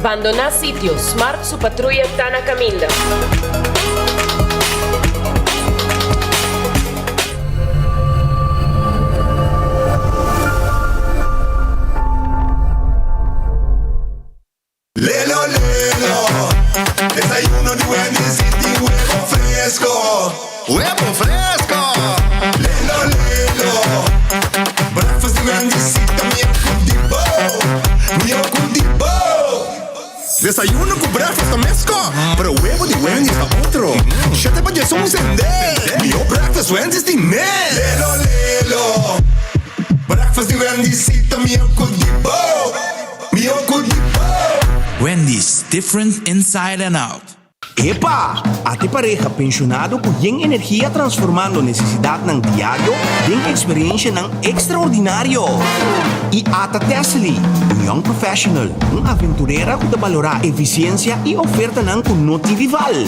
Speaker 14: Bandoná sitio, Smart su patruya ta na kaminda.
Speaker 15: Lelo lelo, desayuno di Wendy's y tin huevo fresco. Huevo fresco. Lelo lelo, breakfast di Wendy's y ta mihó cu di bo, mihó cu di bo. Desayuno cu breakfast ta mesco, pero huevo di Wendy's ta otro. Shete pa diesun sende, mihó breakfast Wendy's tin mes. Lelo lelo, breakfast di Wendy's y ta mihó cu di bo, mihó cu di bo.
Speaker 10: Wendy's, different inside and out.
Speaker 21: Epa! Ate pareha penshonado ku yen energia transformando nesesidatnan diario den eksperenshanan ekstraordinario. I ata Tessely, un young professional, un aventurera ku ta balorá efisiensia i ofertanan ku no tin rival.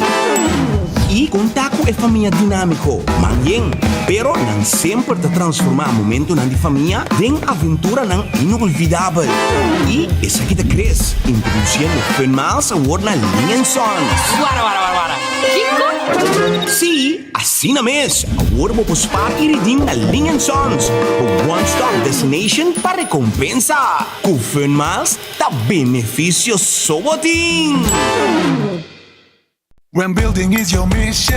Speaker 21: I konta ku e famia dinámiko, man yen, pero nan semper ta transformá momentonan di famia den aventuranan inolvidabel. I esaki ta Chris, introdusiendo Fun Miles awor na Ling and Sons.
Speaker 14: Wara wara wara wara. Kiko?
Speaker 21: Sí, asina mes! Awor bo por spaar i redeem na Ling and Sons, bo one stop destination pa rekompensa. Ku Fun Miles ta benefisio so bo tin!
Speaker 22: When building is your mission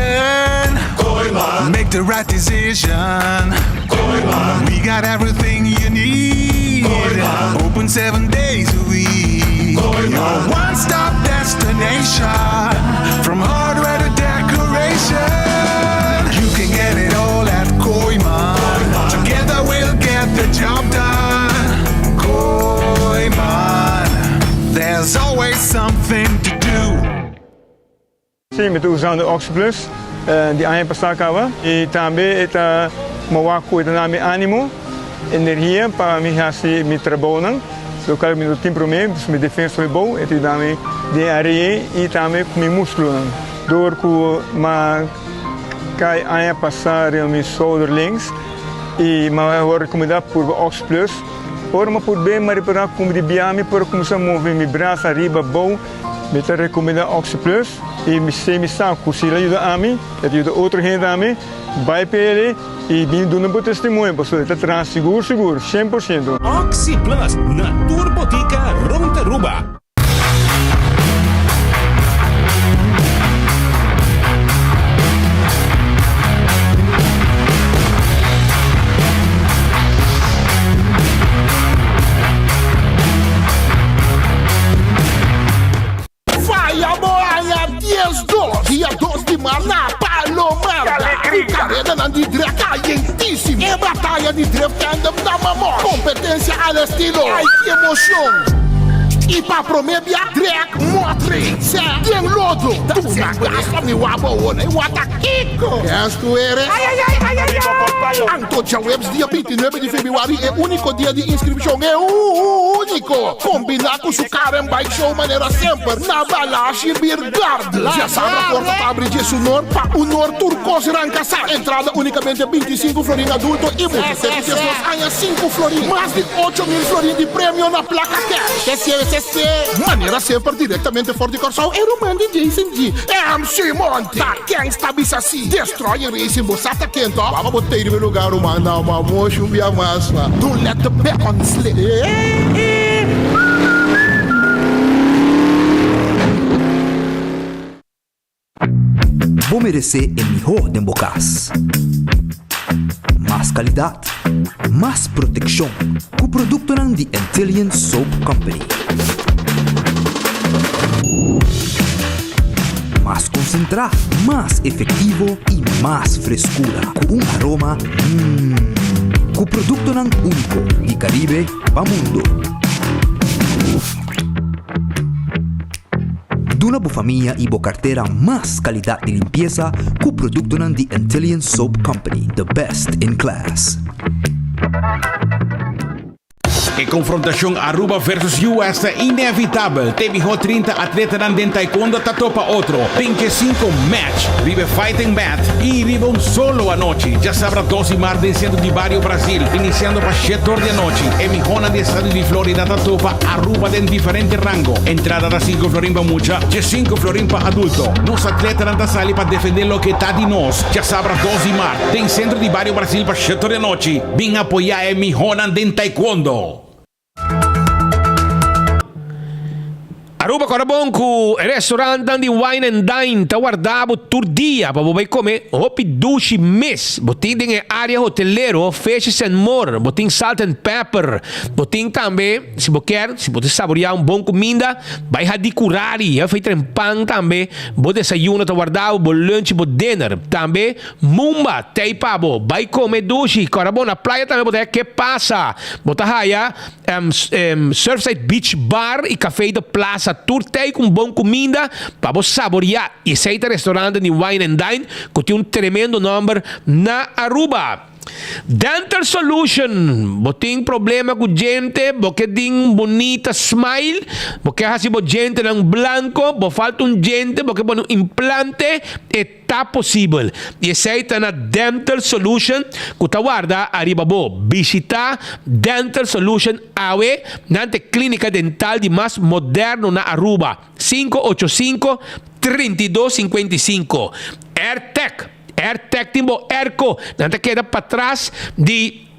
Speaker 22: Kooiman Make the right decision Kooiman We got everything you need Kooiman Open seven days a week Kooiman Your one-stop destination From hardware to decoration You can get it all at Kooiman Together we'll get the job done Kooiman There's always something to do
Speaker 23: Sí, mi ta usando Oxyplus di aña pasá kaba i tambe e ta mowa ku e ta na mi ánimo, energia pa mi hasi mi trabounan, lokal mi no tin promé, pasobra mi defensa hopi bou, e ta yuda mi den are'é i tambe ku mi múskulonan. Dor ku m'a kai aña pasá riba mi shoulder links. I mi a wòrdu rekomendá purba Ox Plus. Ora mi a purb'é, mi a ripará ku di bia mi por a kuminsá move mi brasa ariba abou. Mi ta rekomendá Oxi Plus i mi sé mi sa ku si el a yuda ami, el ta yuda otro hende tambe. Bai pa el i bin duna bo testimonio pasobra e ta traha sigur sigur, 100%.
Speaker 4: Oxi Plus na tur botica rond Aruba.
Speaker 6: Faya bo aña 12, dia dos di mar na Palomar. Ku karedanan di drag kayentísimo. E bataya di drift tandem na Mamor. Kompetensia al estilo Ay ki emocion! I pa promé bia drag motre sè den lodo. Duna gas pa mi wak bo wona i wak ta kiko. Kes tu ere? Anto djaweps dia 29 di febrüari e úniko dia di inskripshon e úniko. Kombiná ku su Car and Bike Show manera semper na Balashi Beer Garden. Djasabra porta ta abri dje sunor pa unor tur kos ranka sa. Entrada únikamente 25 florin adulto i mucha te ku 12 aña sinku florin. Mas di 8000 florin di premio na plaka cash. Manera semper direktamente for di Kòrsou e ruman di Jason G. MC Monty ta ken sta bisa si. Destroyer Racing bo sa ta ken to? Waba bo tey riba e lugar ruman na ma moshi un bia mas ma. Don't let the baton slip.
Speaker 7: Bo meresé e mihó den bo kas. Mas kalidat, mas protekshon ku produktonan di Antillian Soap Company. Mas konsentrá, mas efektivo i mas freskura ku un aroma mmm. Ku produktonan úniko di Karibe pa mundo. Duna bo famia i bo kartera mas kalidat di limpiesa ku produktonan di Antillian Soap Company, the best in class.
Speaker 4: E konfrontashon Aruba versus US ta inevitabel. Te mihó 30 atletanan den taekwondo ta topa otro den ke sinku match riba e fighting mat i riba un solo anochi. Djasabra dos di mart den sentro di bario Brasil, inisiando pa shet or di anochi, e mihónan di estado di Florida ta topa Aruba den diferente rango. Entrada ta sinku florin pa mucha, djesinku florin pa adulto. Nos atletanan ta sali pa defendé loke ta di nos. Djasabra dos di mart den sentro di bario Brasil pa shet or di anochi. Bin apoyá e mihónan den taekwondo!
Speaker 16: Aruba kòrda bon ku e restaurantnan di Wine and Dine ta warda bo tur dia pa bo bai kome hopi dushi mes. Bo tin den e área hotelero Fishes and More, bo tin Salt and Pepper, bo tin tambe si bo kier si bo ta saboriá un bon kuminda bai Hadikurari, e tren pan tambe, bo desayuno ta warda bo, bo lunch, bo dinner. Tambe Mumba, tei pa bo, bai kome dushi, kòrda bo na playa tambe bo ta haya ke pasa, bo ta haya Surfside Beach Bar i Café de Plaza tur tei ku un bon kuminda pa bo saboriá, i esei ta restaurante di Wine and Dine ku tin un tremendo nòmber na Aruba. Dental Solution, bo tin problema ku djente, bo ke tin un bunita smile, bo ke hasi bo djentenan blanko, bo falta un djente, bo ke pone un implante, e. Ta posibel. I esei ta na Dental Solution ku ta warda ariba bo. Bishita Dental Solution awe, nan ta e klínika dental di mas moderno na Aruba. 585 32 55. Airtec. Airtec tin bo airco. Nan ta keda patras di.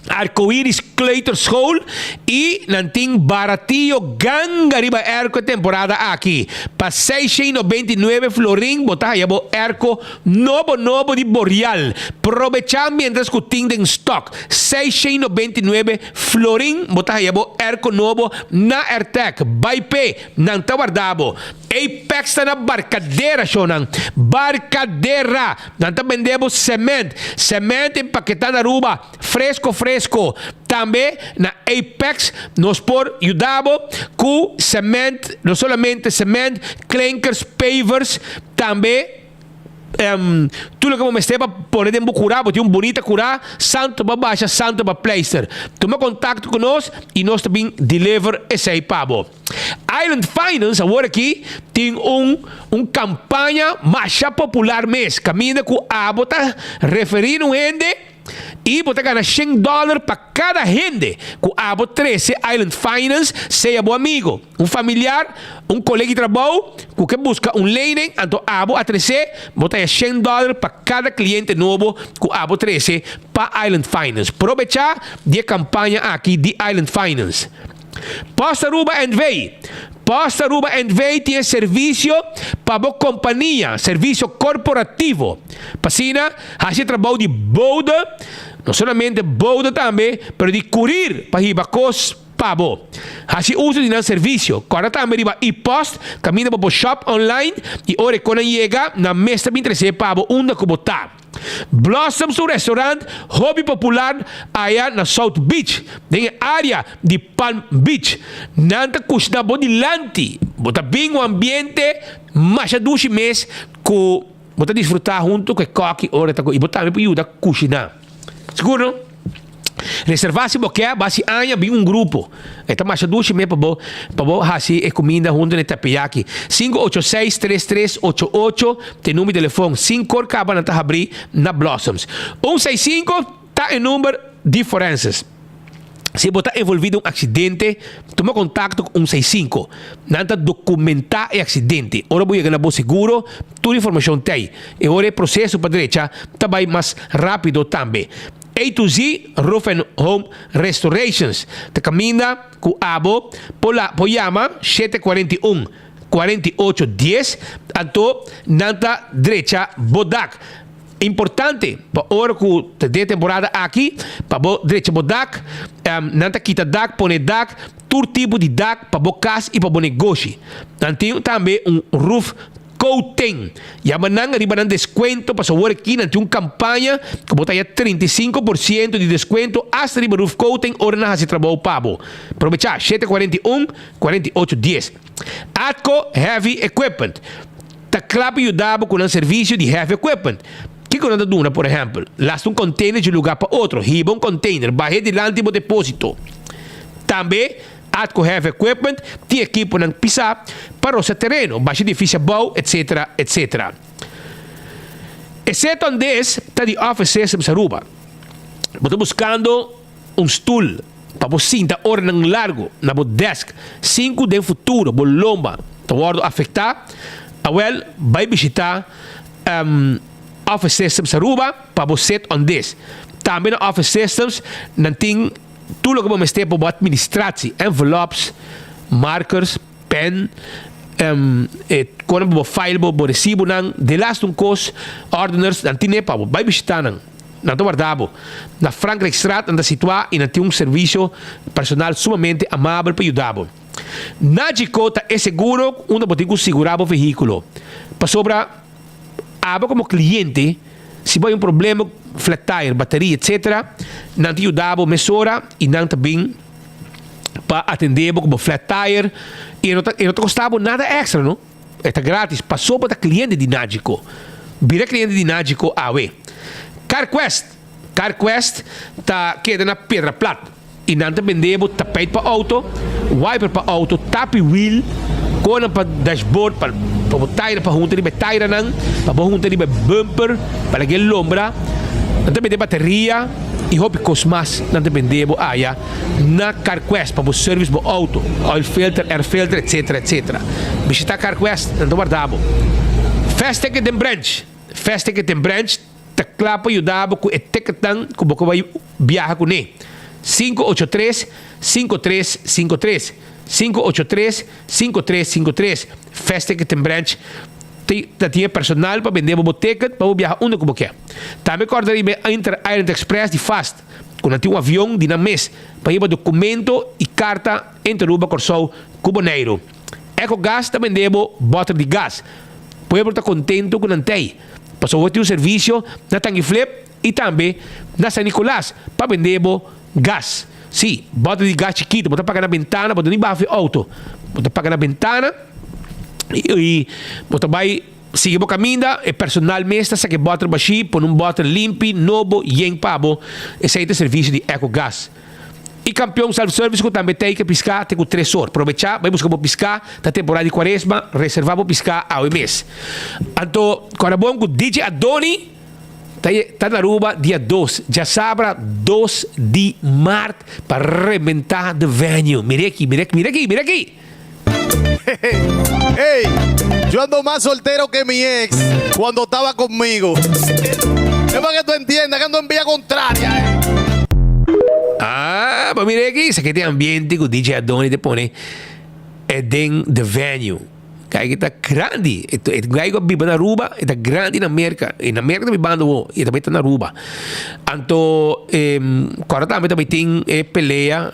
Speaker 16: Arcoiris Kleuterschool y nan tin baratio ganga riba airco e temporada aki. Pa 699 florin bo ta haya bo airco nobo nobo di Boreal. Probecha mientras cu tin den stock. 699 florin bo ta haya bo airco nobo na Airtec. Bay p'e, nan ta warda bo. Apex ta na Barcadera shownan. Barcadera! Nan ta bende bo cement. Cement empaketá na Aruba, fresco fresco. Tambe na Apex nos por yuda bo ku cement, no solamente cement, klinkers, pavers, tambe tur loke bo mester pa pone den bo kurá. Bo tin un bunita kurá, santo pa basha, santo pa pleister. Tuma kontakto ku nos i nos ta bin deliver esei pa bo. Island Finance awor aki tin un un kampaña masha popular mes kaminda ku abo ta referí un hende. I bo ta gana shen dòler pa kada hende ku abo trese Island Finance, sea bo amigo, un familiar, un kolega di trabou ku ke buska un lening, anto abo a tres'é, bo ta haya shen dòler pa kada kliente nobo ku abo trese pa Island Finance. Probechá di e kampaña aki di Island Finance. Post Aruba NV. Post Aruba NV tin e servisio pa bo kompania, servisio korporativo. Pa asina hasi e trabou di bode, no solamente bode tambe, pero di kurir pa hiba kos pa bo. Hasi uso di nan servisio. Kòrda tambe riba e-post kaminda bo por shop online i ora e konan yega, nan mes ta bin trese pa bo unda ku bo ta. Blossoms ta un restaurant hopi popular aya na South Beach, den e area di Palm Beach. Nan ta kushina bo dilanti. Bo ta bin un ambiente masha dushi mes ku bo ta disfruta hunto ku e kòki ora ta ku i bo tambe por yuda kushina. Sigur no? Reserva si bo ke, basi aña bin un grupo. E ta masha dushi me pa bo pa bo hasi e kuminda huntu na e teppeyaki. 586 3388 ta e number di telefon. Sinkor kaba nan ta habri na Blossoms. 165 ta e number di forenses. Si bo ta envolvi den un aksidente, tuma kontakto ku 165. Nan ta dokumentá e aksidente. Ora bo yega na bo seguro, tur informashon ta ei. E ora e proseso pa drecha ta bai mas rápido tambe. A to Z Roof and Home Restorations ta kaminda ku abo por la por yama 741 48 dies anto nan ta drecha bo dak. Importante pa ora ku ta den e temporada aki pa bo drecha bo dak, nan ta kita dak, pone dak, tur tipo di dak pa bo kas i pa bo negoshi. Nan tin tambe un roof Coating. Yama nan riba nan descuento pasobra awor aki nan tin un campaña cu bo ta haya 35% di descuento hasta riba roof coating ora nan haci trabou pa bo. Probecha, 7 41, 48 10. Atco Heavy Equipment ta cla pa yuda bo cu nan servicio di heavy equipment. Kico nan ta duna? Por ehempel, lasta un container di un lugar pa otro, hiba un container, bahe dilanti bo deposito. Tambe. Atco Heavy Equipment tin ekiponan pisá pa rosa tereno, basha edifisio abou, etc. Etc. E set on this ta di Office Systems Aruba. Bo ta buskando un stul pa bo sinta oranan largu na bo desk sin ku den futuro bo lomba ta wòrdu afektá? Awèl, bai bishitá Office Systems Aruba pa bo set on this. Tambe na Office Systems nan tin. Tur loke bo mester pa bo administratie, envelops, markers, pen, e kona pa bo file bo resibonan, delaste un kos, ordeners, nan tine pa bo. Bai bishita nan. Nan ta warda bo. Na Frankrijkstraat nan ta situa i nan tin un servisio personal sumamente amabel pa yuda bo. Nagico ta e seguro unda bo tin ku sigura bo vehíkulo. Pasobra. Abo komo kliente, si bo hay un problema ku flat tire, bateria etc. Nan ta yuda bo mesora i nan ta bin pa atende bo ku bo flat tire i e no ta e no ta kosta bo nada extra no. E ta gratis paso bo ta kliente di Nagico. Bira kliente di Nagico awe. CarQuest, CarQuest ta keda na Piedra Plat. I nan ta bende bo tapijt pa auto, wiper pa auto, tapi wiel, konan pa dashboard, pa pa bo taira pa hunta riba e tairanan, pa bo hunta riba e bumper, pa laga e lombra. Nan ta bende bateria i hopi kos mas nan ta bende bo aya na Carquest pa bo service bo auto, oil filter, air filter, etcetera, etcetera. Bishita Carquest, nan ta warda bo. Fast Ticket den Branch, Fast Ticket den Branch. Ta kla pa yuda bo ku e ticketnan ku bo ke bai biaha kuné. 583 5353 583 5353 Fast Ticketing Branch ta tin e personal pa bende bo bo ticket pa bo biaha unda ku bo ke. Tambe kòrda riba e Inter Island Express di Fast ku nan tin un avion di nan mes pa hiba dokumento i karta entre Aruba, Kòrsou ku Boneiru. Ecogas ta bende bo bòter di gas. Pueblo ta kontentu ku nan tei. Pasobra bo tin un servisio na Tangiflip i tambe na San Nicolas pa bende bo gas. Sí, bòter di gas chikitu bo ta paga na bentana, bo ta ni baha for e outo. Bo ta paga na bentana i bo ta bai sigui bo kaminda, e personal mes ta saka e bòter bashí, pone un bòter limpi, nobo, yen pa bo. Esei ta e servisio di Ecogas. I Kampion Self Service ku tambe tei ke piská te ku tres or. Probechá, bai buska bo piská, ta temporada di kuaresma, reservá bo piská awe mes. Anto, kòrda bon ku DJ Adoni Ta ta na Aruba dia dos, djasabra dos di maart pa rebenta the venue. Mira aki, mira aki, mira aki, mira aki!
Speaker 9: Ey, yo ando más soltero que mi ex cuando estaba conmigo. Es pa que tú entiendas que ando en vía contraria, eh.
Speaker 16: Ah, pa mira aki, esaki ta e ambiente cu DJ Adoni ta pone e den the venue. Guy ki ta grandi, e e guy ku a biba na Aruba, e ta grandi na Merka, i na Merka ta bibando awo, i e tambe ta na Aruba. Anto kòrda tambe ta bai tin e pelea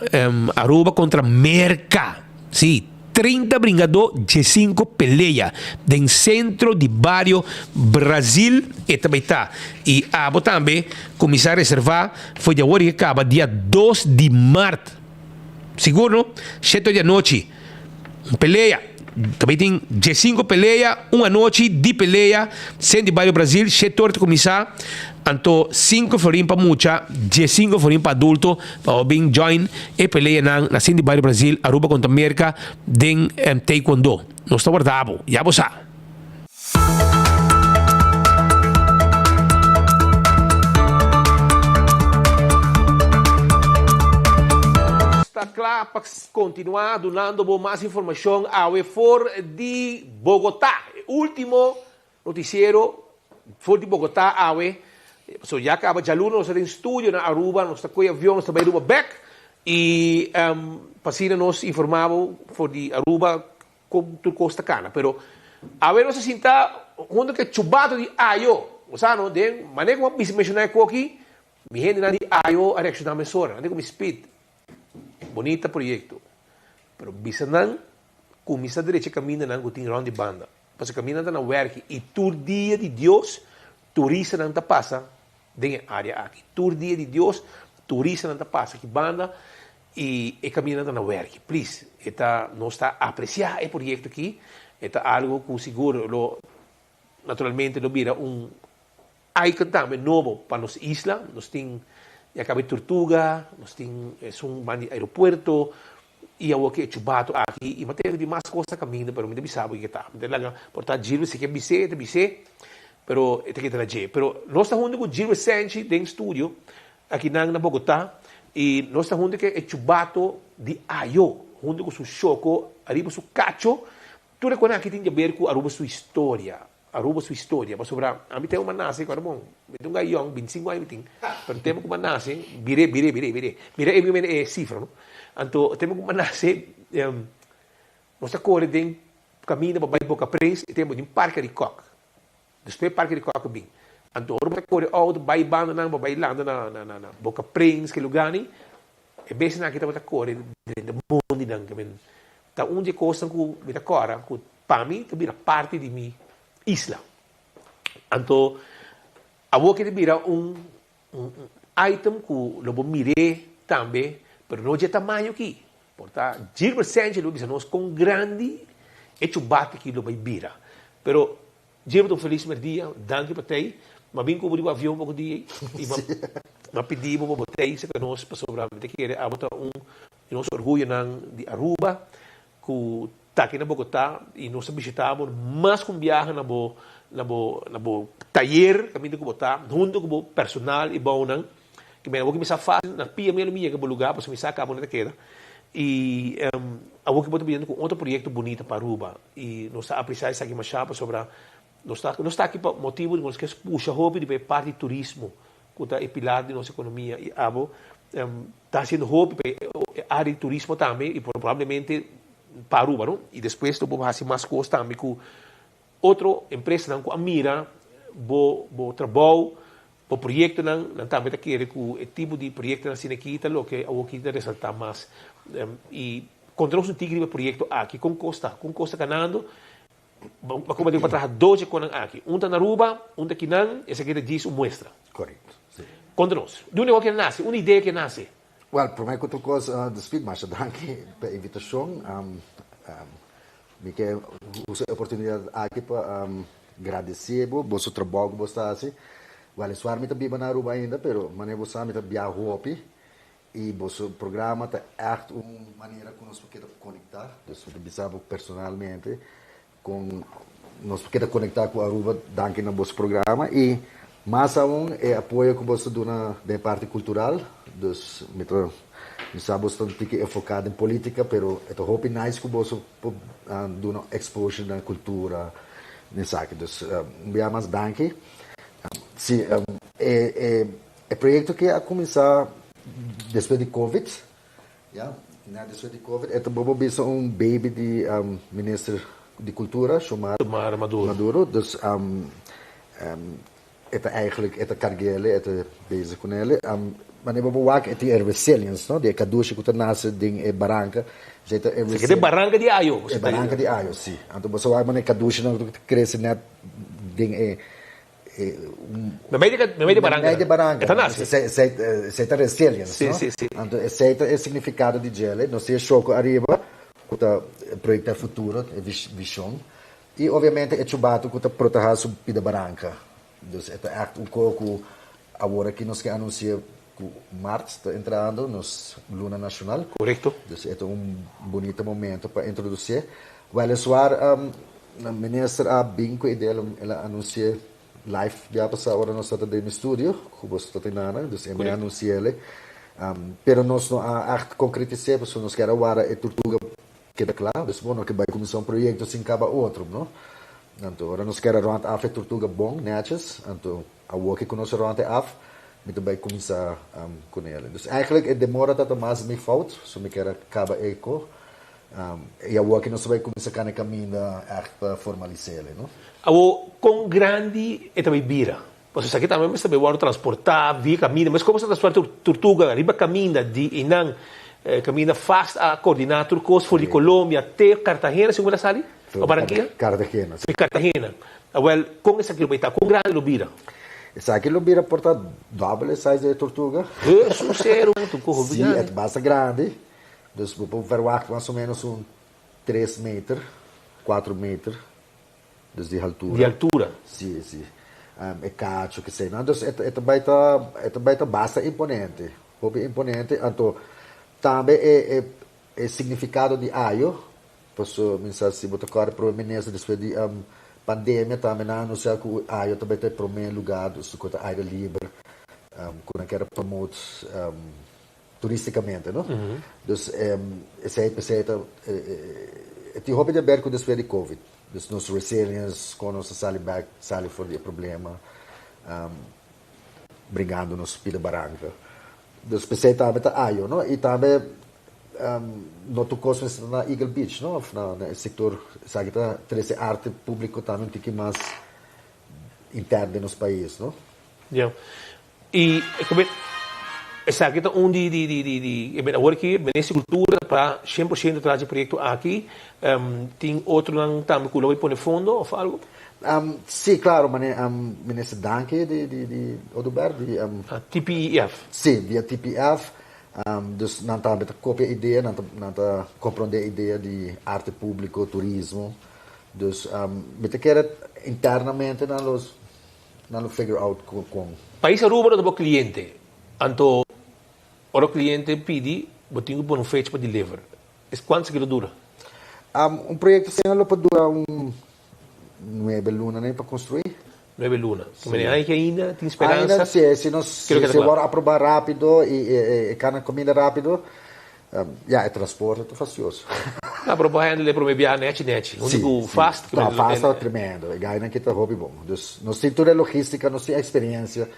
Speaker 16: Aruba kontra Merka, si, 30 bringadó diesinko pelea den sentro di bario Brazil e ta bai ta. I abo tambe kuminsá reservá for di awor i e kaba dia dos di mart, sigur no, shete di anochi. Un pelea, tambe tin diesinco pelea, un anochi di pelea, sent di Bario Brazil, shete ora ta cuminsa, anto cinco florin pa mucha, diesinco florin pa adulto, pa bo bin join e peleanan na sent di Bario Brazil, Aruba contra Merca den Taekwondo. Nos ta warda bo, ya bo sa. Ta kla pa kontinuá dunando bo mas informashon awe for di Bogotá. E último notisiero for di Bogotá awe. Pasobra ya kaba djaluna nos ta den studio na Aruba, nos ta kohe avion, nos ta bai Aruba bèk i pa asina nos informá bo for di Aruba Kon tur kos ta kana. Pero awe nos a sinta hunto ku e chubato di ayo. Bo sa no, den manera ku bo a bisa menshoná e koki, mi hendenan di ayo a reakshoná mesora. Nan di ku mi Speed, bonita proyekto, pero bisa nan kuminsá drecha e kamindanan ku tin rònt di banda. Pasobra kamindanan ta na wèrki i tur dia di Dios turistanan ta pasa den e área aki. Tur dia di Dios turistanan ta pasa aki banda I e kaminda ta na wèrki. Please, e ta, nos ta apresiá e proyekto aki. E ta algu ku sigur lo, naturalmente lo bira un icon tambe nobo pa nos isla. Nos tin ya kaba e Tortuga, nos tin esun ban di aeropuerto i awor ku e Chubato aki i matera di mas kos na kaminda, pero mi ta bisa bo kiko ta. Mi ta laga por ta Gilbert si ke bis'é, e ta bis'é, pero e ta keda na dje. Pero nos ta huntu ku Gilbert Senchi den studio. Akinan na Bogotá y nos ta hunto cu e chubato di Ayo, hunto cu su shoco ariba su cacho, tur e cosnan aki tin di haber cu Aruba su historia, Aruba su historia, pasobra ami tempo mi a nace, cuando bon, mi ta un guy yong, binticinco aña mi tin, pero tempo cu mi a nace, bir'é, bir'é, bir'é, bir'é, mira e mi e cifra no, anto tempo cu mi a nace, nos ta core den caminda pa bay Boca Prins, e tempo tin parke di kok. Despues parke di kòke bin. Anto ora bo ta kore outo bai bandanan bo bai landa na na na Boca Prins ke lugarnan e besnan aki tabata kore drenta mondinan ke men ta un di e kosnan ku mi ta kòrda ku pa mi ta bira parti di mi isla. Anto awor ke ta bira un un item ku lo bo mir'é tambe pero no dje tamaño aki por ta Gilbert Sanchez lo bisa nos kon grandi e chubate aki lo bai bira pero Gilbert un felis merdia danki pa tei m'a bin ku bo riba avion poko dia ei i m'a pidi bo pa bo tei serka nos pasobra mi ta kere abo ta un di nos orguyonan di Aruba ku ta aki na Bogotá i nos a bishitá bo mas ku un biaha na bo na bo na bo tayer kaminda ku bo ta huntu ku bo personal i bounan ke mira awor ki mi sa fásil na pia mi a lo mi yega bo lugá pasobra mi sa kaba unda ta keda i awor ki bo ta biniendo ku otro proyekto bunita pa Aruba i nos ta apresiá esaki mashá pasobra nos ta nos ta aki pa motibu di nos ke pusha hopi riba e parti di turismo ku ta e pilar di nos ekonomia i abo ta hasiendo hopi pa e área di turismo tambe i probablemente pa Aruba no i despues lo bo hasi mas kos tambe ku otro empresanan ku a mira bo bo trabou bo proyektonan nan tambe ta kere ku e tipo di proyektonan asina aki ta loke awoki ta resalta mas i kontra nos un tiki riba e proyekto aki kon kos ta kon kos ta kanando Bo kuma tin pa traha dos dje konan aki. Un ta na Aruba, un ta kinan, esaki ta djis un muestra.
Speaker 11: Korekto, si.
Speaker 16: Konta nos, di unda ku a nase, unda idea ke nase?
Speaker 11: Wèl, promé ku tur kos, Despid, masha danki pa e invitashon. Mi ke usa e oportunidat aki pa gradisé bo, boso trabou ku bo ta hasi. Wèliswar mi ta biba na Aruba ainda, pero manera bo sa mi ta biaha hopi. I boso programa ta ègt un manera ku nos por keda konektá. Dus mi ta bisa bo personalmente kon nos por keda konektá ku Aruba danki na boso programa. I. Mas aun e apoyo ku boso duna den e parti kultural, dus mi ta mi sa boso ta un tiki enfoká den polítika pero e ta hopi nice ku boso por duna exposure na kultura den esaki. Dus un bia mas danki. Si e e e proyekto aki a kuminsá despues di covid, ya, net despues di covid e ta bobo bisa un baby di minister di kultura Xiomara Maduro. Dus E ta eigenlijk, e ta carguele, e ta bezig cu nele. Wanneer bo por wak, e tin e resilience, no? Di e cadushi cu ta nace den e baranca. Esey ta e
Speaker 16: Esaki ta e baranca di ayo.
Speaker 11: E baranca di ayo, si. Anto bo sa wak manera e cadushinan cu ta crece net den e, e un.
Speaker 16: Memey di, memey di baranca.
Speaker 11: Memey di baranca.
Speaker 16: E ta nace.
Speaker 11: Esey, esey, esey ta resilience, no?
Speaker 16: Si, si, si.
Speaker 11: Anto esey ta e significado di djele. Nos tin e shoco ariba cu ta proyecta e futuro, e vision. I obviamente e chubatu ku ta protehá su pida baranka. Dus e ta ègt un ko ku awor aki nos ke anunsiá ku mart ta entrando nos luna nashonal.
Speaker 16: Korekto.
Speaker 11: Dus e ta un bunita momento pa introdusié. Wèliswaar minister a bin ku e idea, el a anunsié live bia pasá ora nos tabata den mi studio ku boso ta tin nan, dus e mi a anunsi'é. Pero nos no a ègt konkretis'é pasobra nos kier a wara e turtuga Keda kla, dus bo no ke bai kuminsá un proyekto sin kaba otro, no? Anto ora nos kere rònt af e turtuga bon, nètjes, anto awor ke ku nos a rònt e af, mi ta bai kuminsá ku nel. Dus eigentlik e demora ta ta mas mi fout, so mi kere kaba e ko. I awor ke nos ta bai kuminsá kana e kaminda ègt pa formalis'é, no?
Speaker 16: Awor, kon grandi e ta bai bira? Pasobra esaki tambe mester bai wòrdu transportá via kaminda. Mes komo sa transportá turtuga riba kaminda di einan kaminda fast a koordiná tur kos for di Colombia te Cartagena segun mi ta sali? O Barranquilla?
Speaker 11: Cartagena.
Speaker 16: Si Cartagena. Awèl kon esaki lo bai ta? Kon grandi lo bira?
Speaker 11: Esaki lo bira por ta dòbel e size di e turtuga.
Speaker 16: Hesus seru tu koho
Speaker 11: Si, e ta basta grandi. Dus bo por verwagt mas o ménos un tres meter, kuater meter. Dus di haltura.
Speaker 16: Di altura.
Speaker 11: Si, si. E cacho ke sei nan. Dus e ta bai ta, e ta bai ta basta imponente. Hopi imponente. Anto tambe e e e significado di ayo, paso mi sa si bo ta kòrda prome minister despues di pandemia tambe nan a anuncia ku ayo ta bai ta e prome lugar dus ku ta aire liber ku nan kier a promote turisticamente no. Dus esei p'esei ta e tin hopi di haber ku despues di covid. Dus nos resilience, kon nos ta sali bek, sali for di e problema, bringando nos pida baranka. Dus p'esei tambe ta ayo no. I tambe no tur kos mester ta na Eagle Beach no of na e sektor esaki ta trese arte publico tambe un tiki mas interno den nos pais no.
Speaker 16: Ya. I esaki ta un di di di di di awor ki Minister di Kultura ta 100% tras di e proyekto aki. Tin otronan tambe ku lo bai pone fondo òf algu?
Speaker 11: Sí, klaro, Minister Danki di di di Oduber di
Speaker 16: TPEF.
Speaker 11: Sí, via TPEF. Dus nan tambe ta kopia idea, nan ta nan ta komprondé idea di arte públiko, turismo. Dus mi ta kere internamente nan lo Nan lo figure out con.
Speaker 16: Pais Aruba no ta bo cliente, anto ora cliente pidi bo tin cu pone un fecha pa deliver. Es cuanto esaki lo dura?
Speaker 11: Un proyecto asina lo por dura un nuebe luna ne pa construi.
Speaker 16: Nuebe luna. Si. Mene aña ki ainda tin speransa?
Speaker 11: Ainda si, si nos si worde aproba rapido y e cana cuminda rapido, Ya, e transporte ta fastioso.
Speaker 16: No, pero bo handle e prome biaha nechi nechi. Huntu ku fast.
Speaker 11: No, fast ta tremendo. E gainan aki ta hopi bon. Dus nos tin tur e logistica, nos tin experiencia.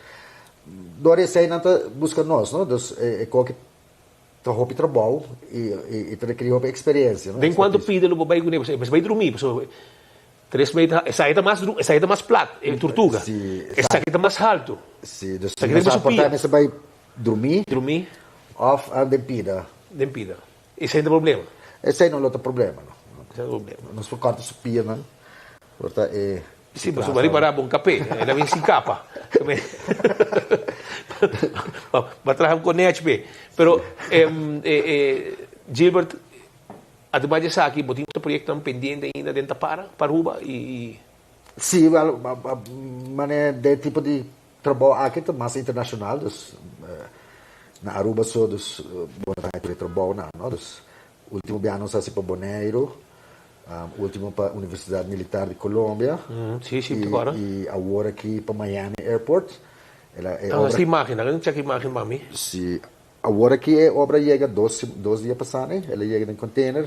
Speaker 11: Dor di esei nan ta buska nos, no? Dus e koki ta hopi trabou i ta rekeri hopi experiencia, no?
Speaker 16: Den kuantu pida lo bo bai kuné? Pasobra e mester bai drumí, pasobra tres meter, esaki ta mas esaki ta mas plat, e turtuga. Esaki ta mas haltu.
Speaker 11: Si, dus nos a porta e mester bai Drumí.
Speaker 16: Drumí.
Speaker 11: Of den pida.
Speaker 16: Den pida. Esei no ta problema?
Speaker 11: Esei no lo ta problema, no.
Speaker 16: Esei no ta problema.
Speaker 11: Nos por kòrta su pianan, por ta e.
Speaker 16: Sí, pasobra bo a ripará bon kapé, el a bin sin kapa. Bo a traha un konèch p'e. Pero, Gilbert, ademas di esaki, bo tin otro proyektonan pendiente ainda den Tapara, pa Aruba i.
Speaker 11: Sí, wèl, manera den tipo di Trabou aki ta mas internacional, dus na Aruba so dus bo no ta haña tur e trabounan, no. Dus ultimo biaha nos hasi pa Boneiru. Ultimo pa Universidad Militar di Colombia.
Speaker 16: Sí, sí, te acuerdo.
Speaker 11: Y awor aki pa Miami Airport. El a, e
Speaker 16: obra.
Speaker 11: Esta
Speaker 16: imagen, laga nos check imagen pa mi.
Speaker 11: Sí, awor aki e obra yega dos, dos dia pasá ne, el a yega den container.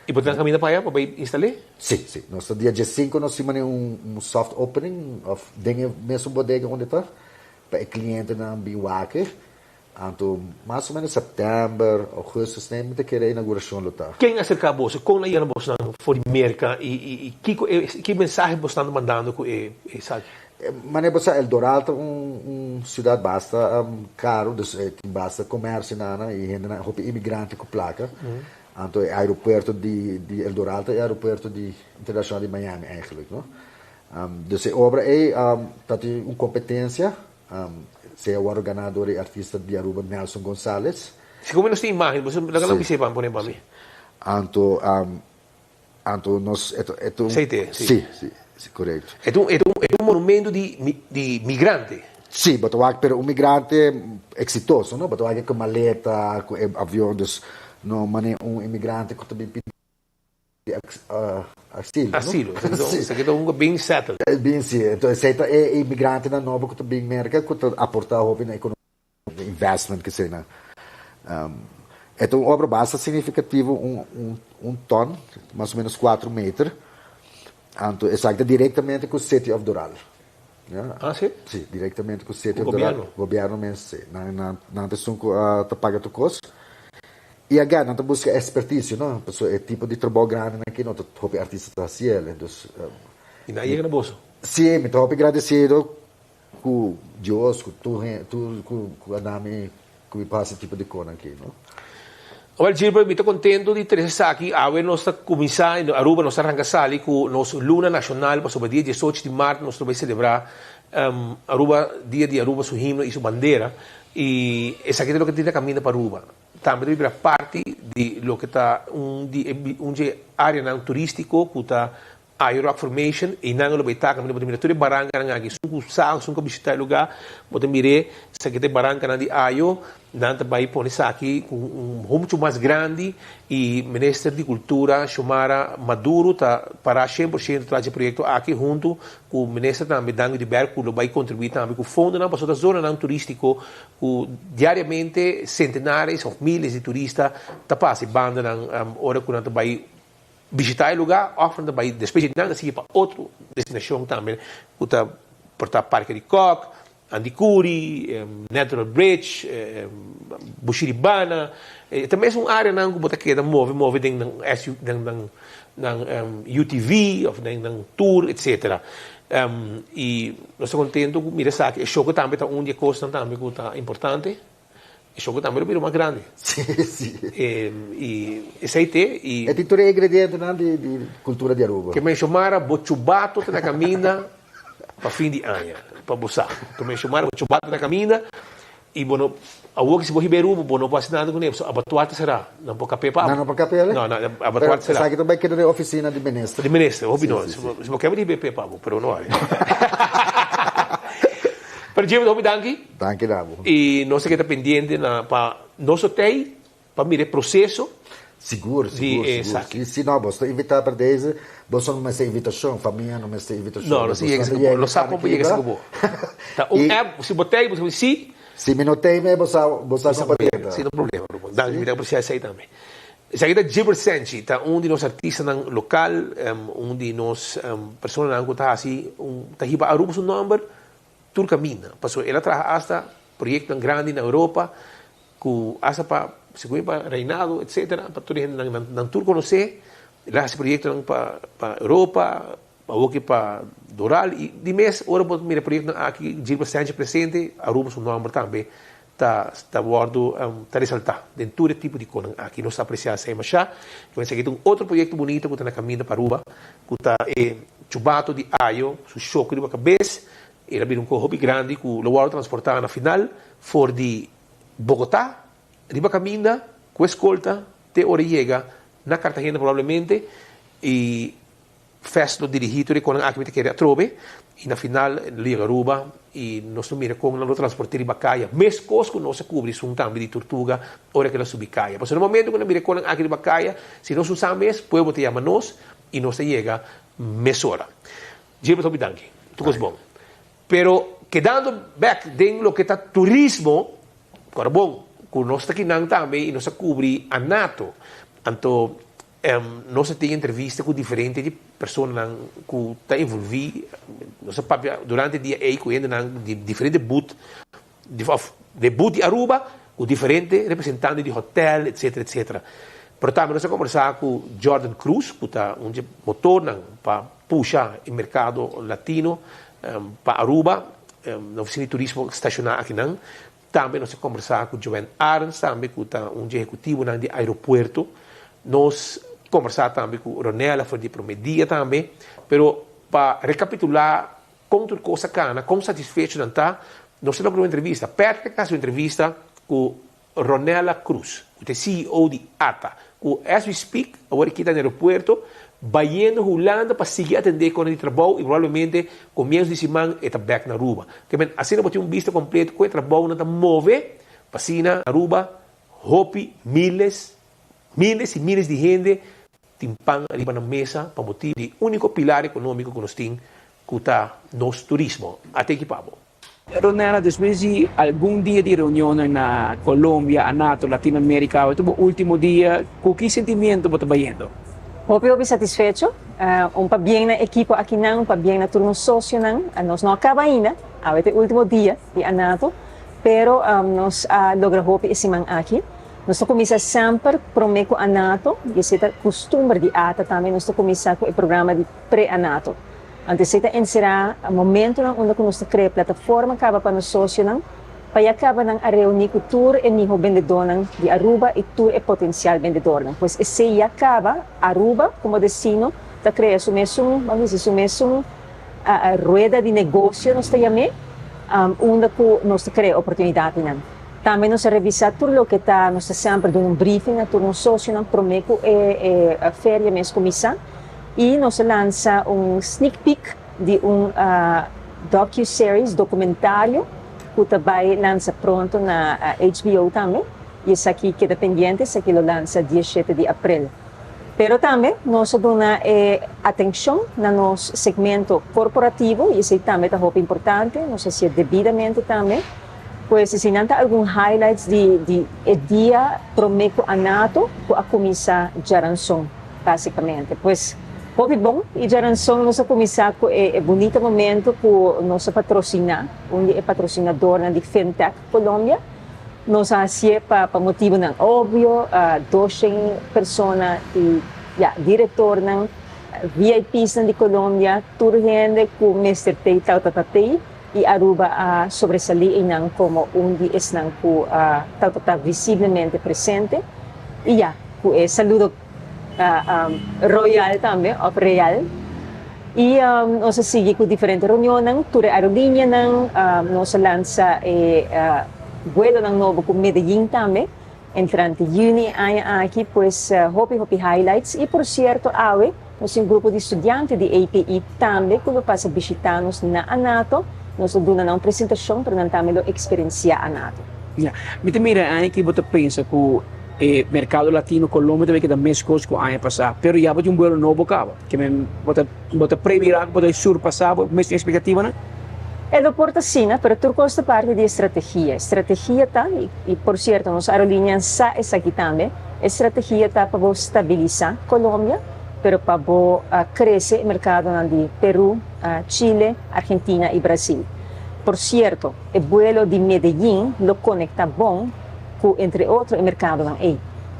Speaker 16: Y bo ta caminda pa aya pa bay instal'é?
Speaker 11: Sí, sí. Nos ta dia diescinco nos tin mane un, un soft opening of den e mesun bodega unda ta, pa e clientenan bin wak e. Anto mas o menos september, augustus ne mi ta kere e inauguracion lo ta.
Speaker 16: Ken a acerca boso? Con a yena bosnan for di Merca y kico e ki mensahe bosnan ta mandando cu e esaki?
Speaker 11: Manera bo sa El Doral ta un un ciudad basta caro dus e tin basta comercio nana y hendenan hopi inmigrante cu placa. Anto e aeropuerto di di El Doral ta e aeropuerto di internacional di Miami eigenlijk no. Dus e obra ey ta tin un competencia Sea wòrdu ganá dor e artista di Aruba Nelson Gonzalez.
Speaker 16: Si komo nos tin imágen, boso laga nan bis'é pa pone pa mi.
Speaker 11: Anto, anto nos, e ta, e ta un.
Speaker 16: Esei te, si.
Speaker 11: Si, si, si, korekto.
Speaker 16: E ta un, e ta un, e ta un monumento di, di migrante.
Speaker 11: Si, bo ta wak, pero un migrante eksitoso, no? Bo ta wak e ku maleta, ku e avion, dus no manera un imigrante ku ta bin pidi. Asilo, no?
Speaker 16: Asilo, esaki ta un bin settled.
Speaker 11: Bin si, enton esei ta e imigrantenan nobo ku ta bin Merka ku ta aportá hopi na ekonomia, investment kesei nan. E ta un obra basta signifikativo, un un ton, mas o menos kuatro meter, anto esaki ta direktamente ku City of Doral.
Speaker 16: Ah si?
Speaker 11: Si, direktamente ku City of Doral. Gobièrnu mes, si. Nan nan ta esun ku ta paga tur kos. I again, nan ta buska experticio, no? Pasobra e tipo di trabou grandinan aki no ta hopi artista ta haci el, entonces.
Speaker 16: I nan a yega na boso?
Speaker 11: Si, mi ta hopi gradecido cu Dios, cu tur hende, tur cu cu a dami cu mi por haci e tipo di conan aki, no?
Speaker 16: Awel Gilbert, mi ta contento di trece esaki. Awe nos ta cuminsa, en Aruba nos ta ranca sali cu nos luna nacional pasobra dia diesocho di maart nos lo bay celebra Aruba, dia di Aruba su himno y su bandera. Y esaki ta loke tin na caminda pa Aruba. Tambe ta bira parti di loke ta un di e un dje areanan turístiko ku ta Ayo Rock Formation. Einan lo bai ta kaminda bo ta mira tur e barankanan aki. Esun ku sa, esun ku a bishitá e lugá, bo ta mir'é esaki ta e barankanan di Ayo. Nan ta bai pone esaki ku un muchu mas grandi i Minister di Kultura Xiomara Maduro ta pará shen por shento tras dje proyekto aki huntu ku Minister tambe Dangui de Berg ku lo bai kontribuí tambe ku fondonan pasobra ta zonanan turístiko ku diariamente sentenares òf miles di turista ta pasa e bandanan ora ku nan ta bai bishitá e lugá òf nan ta bai despues di nan ta sigui pa otro destinashon tambe ku ta por ta Parke di Kòk, Andikuri, Natural Bridge, Bushiribana. E ta mes un areanan ku bo ta keda move move den nan SU den nan nan UTV òf den nan tour etsetera. I nos ta contento cu mira esaki. E shoco tambe ta un di e cosnan tambe cu ta importante. E shoco tambe lo bira mas grandi.
Speaker 11: Sí, sí.
Speaker 16: I esey te. I
Speaker 11: E tin tur e ingredientenan di di cultura di Aruba.
Speaker 16: Ke men Xiomara bo chubato ta na caminda pa fin di aña, pa bo sa. Ke men Xiomara bo chubato ta na caminda i bo no, awor ki si bo hiba e Aruba bo no por haci nada cune, pasobra abatuar ta cera. Nan por cap'e pa
Speaker 11: Nan no por cap'e ale?
Speaker 16: No, no, abatuar ta cera.
Speaker 11: Esaki ta bai keda den oficina di minister.
Speaker 16: Di minister, hopi no. Si bo kebe di hiba e pe pa bo, pero no habi. Pero Jimmy, hopi danki.
Speaker 11: Danki na bo.
Speaker 16: I nos ta keda pendiente na pa nos hotei pa mira e proceso.
Speaker 11: Sigur, sigur, sigur. Si, si, no, bo ta invitá pa deze, boso no mester invitashon, famia no mester invitashon.
Speaker 16: No, no si yega esaki bo, no sa kon por yega esaki bo. Ta un app, si bo tei, bo sa si.
Speaker 11: Si mi no tei me, bo sa, bo sa kon pa drenta.
Speaker 16: Si, no problema, ruman. Danki, mi ta apresiá esei tambe. Esaki ta Gilbert Senchi, ta un di nos artistanan lokal, un di nos personanan ku ta hasi un, ta hiba Aruba su nòmber tur kaminda. Pasobra el a traha asta proyektonan grandi na Europa, Ku hasta pa segun pa reinado etcetera pa tur e hendenan nan nan tur konosé el a hasi proyektonan pa pa Europa awoki pa Doral i di mes ora bo mira e proyektonan aki Gilbert Sanchez presente Aruba su nòmber tambe ta ta wòrdu ta resaltá den tur e tipo di konan aki nos ta apresiá esei mashá i esaki ta un otro proyekto bunita ku ta na kaminda pa Aruba ku ta e chubato di ayo su shoko riba kabes el a bira un koho hopi grandi ku lo wòrdu transportá na final for di Bogotá, riba kaminda ku eskolta te ora e yega na Cartagena probablemente i Fest lo dirigí tur e konan aki mi ta kere atrobe i na final lo yega Aruba i nos lo mira kon nan lo transport'é riba kaya meskos ku nos a kubri esun tambe di Tortuga ora ku el a subi kaya. Pasobra na momento ku nan mira e konan aki riba kaya si nos no sa mes pueblo ta yama nos i nos ta yega mesora. Gilbert hopi danki. Tur kos bon. Pero kedando bek den loke ta turismo, kòrda bon ku nos ta kinan tambe i nos a kubri Anato. Anto nos a tin entrevista ku diferente di personanan ku ta envolví. Nos a papia durante e dia ei ku hendenan di diferente but, òf de but di Aruba ku diferente representante di hotèl etsetera etsetera. Pero tambe nos a kombersá ku Jordan Cruz ku ta un dje motornan pa pusha e merkado latino pa Aruba, na ofisina di turismo stashoná akinan. Tambe nos a kombersá ku Joanne Arends tambe ku ta un dje ehekutivonan di aeropuerto. Nos kombersá tambe ku Ronella for di promé dia tambe. Pero pa rekapitulá kon tur kos a kana, kon satisfecho nan ta, nos ta logra un entrevista. Patrick a hasi un entrevista ku Ronella Cruz, ku ta e CEO di ata, ku as we speak awor aki ta na aeropuerto bayendo Hulanda pa sigui atendé kòne di trabou i probablemente komienso di siman e ta bèk na Aruba. Ke men asina bo tin un bista kompleto ku e trabounan ta move pa asina Aruba hopi miles, miles i miles di hende tin pan riba nan mesa pa motibu di úniko pilar ekonómiko ku nos tin ku ta nos turismo. Ata aki pa bo.
Speaker 1: Ronella, despues di algun dia di reunionnan na Colombia, Anato, Latino America, awe ta bo ultimo dia, cu ki sentimiento bo ta bayendo?
Speaker 5: Hopi hopi satisfecho. Un pabien na ekipo akinan, un pabien na tur nos socionan. Nos no a caba ainda, awe ta e ultimo dia di Anato, pero nos a logra hopi e siman aki. Nos ta cuminsa semper prome cu Anato, y esey ta custumber di ata tambe, nos ta cuminsa cu e programa di pre-Anato. Anto esei ta enserá momentonan unda ku nos ta krea plataforma kaba pa nos sosionan pa ya kaba nan a reuní ku tur e miho bendedónan di Aruba i tur e potensial bendedornan. Pues esei ya kaba Aruba komo destino ta krea su mesun, ban bisa, su mesun rueda di negosio nos ta yam'é, unda ku nos ta krea oportunidatnan. Tambe nos a revisá tur loke ta, nos ta semper duna un briefing na tur nos sosionan promé ku e feria mes kuminsá. I nos a lansa un sneak peek di un docuseries, documentario, ku ta bai lansa pronto na HBO tambe. I esaki keda pendiente, esaki lo lansa dieshete di aprel. Pero tambe nos a duna e atencion na nos segmento corporativo i esei tambe ta hopi importante, nos a hacié debidamente tambe. Pues eseinan ta algun highlights di di e dia prome ku Anato ku a kuminsá djaranson. Básicamente. Pues, hopi bon y djaranson nos a cuminsa cu e bunita momento cu nos a patrocina, un di e patrocinadornan di Fintech Colombia. Nos a hacié pa pa motibonan obvio, doshen persona y ya, directornan, VIPsnan di Colombia, tur hende cu mester tey tawata ta tey y Aruba a sobresali eynan como un di esnan cu tawata ta visiblemente presente y ya, cu e saludo Royal tambe of Real y nos a sigui cu diferente reunionnan tur e aerolineanan nos a lansa e vuelonan nobo cu Medellin tambe entrante juni e aña aki pues hopi hopi highlights y por cierto awe nos tin un grupo di studiante di API tambe cu lo pasa bishita nos na Anato nos lo duna nan un presentacion pero nan tambe lo experiencia Anato.
Speaker 1: Ya, mi ta mira e aña aki bo ta pensa cu E merkado latino Colombia ta bay keda meskos ku aña pasá, pero ya bo tin un buelo nobo kaba. Ke men bo ta bo ta premirá ku bo ta surpasá bo mes ekspektativanan?
Speaker 5: E lo por ta asina, pero tur kos ta parti di e strategia. E strategia ta, i por sierto nos aerolíneanan sa esaki tambe, e strategia ta pa bo stabilisá Colombia, pero pa bo krese e merkadonan di Peru, Chile, Argentina i Brasil. Por sierto, e buelo di Medellín lo konektá bon ku entre otro e merkadonan ei.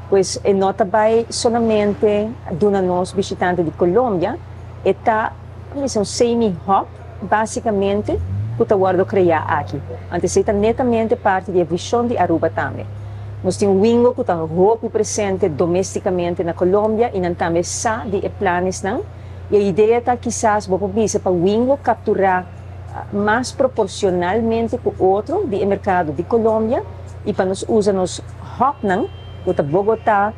Speaker 5: Pues e no ta bai solamente duna nos bishitante di Colombia, e ta bisa un semi-hub basikamente ku ta wòrdu kreá aki. Anto esei ta netamente parti di e vishon di Aruba tambe. Nos tin Wingo ku ta hopi presente domestikamente na Colombia i nan tambe sa di e planesnan i e idea ta kisas bo por bisa pa Wingo kapturá mas proporcionalmente cu otro di e mercado di Colombia y pa nos usa nos hubnan cu ta Bogota,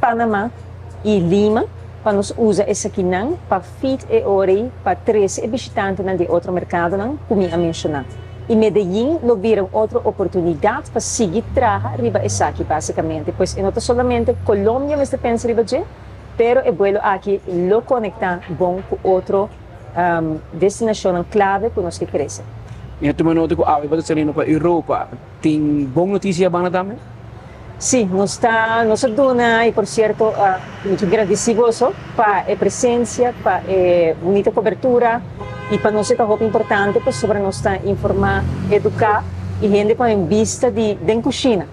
Speaker 5: Panama y Lima. pa nos usa esakinan pa feed e ori pa trece e bishitantenan di e otro mercadonan cu mi a menciona. Y Medellin lo bira un otro oportunidad pa sigui traha riba esaki basicamente. Pues e no ta solamente Colombia mester pensa riba dje, pero e buelo aki lo conecta bon cu otro destinacionnan clave cu nos ke crece.
Speaker 1: Mi a tuma nota cu awe bo ta saliendo pa Europa. Tin bon noticia banda tambe?
Speaker 5: Sí, nos ta nos a duna y por cierto mi ke gradici boso pa e presencia, pa e bunita cobertura y pa nos e ta hopi importante pasobra nos ta informa, educa y hende pone en bista di den cushina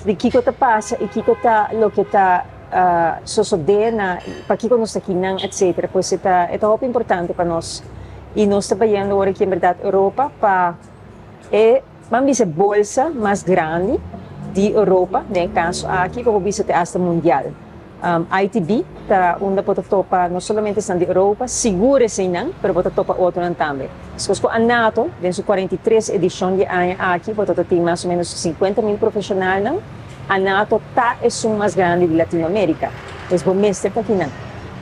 Speaker 5: di kico ta pasa y kico ta loke ta sosode na pakico nos ta kinan etcetera. Pues e ta e ta hopi importante pa nos y nos ta bayendo ora aki en berdad Europa pa e Ban bisa e bolsa mas grandi di Europa, den e kaso aki por bisa te asta mundial. ITB ta unda bo ta topa no solamente esnan di Europa, sigur eseinan, pero bo ta topa otronan tambe. Meskos ku ANATO, den su 43 edishon di e aña aki, bo ta ta tin mas o menos 50 mil profeshonalnan. ANATO ta esun mas grandi di Latinoamérika, pues bo mester ta kinan.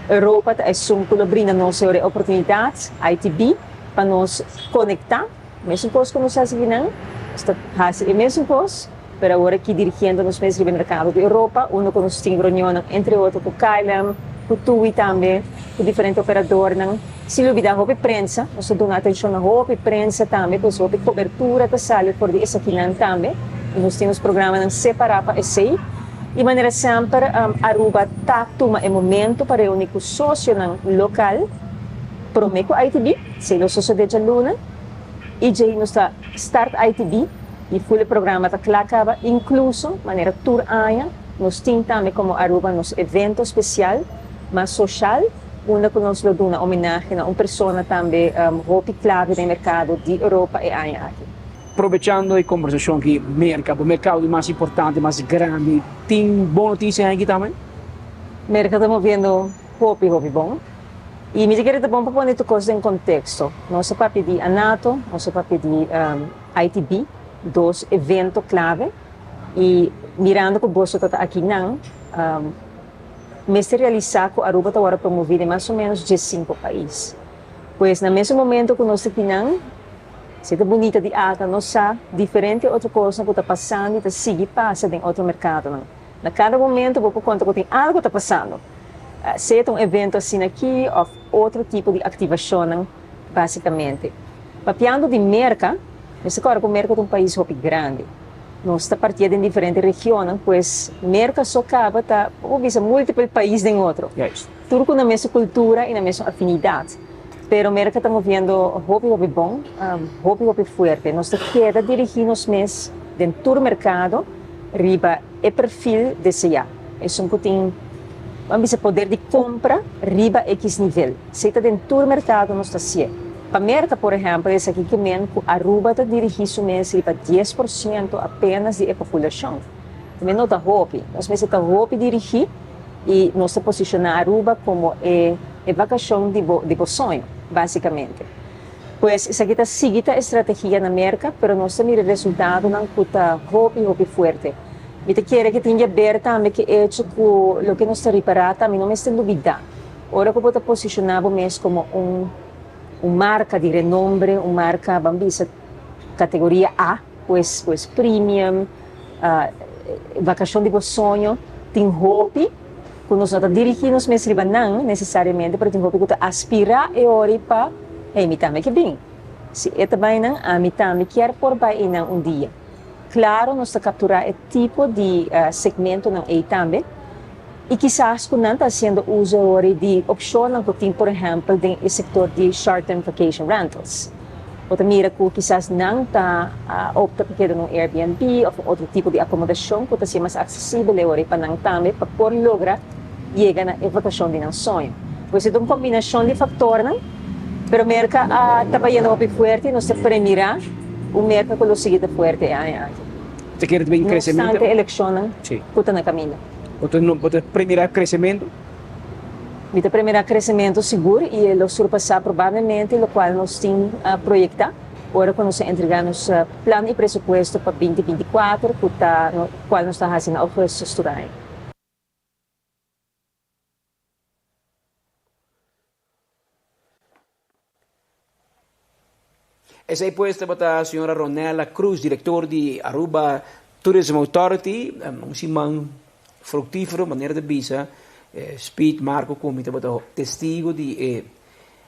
Speaker 5: Europa ta esun ku lo brinda nos e ora e oportunidat, ITB, pa nos konektá. Mesun kos ku nos hasi kinan, nos ta hasi e mesun kos, pero awor aki dirigiendo nos mes riba e merkado di Europa, unda ku nos tin reunionnan entre otro ku KLM, ku TUI tambe, ku diferente operadornan. Sin lubida hopi prensa, nos ta duna atenshon na hopi prensa tambe, pues hopi kobertura ta sali for di esakinan tambe, i nos tin nos programanan separá pa esei. Di manera semper Aruba ta tuma e momento pa reuni ku sosionan lokal promé ku ITB. Si lo sosode djaluna i djei nos ta start ITB i ful e programa ta kla kaba inkluso manera tur aña nos tin tambe komo Aruba nos evento spesial mas soshal unda ku nos lo duna homenahe na un persona tambe hopi klave den merkado di Europa e aña aki.
Speaker 1: Probechando e kombersashon ki Merka, bo merkado di mas importante, mas grandi, tin bon notisia aki tambe?
Speaker 5: Merka ta moviendo hopi hopi bon. I mi ta kere ta bon pa pone tur kos den konteksto. Nos a papia di ANATO, nos a papia di ITB, dos evento klave. I mirando ku boso ta ta akinan, mester realisá ku Aruba ta wòrdu promoví den mas o ménos diesinku pais. Pues na mesun momento ku nos ta akinan, si ta bunita di ata, nos sa diferente otro kosnan ku ta pasando i ta sigui pasa den otro merkadonan. Na kada momento bo por konta ku tin algu ta pasando, sea ta un evento asina aki òf otro tipo di aktivashonnan básikamente. Papiando di Merka, mester kòrda ku Merka ta un pais hopi grandi. Nos ta partié den diferente regionnan, pues Merka so kaba ta, bo por bisa, múltiple pais den otro. Tur ku nan mesun kultura i nan mesun afinidat. Pero Merka ta moviendo hopi hopi bon, hopi hopi fuerte. Nos ta keda dirigí nos mes den tur merkado riba e perfil deseá, esun ku tin, ban bisa, poder di kompra riba ekis nivel. Esei ta den tur merkado nos ta hasié. Pa Merka, por ehèmpel, esaki ke men ku Aruba ta dirigí su mes riba 10% apénas di e populashon. Tambe no ta hopi. Nos mester ta hopi dirigí i nos ta posishoná Aruba komo e e vakashon di bo di bo soño, básikamente. Pues esaki ta sigui ta e strategia na Merka, pero nos ta mira resultadonan ku ta hopi hopi fuerte. Mi ta kere ke tin di aber tambe ke echo ku loke nos ta ripará tambe no mester lubidá. Ora ku bo ta posishoná bo mes komo un un marka di renombre, un marka ban bisa kategoria A, pues pues premium, vakashon di bo soño, tin hopi ku nos no ta dirigí nos mes riba nan nesesariamente, pero tin hopi ku ta aspirá e ora pa, Hey, mi tambe ke bin. Si e ta bai nan, ami tambe kier por bai einan un dia. Klaro nos ta kapturá e tipo di segmentonan ei tambe, i kisas ku nan ta hasiendo uso e ora di opshonnan ku tin, por ehèmpel, den e sektor di short-term vacation rentals. Bo ta mira ku kisas nan ta opta pa keda na un Airbnb òf un otro tipo di akomodashon ku ta ser mas aksesibel e ora ei pa nan tambe pa por logra yega na e vakashon di nan soño. Pues e ta un kombinashon di faktornan, pero Merka a ta bayendo hopi fuerte i nos ta premirá un Merka ku lo sigui ta fuerte e aña aki.
Speaker 1: Ta kere ta bin kresementu?
Speaker 5: No opstante elekshonnan ku ta na kaminda.
Speaker 1: Bo ta premirá kresementu?
Speaker 5: Mi ta premira crecemento sigur y e lo surpasa probablemente locual nos tin proyecta ora cu nos a entrega nos plan y presupuesto pa 2024 cu ta cual nos ta haci na augustus tur aña.
Speaker 1: Esey pues tabata señora Ronella Cruz, director di Aruba Tourism Authority. Un siman fructifero, manera ta bisa. Speed, Marco cu mi tabata testigo di e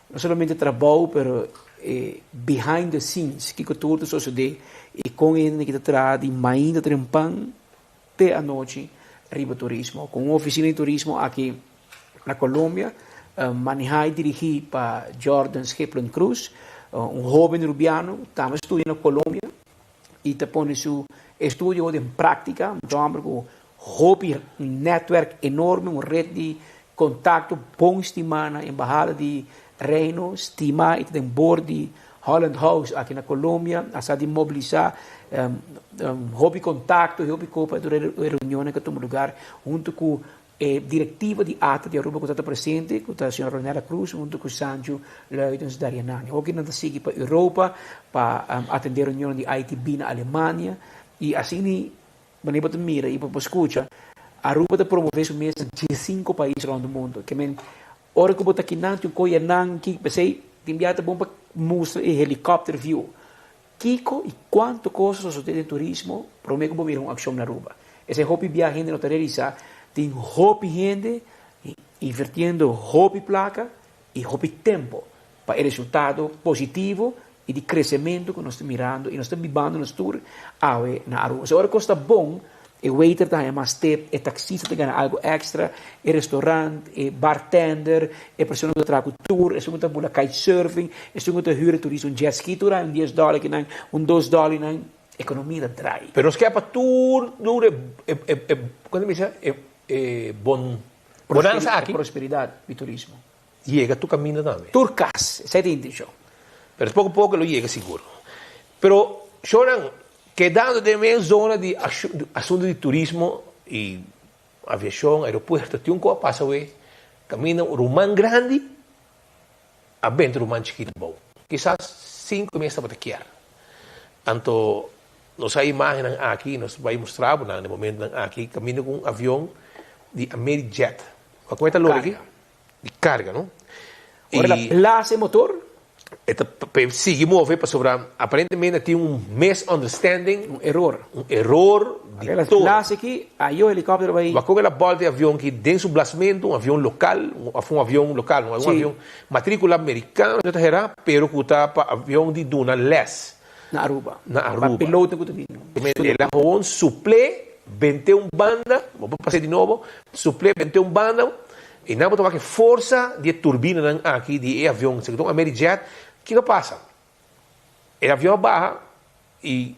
Speaker 1: no solamente trabou pero e behind the scenes, kico tur ta sosode y con e hende ki ta traha di mainta trempan te anochi riba turismo. Cu un oficina di turismo aki na Colombia, maneha y dirigi pa Jordan Schiplen Cruz, un hoben Rubiano, tambe studia na Colombia y ta pone su estudio den practica, un homber cu hopi netwerk enorme, un red di contacto bon stima na Embahada di Reino, stima y ta den board di Holland House aki na Colombia, a sa di mobilisa hopi contacto y hopi copa durante e reunionnan cu a tuma lugar hunto cu E directiva di ata di Aruba cu ta ta presente, cu ta señor Ronella Cruz hunto cu Sancho Luidens Darianani. Hoki nan ta sigui pa Europa pa atende reunionnan di ITB na Alemania y asina manera bo ta mira y bo por scucha, Aruba ta promove su mes na diescinco pais rond mundo. Ke men ora cu bo ta kinan tin un coya nan ki p'esey tin bia ta bon pa mustra e helicopter view. Kiko y cuanto cos a sosode den turismo prome cu bo mira un accion na Aruba? Esey hopi bia hende no ta realisa, tin hopi hende invertiendo hopi placa y hopi tempo pa e resultado positivo y di crecemento cu nos ta mirando y nos ta bibando nos tur awe na Aruba. So ora cos ta bon, E waiter ta haña mas tip, e taxista ta gana algo extra, e restaurant, e bartender, e persona ku ta traha ku tour, esun ku ta bula kitesurfing, esun ku ta hür e turista un jet ski tur haña un dies dòler kinan, un dos dòler kinan, ekonomia ta drai.
Speaker 16: Pero nos ke pa tur dure e e e kon ta bisa e e bon bonansa aki.
Speaker 1: E prosperidat di turismo.
Speaker 16: Yega tur kaminda tambe.
Speaker 1: Tur kas, esei ta e intenshon.
Speaker 16: Pero poko poko lo yega sigur. Pero shownan kedando den mes zona di asuntu di turismo y aviashon, aeropuerto, tin un kos a pasa awe, kaminda un ruman grandi a benta ruman chikito abou. Kisas sinku mes tabata kier. Anto nos a imagennan aki, nos bai mustra bo nan den momentonan aki, kaminda ku un avion di Amerijet. Wak ku e ta lora aki? Di carga, no?
Speaker 1: Ora el a blaas e motor.
Speaker 16: E ta sigui move pasobra aparentemente tin un misunderstanding.
Speaker 1: Un eror.
Speaker 16: Un eror di
Speaker 1: Ora el a blaas aki, ayo helicopter bai.
Speaker 16: Wak con el a bolta e avion aki den su blasmento, un avion local, of un avion local, un avion matricula mericano, no ta hera, pero cu ta pa avion di duna les.
Speaker 1: Na Aruba.
Speaker 16: Na Aruba.
Speaker 1: Pa piloto cu ta bini.
Speaker 16: El a gewoon suple bente un banda, bo por pas'é di nobo, suple bente un banda, y nan bo ta wak e forsa di e turbinanan aki di e avion, si ta un Amerijet, kico a pasa? E avion a baha y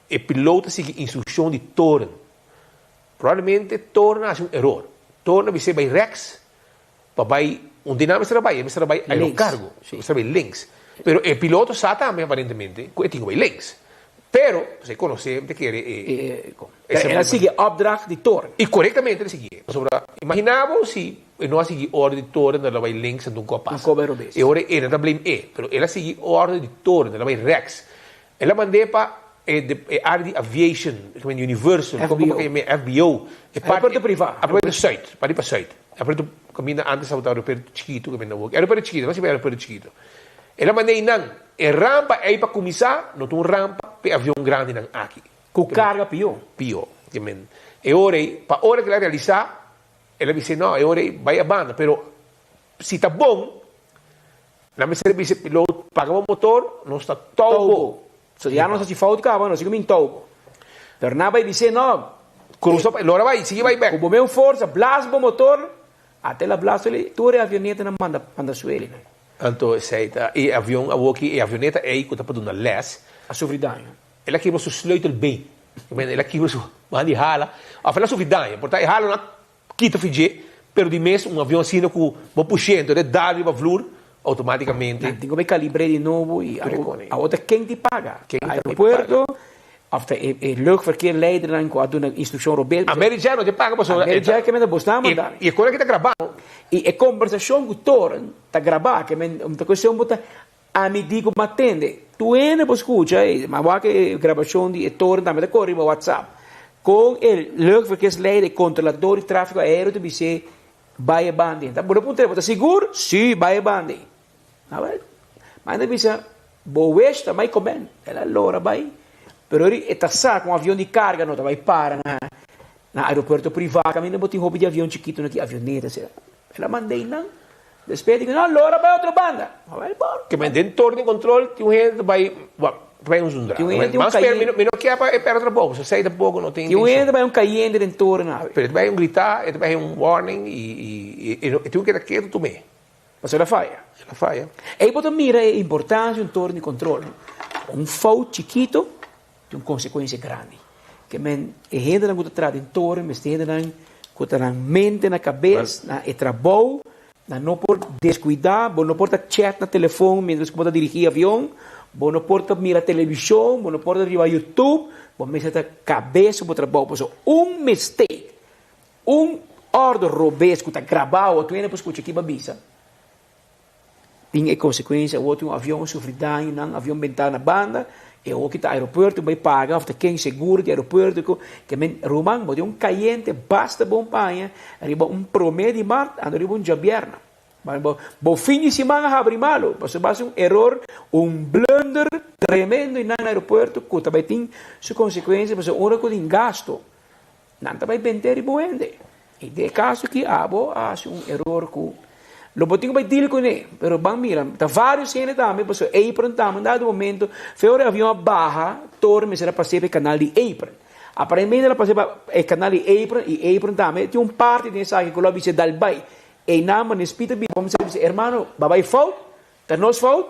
Speaker 16: e piloto a sigui instruccion di toren. Probablemente toren a haci un eror. Toren a bis'é bay rechts Pa bai un di nan mester a bai, e mester a bai aerocargo, mester a bai links. Pero e piloto sa tambe aparentemente cu e tin cu bai links. Pero, si e conoce, ta kere e.
Speaker 1: El a sigui opdracht di toren.
Speaker 16: Y corectamente el a sigui. Pasobra, imagina bo si e no a sigui orde di toren, el a bai links anto un cu a pasa.
Speaker 1: Un cu a bai robes.
Speaker 16: E ora e no ta blame e, pero el a sigui orde di toren, el a bai rechts. El a mand'é pa e área di aviation, Universal,
Speaker 1: FBO.
Speaker 16: FBO. E parti,
Speaker 1: Aeropuerto privá.
Speaker 16: Aeropuerto Zuid, parti pa Zuid. Aeropuerto kaminda antes tabata aeropuerto chikitu, kaminda awor. Aeropuerto chikitu, no si aeropuerto chikitu. El a mand'é einan. E rampa ei pa kuminsá no ta un rampa pa e avion grandinan aki.
Speaker 1: Ku karga pió.
Speaker 16: Pió. E ora ei, pa ora ku el a realisá, el a bis'é, no, e ora ei bai a banda, pero si ta bon, Nan mester bisa e piloto, paga bo motor, nos ta tou bo.
Speaker 1: So ya nos haci fout caba, nos sigui bin tou bo. Pero nan bay bis'é, no.
Speaker 16: Cruza pa, lora bay, sigui bay bek.
Speaker 1: Cu bo men forsa, blaas bo motor, ata el a blaas sueli, tur e avionetanan manda, manda sueli nan.
Speaker 16: Anto esey ta, e avion awoki, e avioneta ey cu ta pa duna les.
Speaker 1: A sufri daño.
Speaker 16: El a kibra su sleutelbeen. El a kibra su man di hala. Of el a sufri daño, por ta e hala no a Kita fi dje, pero di mes un avion asina ku bo push'é enton e dal riba vloer, outomátikamente.
Speaker 1: Nan tin ku bai kalibr'é di nobo i awor ta ken ti paga? Aeropuerto òf ta e luchtverkeerleidernan ku a duna instrukshon robes?
Speaker 16: Amerijet no te paga pasobra.
Speaker 1: Amerijet ke men ta bos nan a manda.
Speaker 16: I e kos aki ta grabá.
Speaker 1: I e kombersashon ku toren ta grabá ke men ta kuestion bo ta ami di ku bo a tende. Tur hende por skucha e ma wak e grabashon di e toren tambe ta kore riba WhatsApp. Kon e luchtverkeersleider, e kontrolador di trafiko aereo ta bis'é bai e banda ei. Ta bo ta puntra, bo ta sigur? Sí, bai e banda ei. Awel, ma hende ta bisa. Bo wish ta bai komen. El a lora bai. Pero ori e ta sa ku un avion di karga no ta bai para na na aeropuerto privá kaminda bo tin hopi di avion chikito na ki avioneta asina. El a mand'é nan. Despues di ku no lora bai otro banda. A bai bon.
Speaker 16: Ke men den torre di control tin un hende ta bai wak ta bai un zundra.
Speaker 1: Tin un hende tin un
Speaker 16: Mas pero
Speaker 1: kayente.
Speaker 16: mi no kier pa e perde trabou pasobra esei tampoco no tin
Speaker 1: Tin un hende
Speaker 16: intencion.
Speaker 1: ta bai un kayente den torre nawe.
Speaker 16: Pero e ta bai un grita, e ta bai un warning y y e tin ku keda ketu tum'é.
Speaker 1: Pasobra el a faya.
Speaker 16: El a faya.
Speaker 1: Ei bo ta mira e importancia di un toren di control. Un fout chikito tin un consecuencia grandi. Ke men e hendenan ku ta traha den toren mester hendenan ku ta nan mente na kabes, na e trabou, nan no por descuida, bo no por ta chat na telefon mientras ku bo ta dirigi avion, bo no por ta mira television, bo no por ta riba YouTube, bo mester ta kabes ku bo trabou. Pasobra un mistake Un ordo robes ku ta grabá otro hende por skucha kiba bisa tin e konsekuensia awor tin un avion a sufri daño nan avion bentá na banda e awor kita aeropuerto bai paga òf ta ken seguro di aeropuerto ku ke men ruman bo tin un kayente basta bon paña riba un promé di mart anto riba un djabièrnè bo bo fin di siman a habri malu pasobra bo hasi un eror un blunder tremendo i nan na aeropuerto ku ta bai tin su konsekuensia pasobra ora ku tin gasto. Nan ta bai bende riba un hende. I den e kaso aki abo a hasi un eror ku lo bo tin ku bai deal kuné. Pero ban mira, ta vários hende tambe pasobra apron tambe un dado momento fe ora e avion a baha tur mester a pas'é pa e kanal di apron. Aparentemente el a pas'é pa e kanal di apron i apron tambe tin un parti den esaki ku lo a bis'é dal bai. Einan bo nespita bira bo mester bisa hermano bo a bai fout, ta nos fout,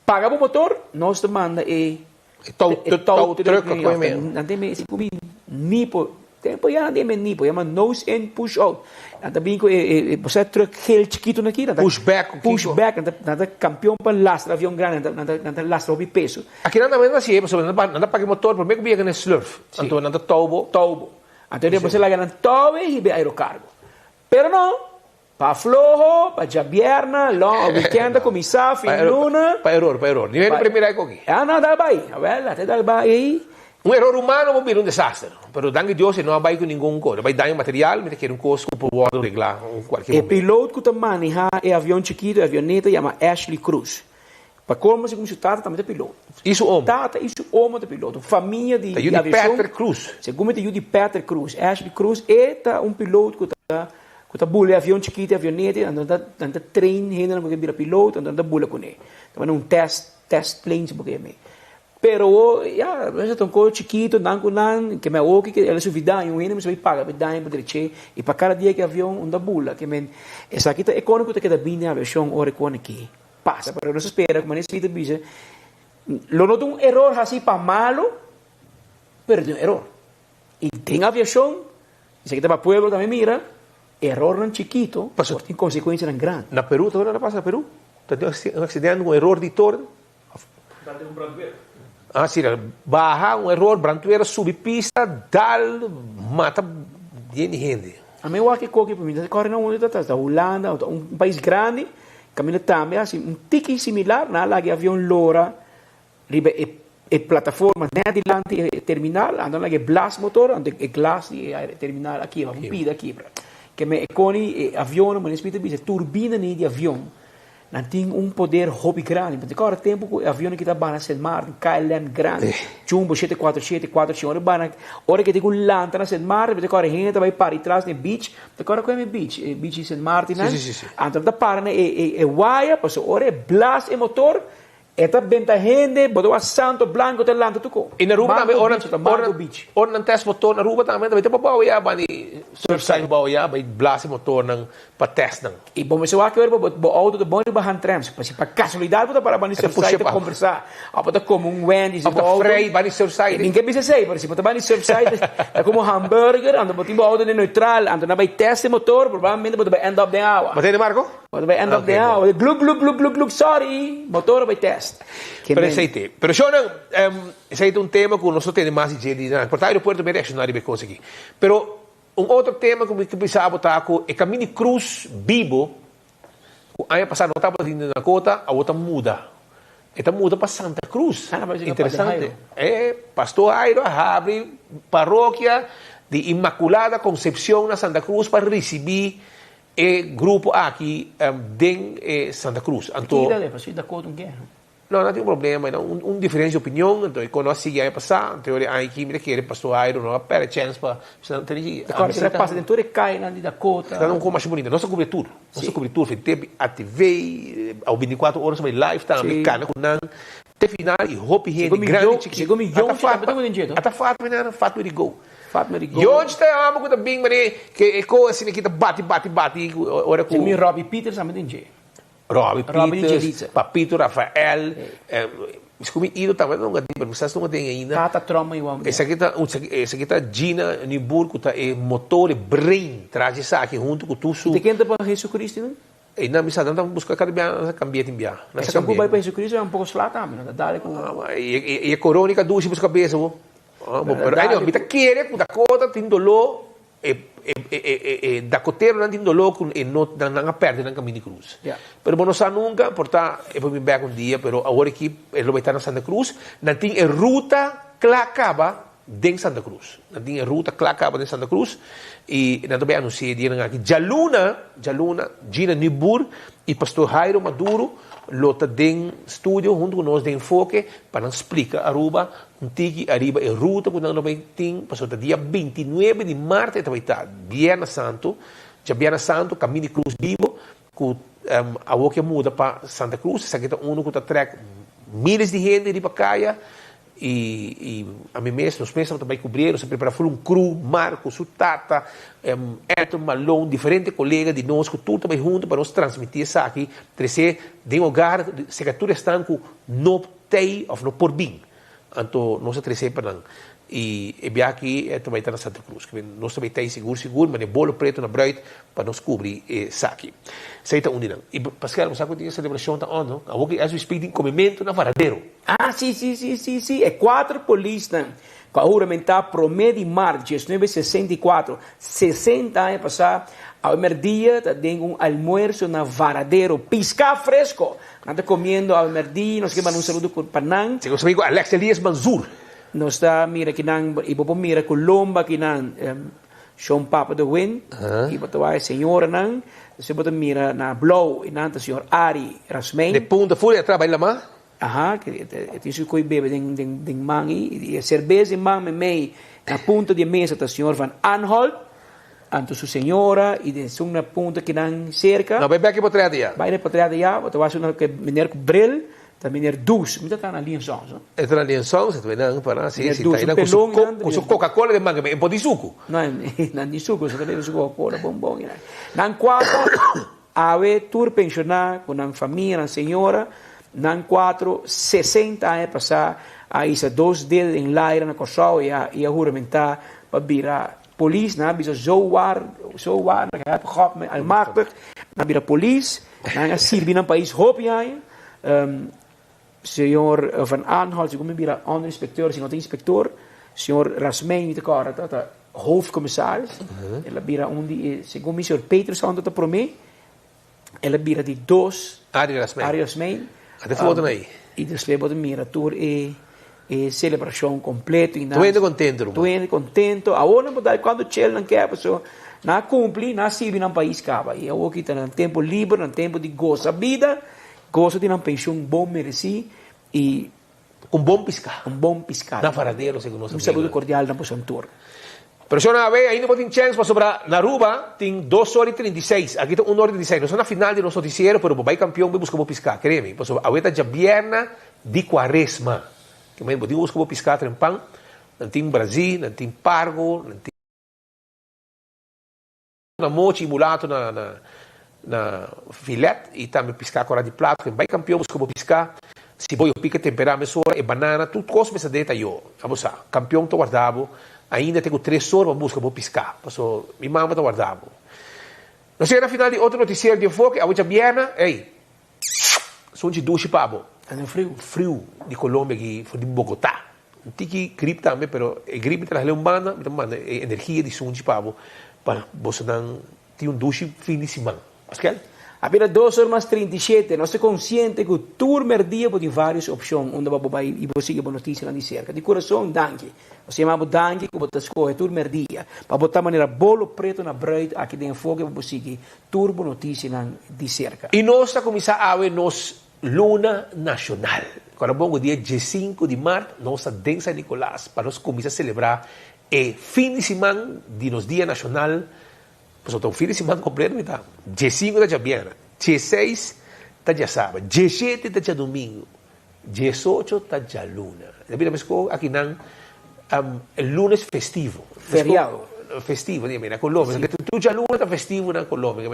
Speaker 1: paga bo motor, nos ta manda e
Speaker 16: E touw
Speaker 1: E touw
Speaker 16: truck
Speaker 1: truck
Speaker 16: koe me.
Speaker 1: Nan tin me si ku mi nipo. Tempo ya nan tin me nipo. Yama nose in push out. Nan ta bin ku e e bo sa truck geel chikitu nan aki.
Speaker 16: Push back ku kiko.
Speaker 1: Push back. Nan ta nan ta kampion pa lastra avion grandi. Nan ta nan ta nan ta lastra hopi peso.
Speaker 16: Aki nan tambe nan ta hasi e pasobra nan ta nan ta paka e motor prome ku yega na e slurf. Anto nan ta touw bo.
Speaker 1: Touw bo. Anto bo sa laga nan touw e hiba e aerocargo. Pero no. Pa floho, pa djabierna, long weekend ta kuminsá, fin di luna.
Speaker 16: Pa eror, pa eror. Ni hende por mira e koki.
Speaker 1: Ah, no, dal bai. Awel, ate dal bai ei.
Speaker 16: Un eror humano por bira un desaster. Pero danki Dios e no a bai ku ningun kos. A bai daño material, mi ta kere un kos ku por wòrdu reglá un kualke
Speaker 1: E
Speaker 16: momento.
Speaker 1: pilot ku ta manehá e avion chikitu, e avioneta, yama Ashley Cruz. Pa colmo segun su tata tambe ta piloto.
Speaker 16: Y su omo.
Speaker 1: Tata y su omo ta piloto. Un famia di
Speaker 16: Ta yu di
Speaker 1: aviacion.
Speaker 16: Peter Cruz.
Speaker 1: Segun mi ta yu di Peter Cruz. Ashley Cruz e ta un piloto cu ta cu ta bula e avion chikito, e avioneta, anto nan ta nan ta train hendenan cu ke bira piloto, anto nan ta bula cune. Ta manda un test test plane si bo ke yam'e. Pero awo ya, mester ta un coyo chikito, nan cu nan, ke men awo ke el a sufri daño, un hende mester bay paga pa e daño pa dreche, y pa cada dia ke avion un ta bula, ke men esaki ta e cona cu ta keda bini den aviacion ora e cona aki. Pasa, pero nos a spera ku manera Smith a bisa, lo no ta un eror hasi pa malo, pero ta un eror. I den aviashon, esaki ta pa pueblo tambe mira, erornan chikito por tin konsekuensianan grandi.
Speaker 16: Na Peru, ta ora pasa na Peru? Ta tin un aksidente, un eror di toren. Ah, si, baha un eror, brandweer a subi pista, dal, mata yen di hende.
Speaker 1: Ami wak e koki, mi ta kòrda na unda ta, ta Hulanda, un pais grandi, Caminda tambe haci un tiki similar, nan a laga e avion lora riba e e plataforma net dilanti e terminal, anto nan laga e blas motor, anto e glas di e terminal a kibra, un pida a kibra. Ke men e koni e avionnan, manera Smith a bisa, turbinanan di avion, nan tin un poder hopi grandi. Pasobra ora tempo ku e avionnan kita bana Sint Maarten, KLM grandi, Jumbo 747, 400, ora bana, ora ke tin ku lanta na Sint Maarten, bo ta kòrda hende ta bai para atras na e beach, Ta kòrda ku e beach, e beach di Sint Maarten nan?
Speaker 16: Sí, sí, sí.
Speaker 1: Anto nan ta para na e e e waya, pasobra ora e blas e motor, e ta benta hende, bo ta wak santo blanco ta lanta tur ko.
Speaker 16: I na Aruba tambe
Speaker 1: Mango
Speaker 16: ora
Speaker 1: Beach, ta
Speaker 16: ora
Speaker 1: Mango Beach.
Speaker 16: ora nan test motor na Aruba tambe ta pa bou ya bani Surfside bou ya bai blas e motornan pa test nan.
Speaker 1: I bo mester wak ora bo bo auto ta bon riba handrems, pa si pa casualidad bo ta para bani
Speaker 16: E ta
Speaker 1: Surfside
Speaker 16: pusha
Speaker 1: ta
Speaker 16: pa.
Speaker 1: combersa, of bo ta come un Wendy's
Speaker 16: Of
Speaker 1: riba
Speaker 16: ta
Speaker 1: auto.
Speaker 16: frei bani Surfside.
Speaker 1: E mi ke bisa esei, pero si bo ta bani Surfside ta come un hamburger, anto bo tin bo auto den neutral, anto nan bai test e motor, probablemente bo ta bai end up den awa.
Speaker 16: Bo tende Marco?
Speaker 1: Bo ta bai end up
Speaker 16: Ok,
Speaker 1: den
Speaker 16: bon.
Speaker 1: awa. Gluk gluk gluk gluk gluk sorry, motor a bai test. Ke
Speaker 16: Pero
Speaker 1: men.
Speaker 16: esei te. Pero shownan, esei ta un tema ku nos no tende mas di dje di nan. Por ta aeropuerto mi reakshoná riba e kos aki. Pero Un otro tema ku mi ke bisa bo ta ku e kaminda di krus bibo ku aña pasá no tabata tin na Dakota awor ta muda. E ta muda pa Santa Cruz. Interesante. E Pastor Jairo a habri parokia di Inmaculada Concepcion na Santa Cruz pa risibí e grupo aki den Santa Cruz. Anto. No, no tin problema, no, un, un diferencia di opinion, anto e kono a sigui aña pasá, anto e aña aki mi ta kere Pastor Jairo no a perde chèns pa bisa nan tene ki
Speaker 1: Ta kòrda kila pasa den tur e kayanan di Dakota.
Speaker 16: Ta un kos masha bunita, nos a kubri tur, nos a kubri tur, Vtb, ATV, awo bintikuatro ora nos a bai live tambe, kana ku nan te final i hopi hende, grandi i chikí.
Speaker 1: Segun mi Yonchi tambe ta den dje, to?
Speaker 16: Ata Fatme nan, Fatme Rigaud.
Speaker 1: Fatme Rigaud.
Speaker 16: Yonchi ta e hòmber ku ta bin manera ke e kos asina ki ta bati bati bati ora ku.
Speaker 1: Segun mi Robbie Peters tambe den dje.
Speaker 16: Robbie Peters, Papito Rafael, mi mi ido tambe nunca tin, pero mi sa si nunca tin ainda.
Speaker 1: Tata Trump igual.
Speaker 16: Esaki ta, esaki ta Gina Niebuhr cu ta e motor, e brain tras di esaki hunto cu tur su.
Speaker 1: Y ta ken ta pa Jesucristo nan?
Speaker 16: E nan mi sa, nan ta busca cada bia, nan sa cambia tin bia. Nan sa
Speaker 1: Esun cu
Speaker 16: cambia.
Speaker 1: bay pa Jesucristo e un poco sla tambe, nan ta dale cu.
Speaker 16: Y e corona y cadushi pa su cabeza bo. Pero anyway, mi ta kere cu Dakota tin dolor. E e e e dakoteronan tin doló ku e no nan nan a pèrdè nan kaminda di krus. Pero bo no sa nunka, por ta e por bin bèk un dia, pero awor aki e lo bai ta na Santa Cruz. Nan tin e ruta kla kaba den Santa Cruz. Nan tin e ruta kla kaba den Santa Cruz i nan ta bai anunsiá e dianan aki. Djaluna, djaluna, Gina Niebuhr i Pastor Jairo Maduro lo ta den studio huntu ku nos den Enfoke pa nan splika Aruba Un tiki ariba e ruta ku nan lo bai tin, pasobra ta dia bintinuebe di mart e ta bai ta, Bierna Santu, djabièrnè Santu, Kaminda di Krus Bibo, ku awor ke muda pa Santa Cruz, esaki ta unu ku ta trèk miles di hende riba kaya, i i ami mes, nos mes tabata bai kubrié, nos a prepará ful un crew, Marco, su tata, Elton Malone, diferente kolega di nos ku tur ta bai huntu pa nos transmití esaki, tresé den hogar, seka tur esnan ku no tei of no por bin. Anto nos a trese pa nan. I e biaha aki e ta bai ta na Santa Cruz. Kiben nos ta bai tei sigur sigur mane bolo preto na bruid pa nos kubri esaki. Esei ta un di nan. I Pascal bo sa ku tin e selebrashon ta on no? Awor ki as we speak tin komementu na Varadero.
Speaker 1: Ah si si si si si e kuater polisnan ku a huramentá promé di mart diesnuebe sesenta i kuatro, 60 aña pasá, awe mèrdia ta den un almuerso na Varadero. Piská fresko! Nan ta comiendo awe merdi, nos ke manda un saludo pa nan.
Speaker 16: Nos amigo Alex Elias Manzur.
Speaker 1: Nos ta mira kinan, y bo por mira cu lomba kinan, Shon Papa de Win, y bo ta wak e señoranan, despues bo ta mira na blou, y nan ta señor Ari Rasmijn.
Speaker 16: De punta full e atrás bai lama.
Speaker 1: Aha, e tin su coy bebe den man y e cerbes den man memey, na punta di e mesa ta señor Van Anholt. Anto su señora y den su na punta kinan cerca.
Speaker 16: No, bay bek e potret ya.
Speaker 1: Bay na e potret ya, bo ta wak su ke meneer ku bril, ta meneer Does. Mi ta traha na Lien Sons, no?
Speaker 16: E ta na Lien Sons, e ta bay nan para, si, si, ta
Speaker 1: Meneer
Speaker 16: nan
Speaker 1: Does, un pelon nan.
Speaker 16: Ku su Coca-Cola den manga, e por di suku.
Speaker 1: No, nan di suku, su ta bebe su Coca-Cola bon bon. Nan cuatro, awe tur pensioná ku nan famia, nan señora, nan cuatro, 60 aña pasá a hisa dos dedo den laira na Kòrsou i a i a huramentá pa bira Polis, nan a bisa zo waar, zo waar, ik heb God me almachtig. Nan a bira polis, nan a sirbi nan pais hopi aña. Señor Van Aanholt, segun mi bira onderinspecteur, si no ta inspector, señor Rasmijn mi ta kòrda ta, ta hoofdcommissaris. El a bira un di e, segun mi señor Peterson ta ta promé, el a bira di dos.
Speaker 16: Arie Rasmijn.
Speaker 1: Arie Rasmijn.
Speaker 16: A ta fotonan ei.
Speaker 1: I despues bo ta mira tur e e celebracion completo.
Speaker 16: Tur hende contento ruman.
Speaker 1: Tur hende contento. Awor nan por dal cuanto chel nan kier pasobra nan a cumpli, nan a sirbi nan pais caba. I awor ki ta nan tempo liber, nan tempo di goza bida, goza di nan pension bon mereci i.
Speaker 16: Un bon pisca.
Speaker 1: Un bon pisca.
Speaker 16: Na Varadero segun nos
Speaker 1: Un saludo cordial na boso tur.
Speaker 16: Pero shon awe ainda bo tin chèns pasobra na Aruba tin dos ora i 36, aki ta un ora i 36. Nos ta na final di nos noticiero pero bo bai kampion bai buska bo piská, kere mi, pasobra awe ta djabièrna di kuaresma. Ke manera bo tin ku buska bo piská trempan, nan tin brazí, nan tin pargo, nan tin. Na mochi i mulato na na na filet i tambe piská kora di plato ken bai kampion buska bo piská siboyo pika temperá mesora e banana tur kos mester den tayo abo sa kampion ta warda bo ainda te ku tres or pa buska bo piská paso mi mama ta warda bo nos yega na final di otro notisiero di enfoke awe djabièrnè ey sunchi dushi pa bo friu di Colombia aki for di Bogotá Un tiki grip tambe, pero e grip mi ta laga un banda, mi ta manda e energia di sunchi pa bo, pa bosonan tin un dushi fin di siman. Paskel?
Speaker 1: A bira dos or mas 37, nos ta konsiente ku tur merdia bo tin vários opshon unda bo bai i bo sigui bo notisianan di serka. Di kurason, danki. Nos yama bo danki ku bo ta skohe tur merdia pa bo ta manera bolo preto na bruid aki den Enfoke pa bo sigui tur bo notisianan di serka.
Speaker 16: I nos ta kuminsá awe nos. Luna Nacional. Ora bon cu dia diescinco di maart nos ta den San Nicolas pa nos cuminsa celebra e fin di siman di nos Dia Nacional, pasobra ta un fin di siman completo mi ta, diescinco ta djabièrnè, dieseis ta djasabra, dieshete ta djadumingo, diesocho ta djaluna. Ta bira mesco akinan lunes festivo.
Speaker 1: Feriado.
Speaker 16: Festivo, na Colombia. Tur djaluna ta festivo na Colombia.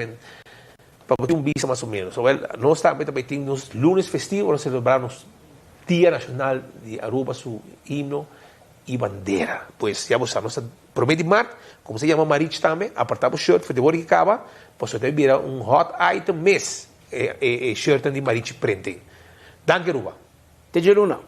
Speaker 16: Pa bo tin un bista mas o menos. Wel, nos tambe ta bay tin nos lunes festivo, nos celebra nos Dia Nacional di Aruba su himno y bandera. Pues ya bo sa, nos ta prome di mart, como se yama Marich tambe, aparta bo shirt for di ora ki caba, pasobra ta bira un hot item mes e shirtnan di Marichi Printing. Danki Aruba.
Speaker 1: Te dje luna.